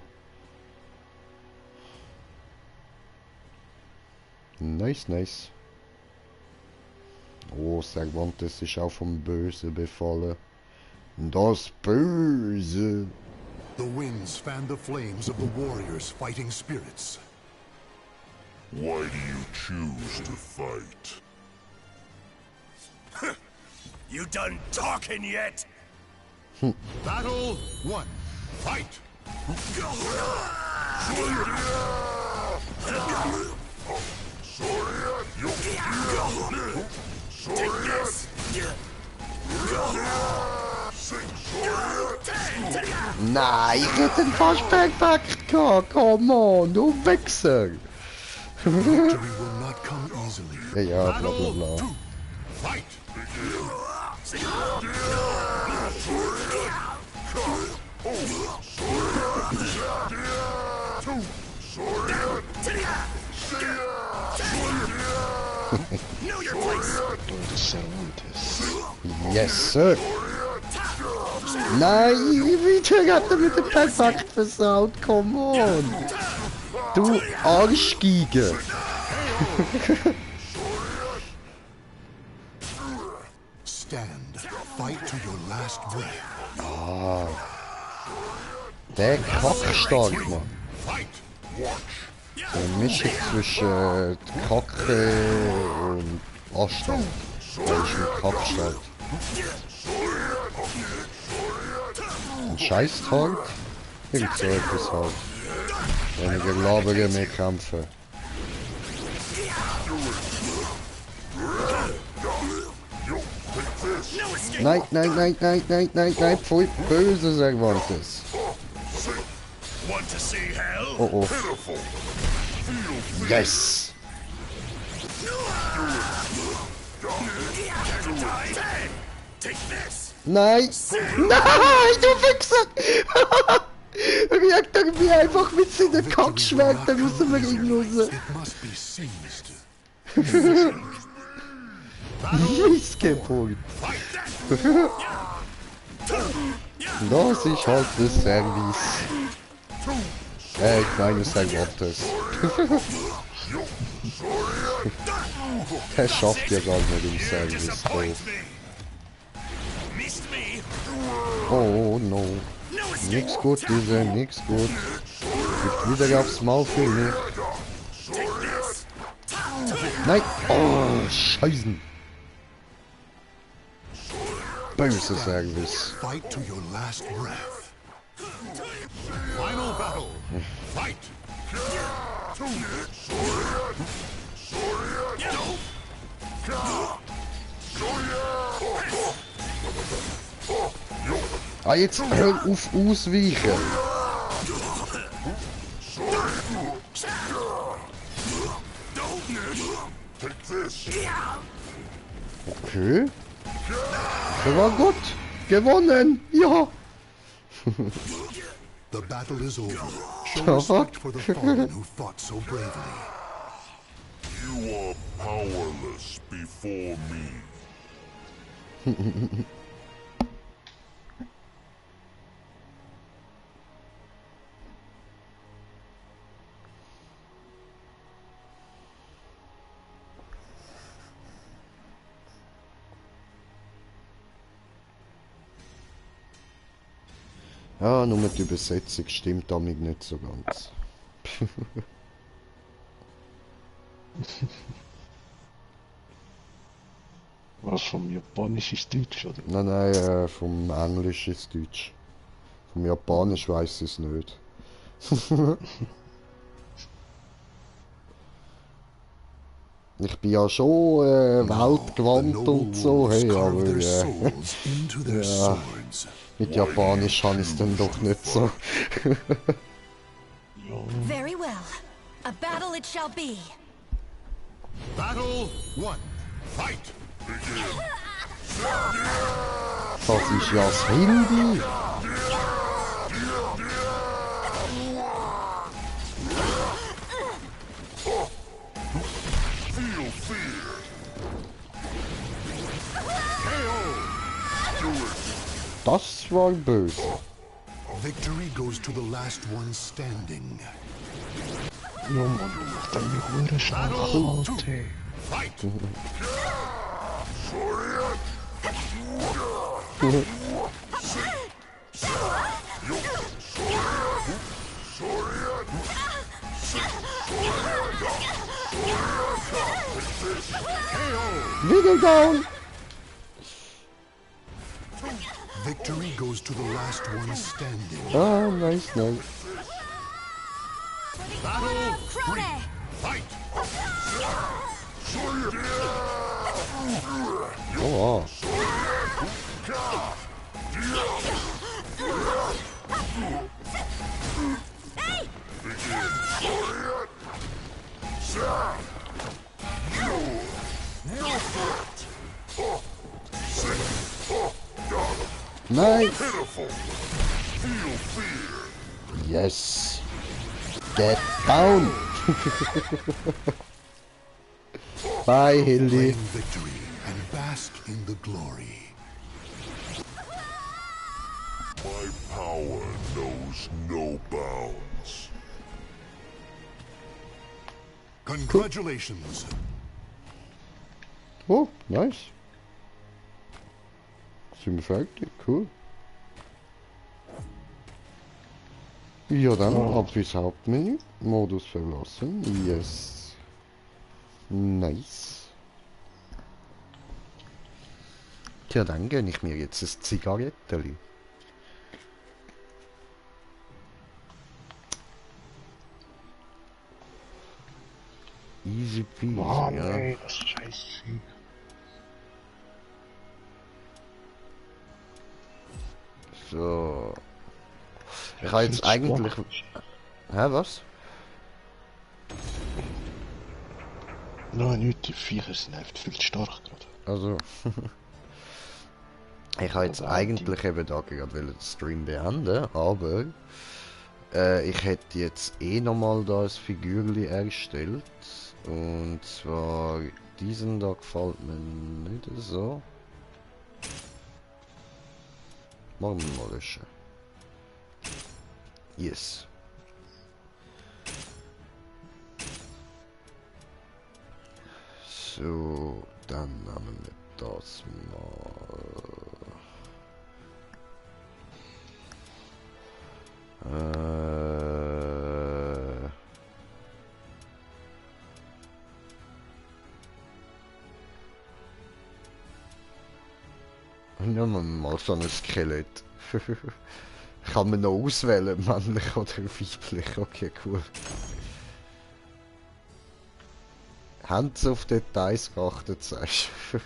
Nice, nice. Oh, Cervantes ist auch vom Böse befallen. Das Böse. The winds fan the flames of the warriors' fighting spirits. Why do you choose to fight? You done talking yet? Battle 1. Fight! Nein, ich hätte den fast weggepackt. Come on, du Wichser. Ja, ja, bla bla bla. Yes, sir. Nein, wie hat er mit dem Perfekt versaut? Come on. Du Arschgeige. Stand. Fight to your last breath. Ah. Der Kackstark, Mann. So eine Mischung zwischen Kacke und Anstand. Der ist ein Kackstark. Ein Scheißtag? Irgend so etwas halt. Weniger labern, mehr kämpfen. Nein, nein, nein, nein, nein, nein, nein, pfui, böse Cervantes. Oh oh. Yes! Nein! Nein, du Wichser! Reakt er mir einfach mit seinem Kackschwert aus dem Ring raus. Missgeburt. Das ist halt das Service. Ich meine Cervantes. Der schafft ja gar nicht im Service. Oh no. Nix gut, diese, nix gut. Gibt wieder aufs Maul für mich. Nein! Oh, Scheißen! Böse Service. Fight to your last breath. Final battle. Fight. Ah, jetzt hör auf ausweichen. Okay. Das war gut. Gewonnen. Ja. The battle is over. Show respect for the fallen who fought so bravely. You are powerless before me. Ja, nur die Übersetzung stimmt damit nicht so ganz. Was, vom Japanisch ins Deutsch, oder? Nein, nein, vom Englisch ins Deutsch. Vom Japanisch weiss ich es nicht. Ich bin ja schon weltgewandt und so, hey, aber ja. Mit Japanisch habe ich es dann doch nicht so. Very well. A battle it shall be. Battle 1. Fight! Das ist ja das Hindi. Feel fear. Das war böse. Victory goes to the last one standing. Ja, Mann, du machst deine Hure Schachhalte. Wiggle down. Victory goes to the last one standing. Ah, nice, nice. Battle 3. Fight! Oh, wow. Nice. Yes. Get down. Bye, Hildy. Victory and bask in the glory. My power knows no bounds. Congratulations. Oh, nice. Sind wir fertig? Cool. Ja, dann ab ins Hauptmenü. Modus verlassen. Yes. Nice. Tja, dann gönne ich mir jetzt ein Zigaretteli. Easy peasy, Mann, ja. ey, das ist scheiße. So. Ich habe jetzt eigentlich... Hä, was? Nein, nicht, die Viecher sind einfach viel zu stark gerade. Also... ich habe jetzt eigentlich eben da gerade den Stream beenden, aber... ich hätte jetzt eh nochmal da ein Figürli erstellt. Und zwar... diesen da gefällt mir nicht so. Machen wir mal löschen. Yes. So, dann nehmen wir das mal. Nehmen wir mal so ein Skelett. Kann man noch auswählen, männlich oder weiblich. Okay, cool. Haben Sie auf Details geachtet, sagst du?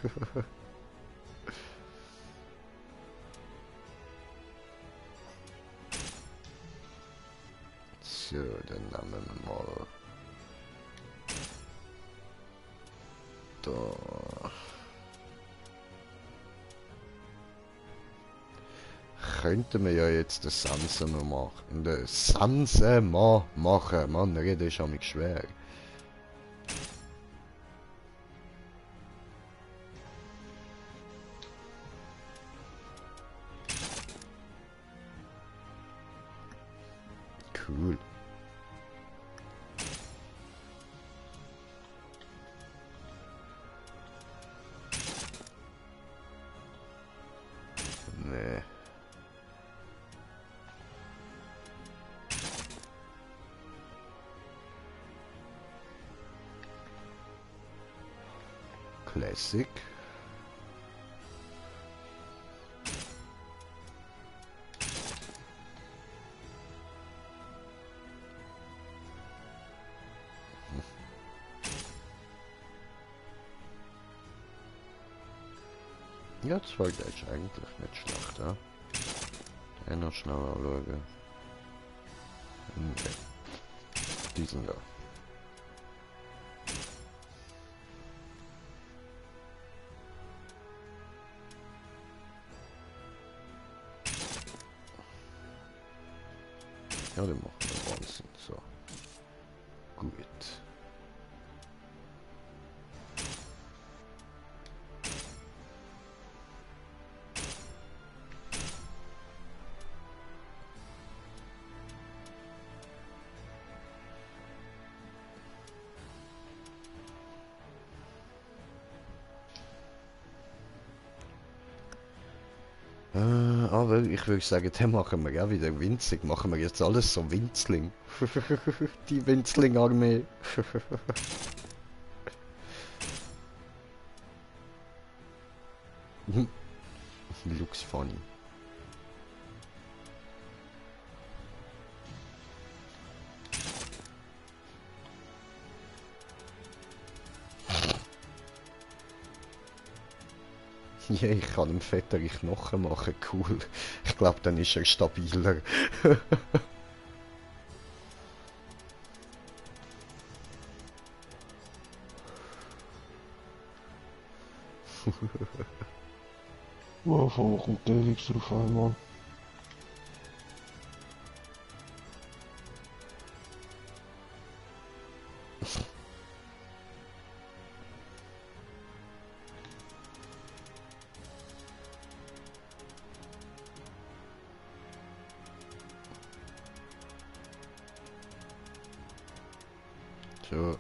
So, dann nehmen wir mal... da... Könnten wir ja jetzt den Sansen machen. Den Sansen machen. Mann, reden ist schon schwer. Cool. Nee. Classic. Ja, das war gleich eigentlich nicht schlecht, ja. noch schnell anschauen. Okay. Diesen da. Ja, den machen wir Wahnsinn. So. Gut. Aber ich würde sagen, den machen wir auch wieder winzig. Machen wir jetzt alles so Winzling. Die Winzling-Armee. Looks funny. Ja, ich kann dem fettere Knochen machen, cool. Ich glaube, dann ist er stabiler. Wow, wo kommt der Lix drauf an, Mann? So.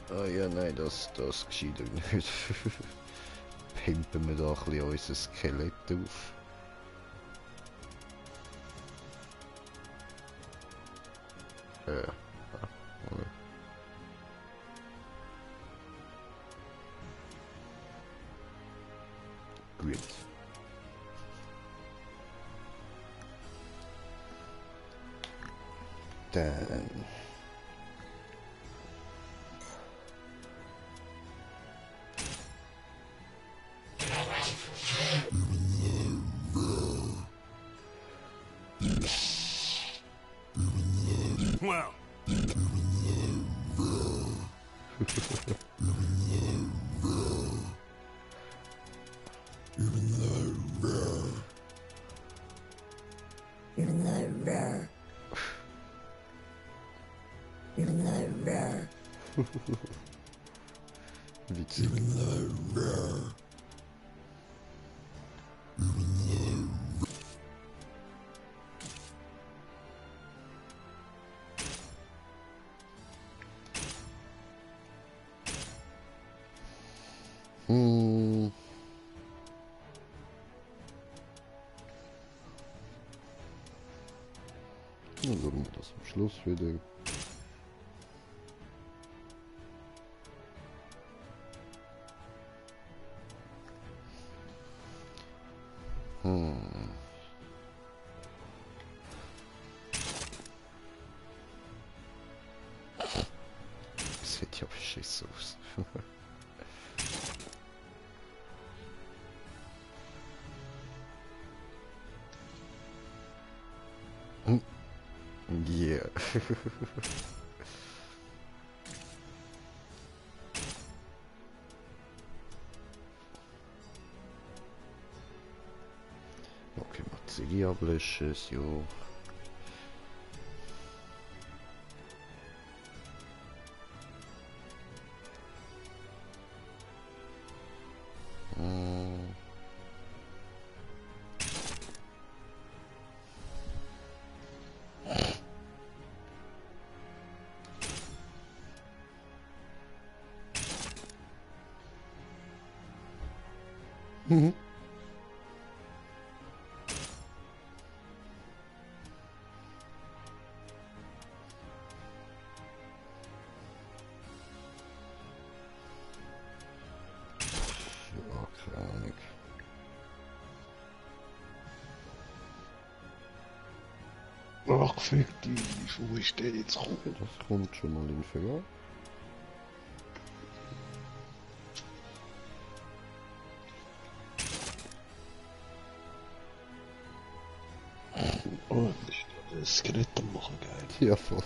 Ah ja, nein, das geschieht nicht. Pimpen wir da ein bisschen unser Skelett auf. Gut. Dann... Well. Witzig. Dann sagen wir das am Schluss wieder. Das sieht ja beschissen aus. Yeah. Okay, Materie ablöschen, ja. Mhm. Ja, keine Ahnung. Ach, fick dich, wo ist der jetzt gekommen? Das kommt schon mal in Finger. Oh, das ist ein Skelett am machen, geil. Ja, voll.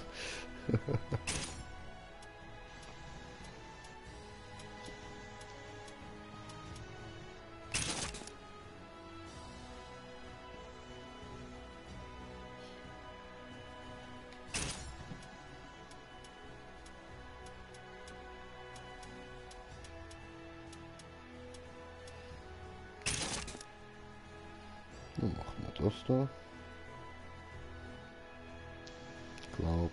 Dann machen wir das da. Ich glaube,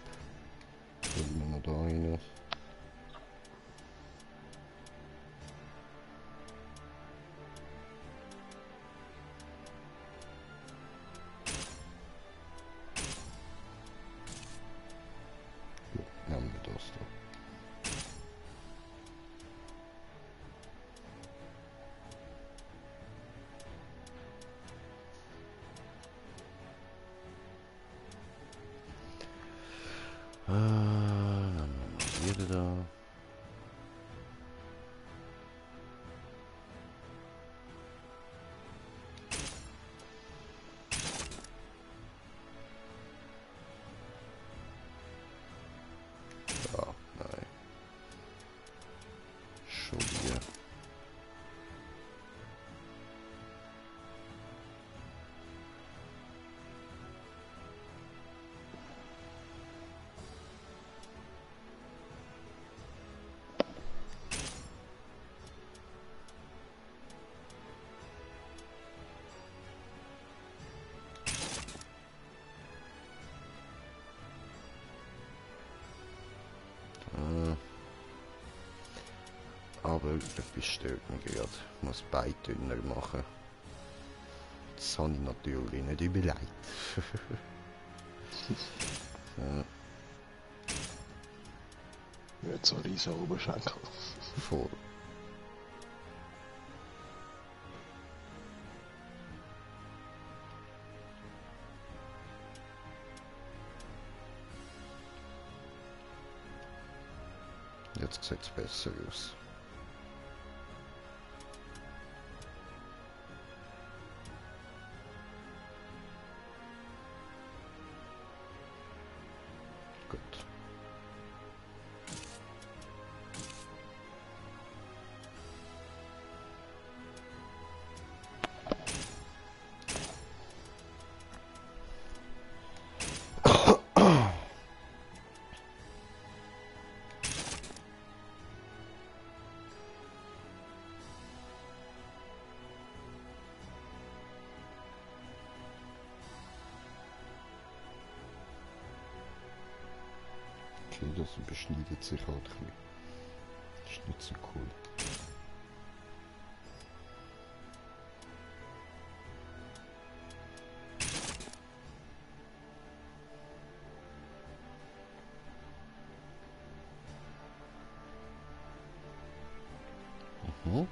können wir noch da rein. Gut, nehmen wir das da. Dann haben wir wieder da. Ja, nein. Schon wieder. Aber etwas stört mich gerade. Ich muss beide dünner machen. Das habe ich natürlich nicht überlegt. Ja. Nicht so riesen Oberschenkel. Voll. Jetzt sieht es besser aus. Gut. Okay, das überschneidet sich halt ein bisschen. Das ist nicht so cool. Mhm.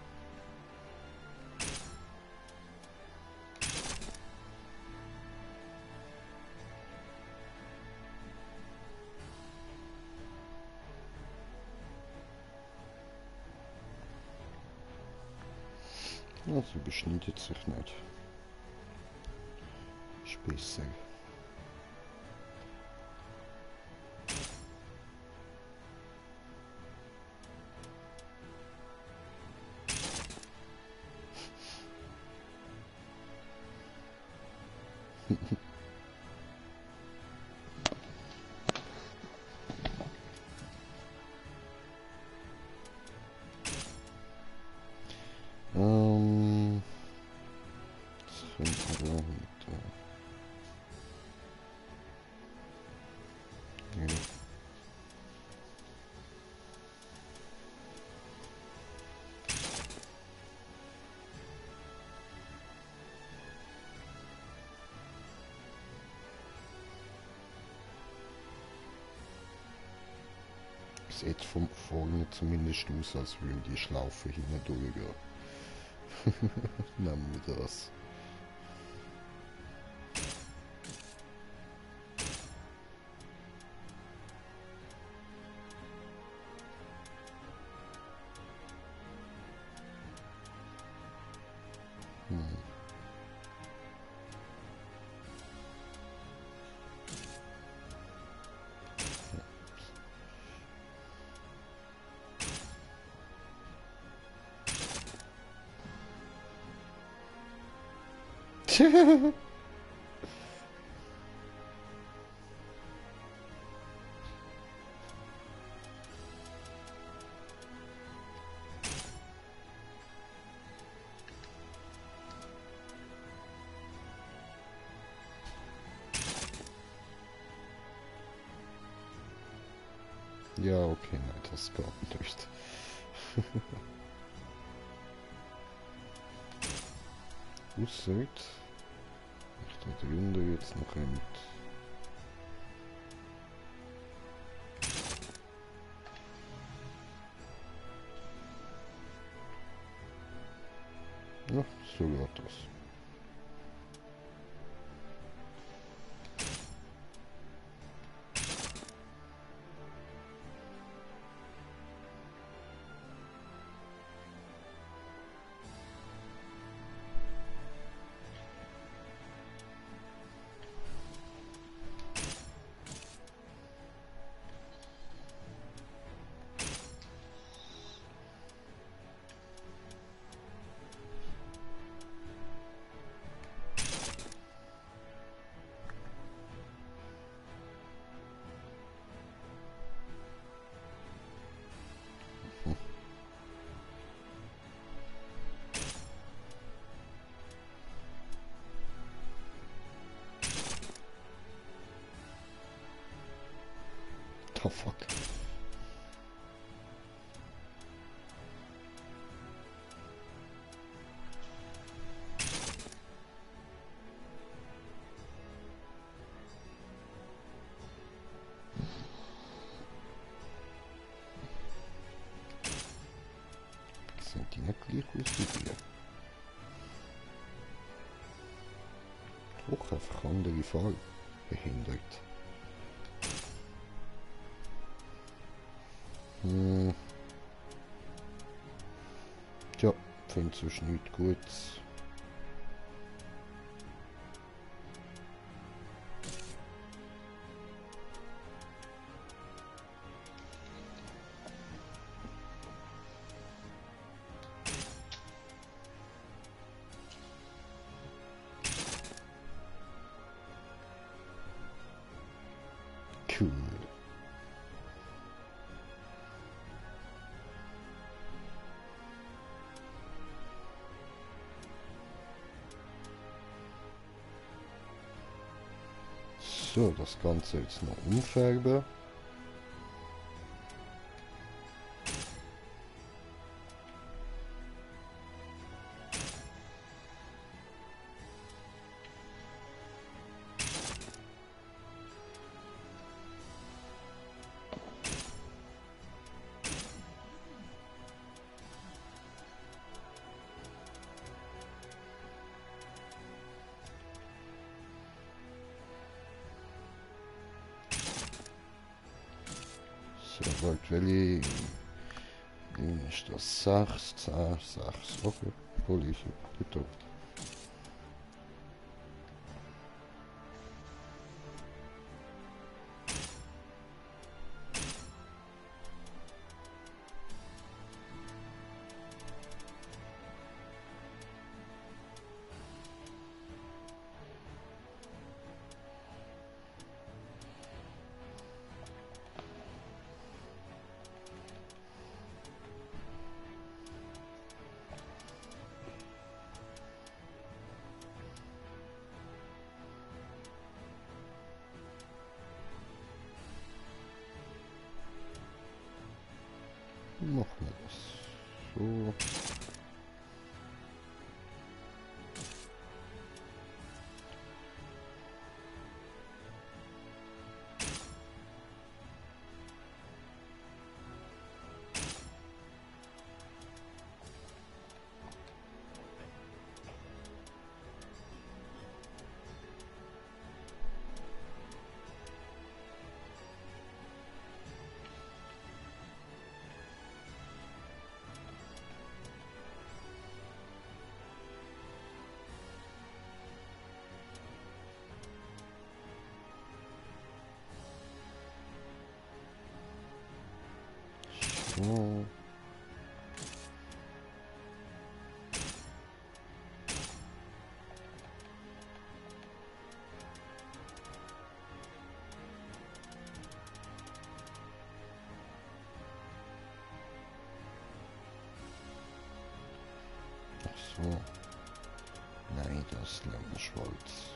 Ja, sie überschneidet sich nicht. Ist besser. Das könnte man da hinten. Ja. Sieht von vorne zumindest aus, als würde die Schlaufe hindurchgehen. Nehmen wir das. Ja, okay, nein, das geht nicht. Außer ich da drunter jetzt noch kommt. Ja, so geht das. Oh fuck. Sind die nicht gleich aus wie wir? Auch einfach andere Fall behindert. Tja, finde sonst nichts Gutes. Cool. So, das Ganze jetzt noch umfärben. So, welche ist das 6, 10, 6, okay, Police, gut. Machen wir das so. So. Nein, das lange Schwarz.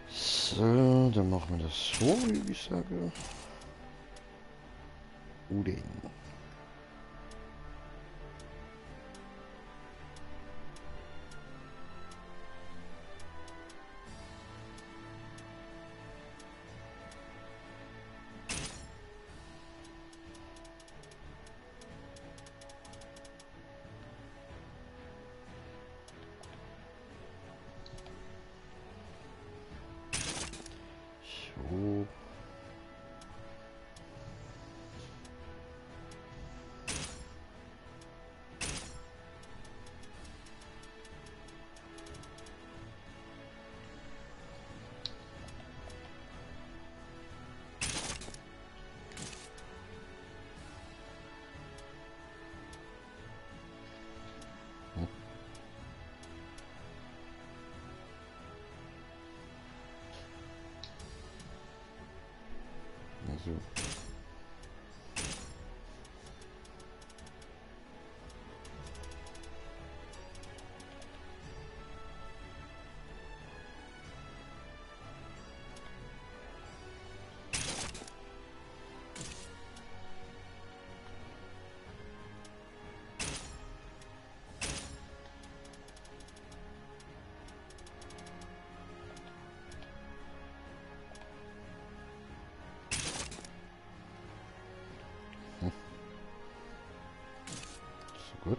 So, dann machen wir das so, wie ich sage. Uden. So. Also. Gut.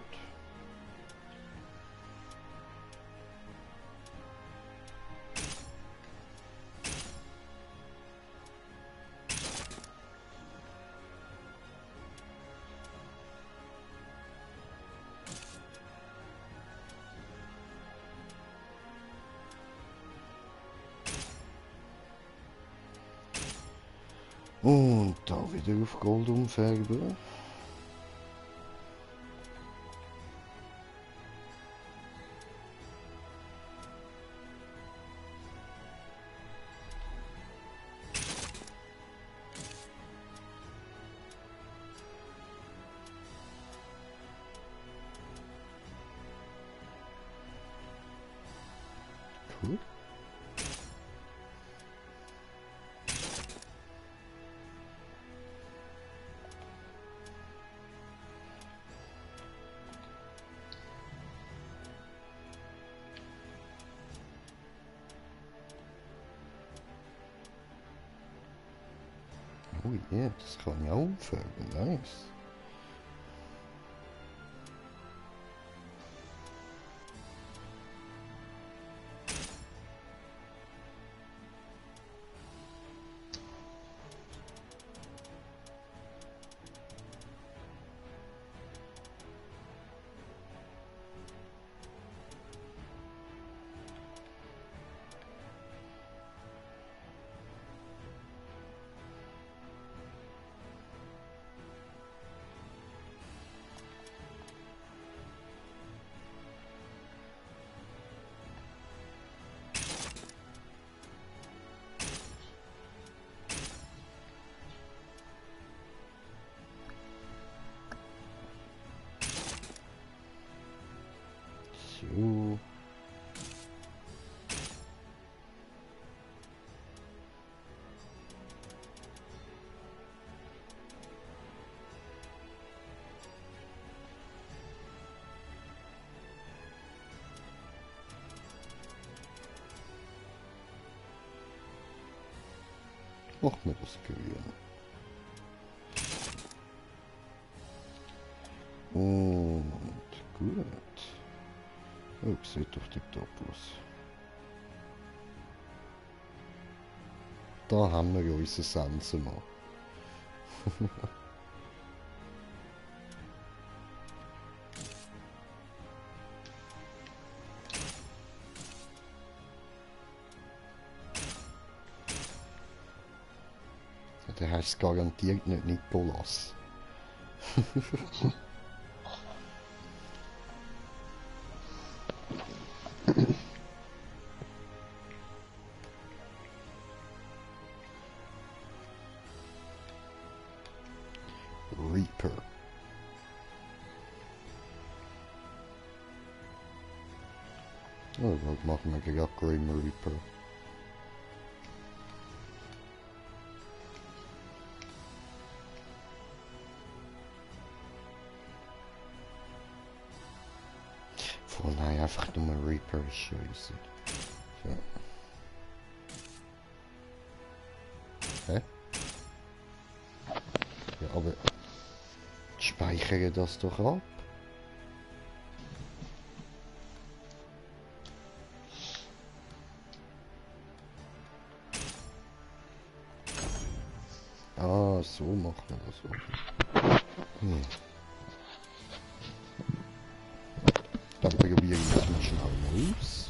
Und da wieder auf Gold umfärben. Cool. Oh ja, das kann ich auch umfärben, nice. So. Machen wir das Grün. Und gut. Oh, sieht doch tipptopp aus. Da haben wir ja unsere Sensen mal. Der heißt garantiert nicht Nikolas. Reaper. Oh, was machen wir gerade Grim Reaper? Oh nein, einfach nur Reaper ist scheiße. So. Hä? Ja, aber speichere das doch ab. Ah, so machen wir das. Hm. Dann probiere ich das mal schnell aus.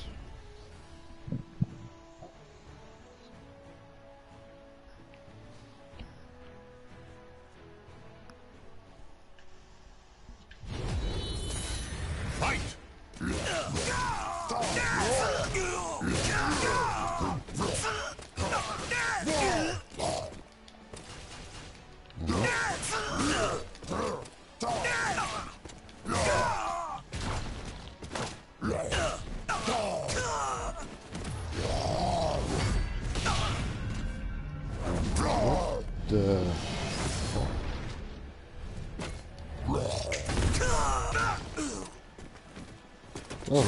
Oh,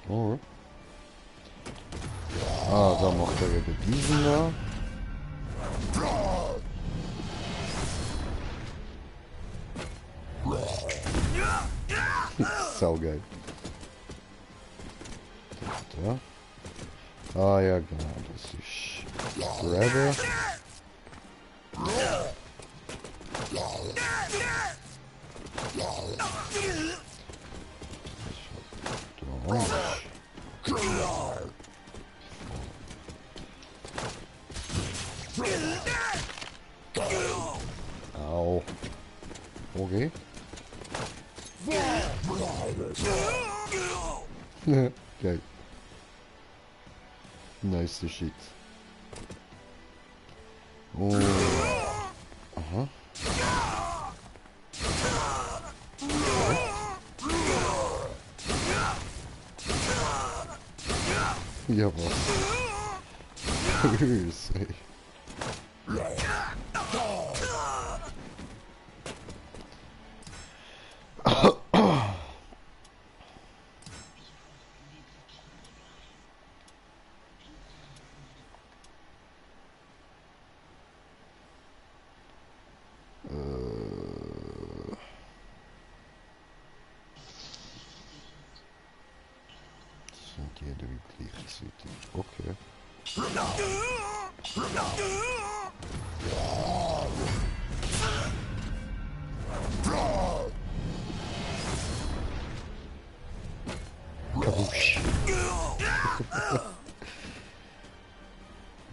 oh. Ah, da macht er wieder diesen da. Saugeil. Da. Ah ja, genau, das ist Grabber. Au. Okay. Geil. Nice shit. Oh. Aha. Ja, was? Grüß, ey. Sind jeder gleichzeitig. Okay.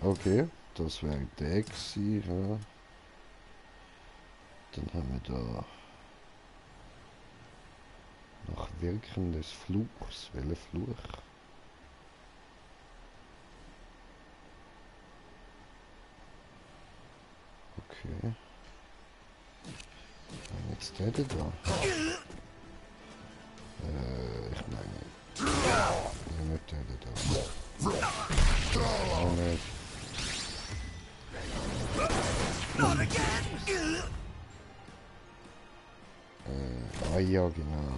Okay, das wäre der gewesen, ja. Dann haben wir da noch Wirken des Fluchs. Welcher Fluch? Okay. Jetzt der da. Ich meine. Nicht der da. Auch nicht. Ah ja, genau.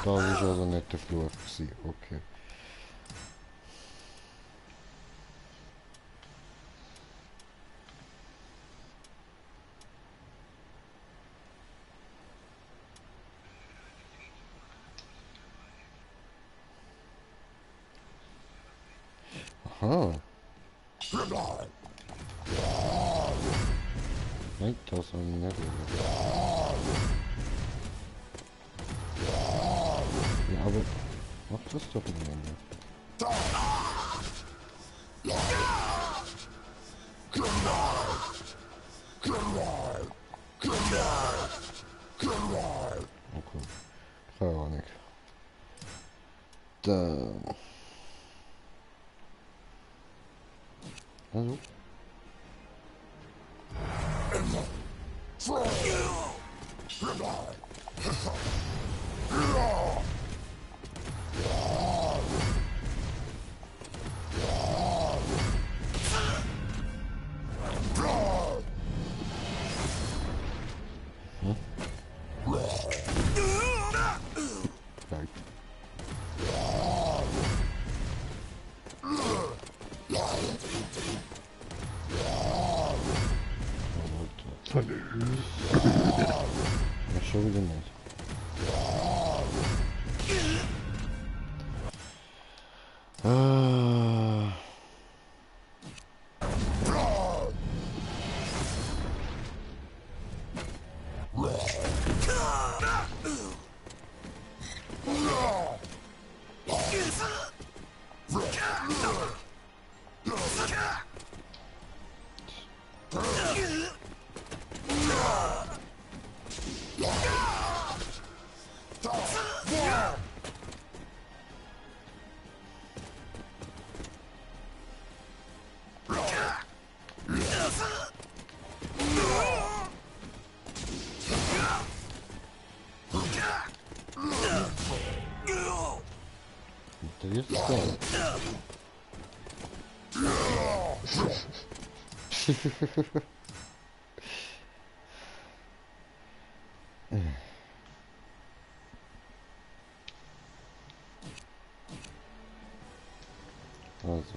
Das war also nicht der Fluch gewesen. Okay. Aha. Nein, das soll ich nicht. Ja, aber mach das doch nicht mehr. Okay. Keine Ahnung. Dann. Also. Schon wieder nicht. Also.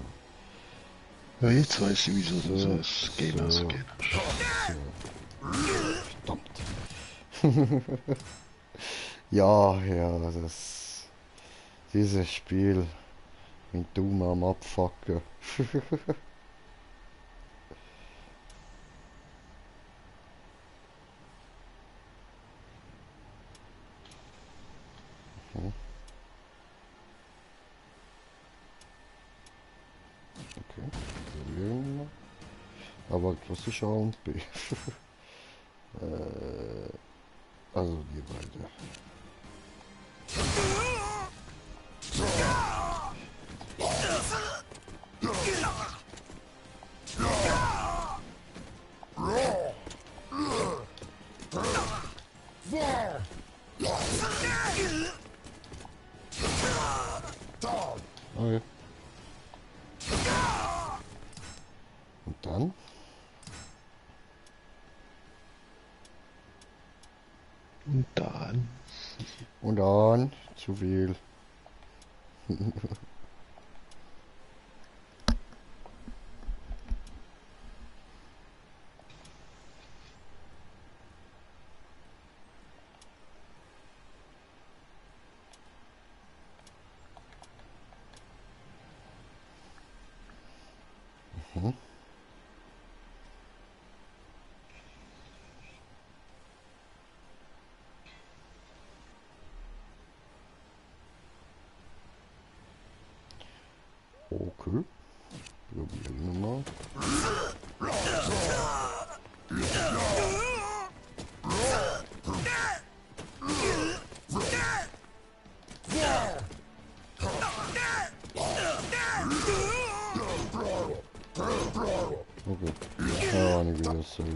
Ja, jetzt weiß ich, wieso du so das Game ausgeht. Verdammt. Ja, dieses Spiel mit Daumen am Abfucken. Okay, probieren wir. Aber was ist A und B? Also die beiden. Okay. Und dann? Und dann? Zu viel. Okay, probieren wir mal. Okay. Keine Ahnung, wie das soll.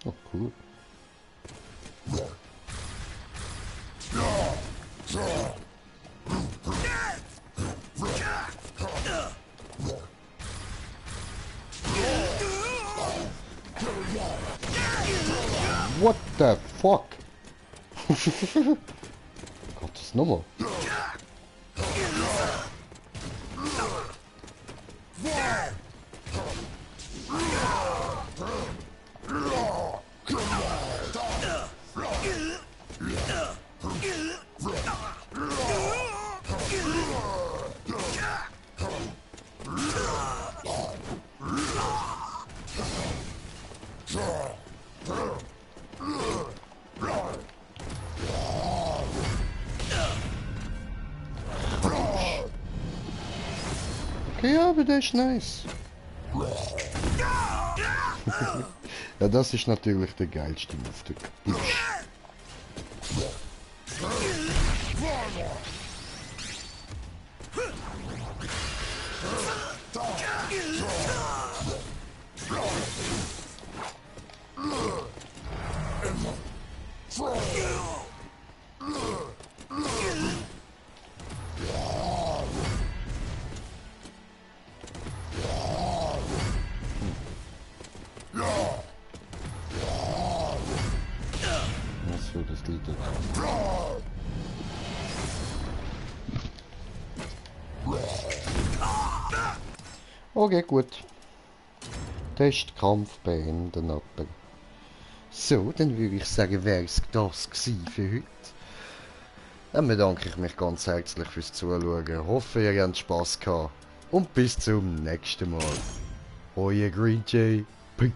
Oh, cool. What the fuck? Gottes Nummer. Okay, aber der ist nice. Ja, das ist natürlich der geilste Move. So, das Lied. Okay, gut. Testkampf beenden. Aber. So, dann würde ich sagen, wäre es das für heute. Dann bedanke ich mich ganz herzlich fürs Zuschauen. Hoffe, ihr habt Spass gehabt. Und bis zum nächsten Mal. Euer Green Jay. Peace.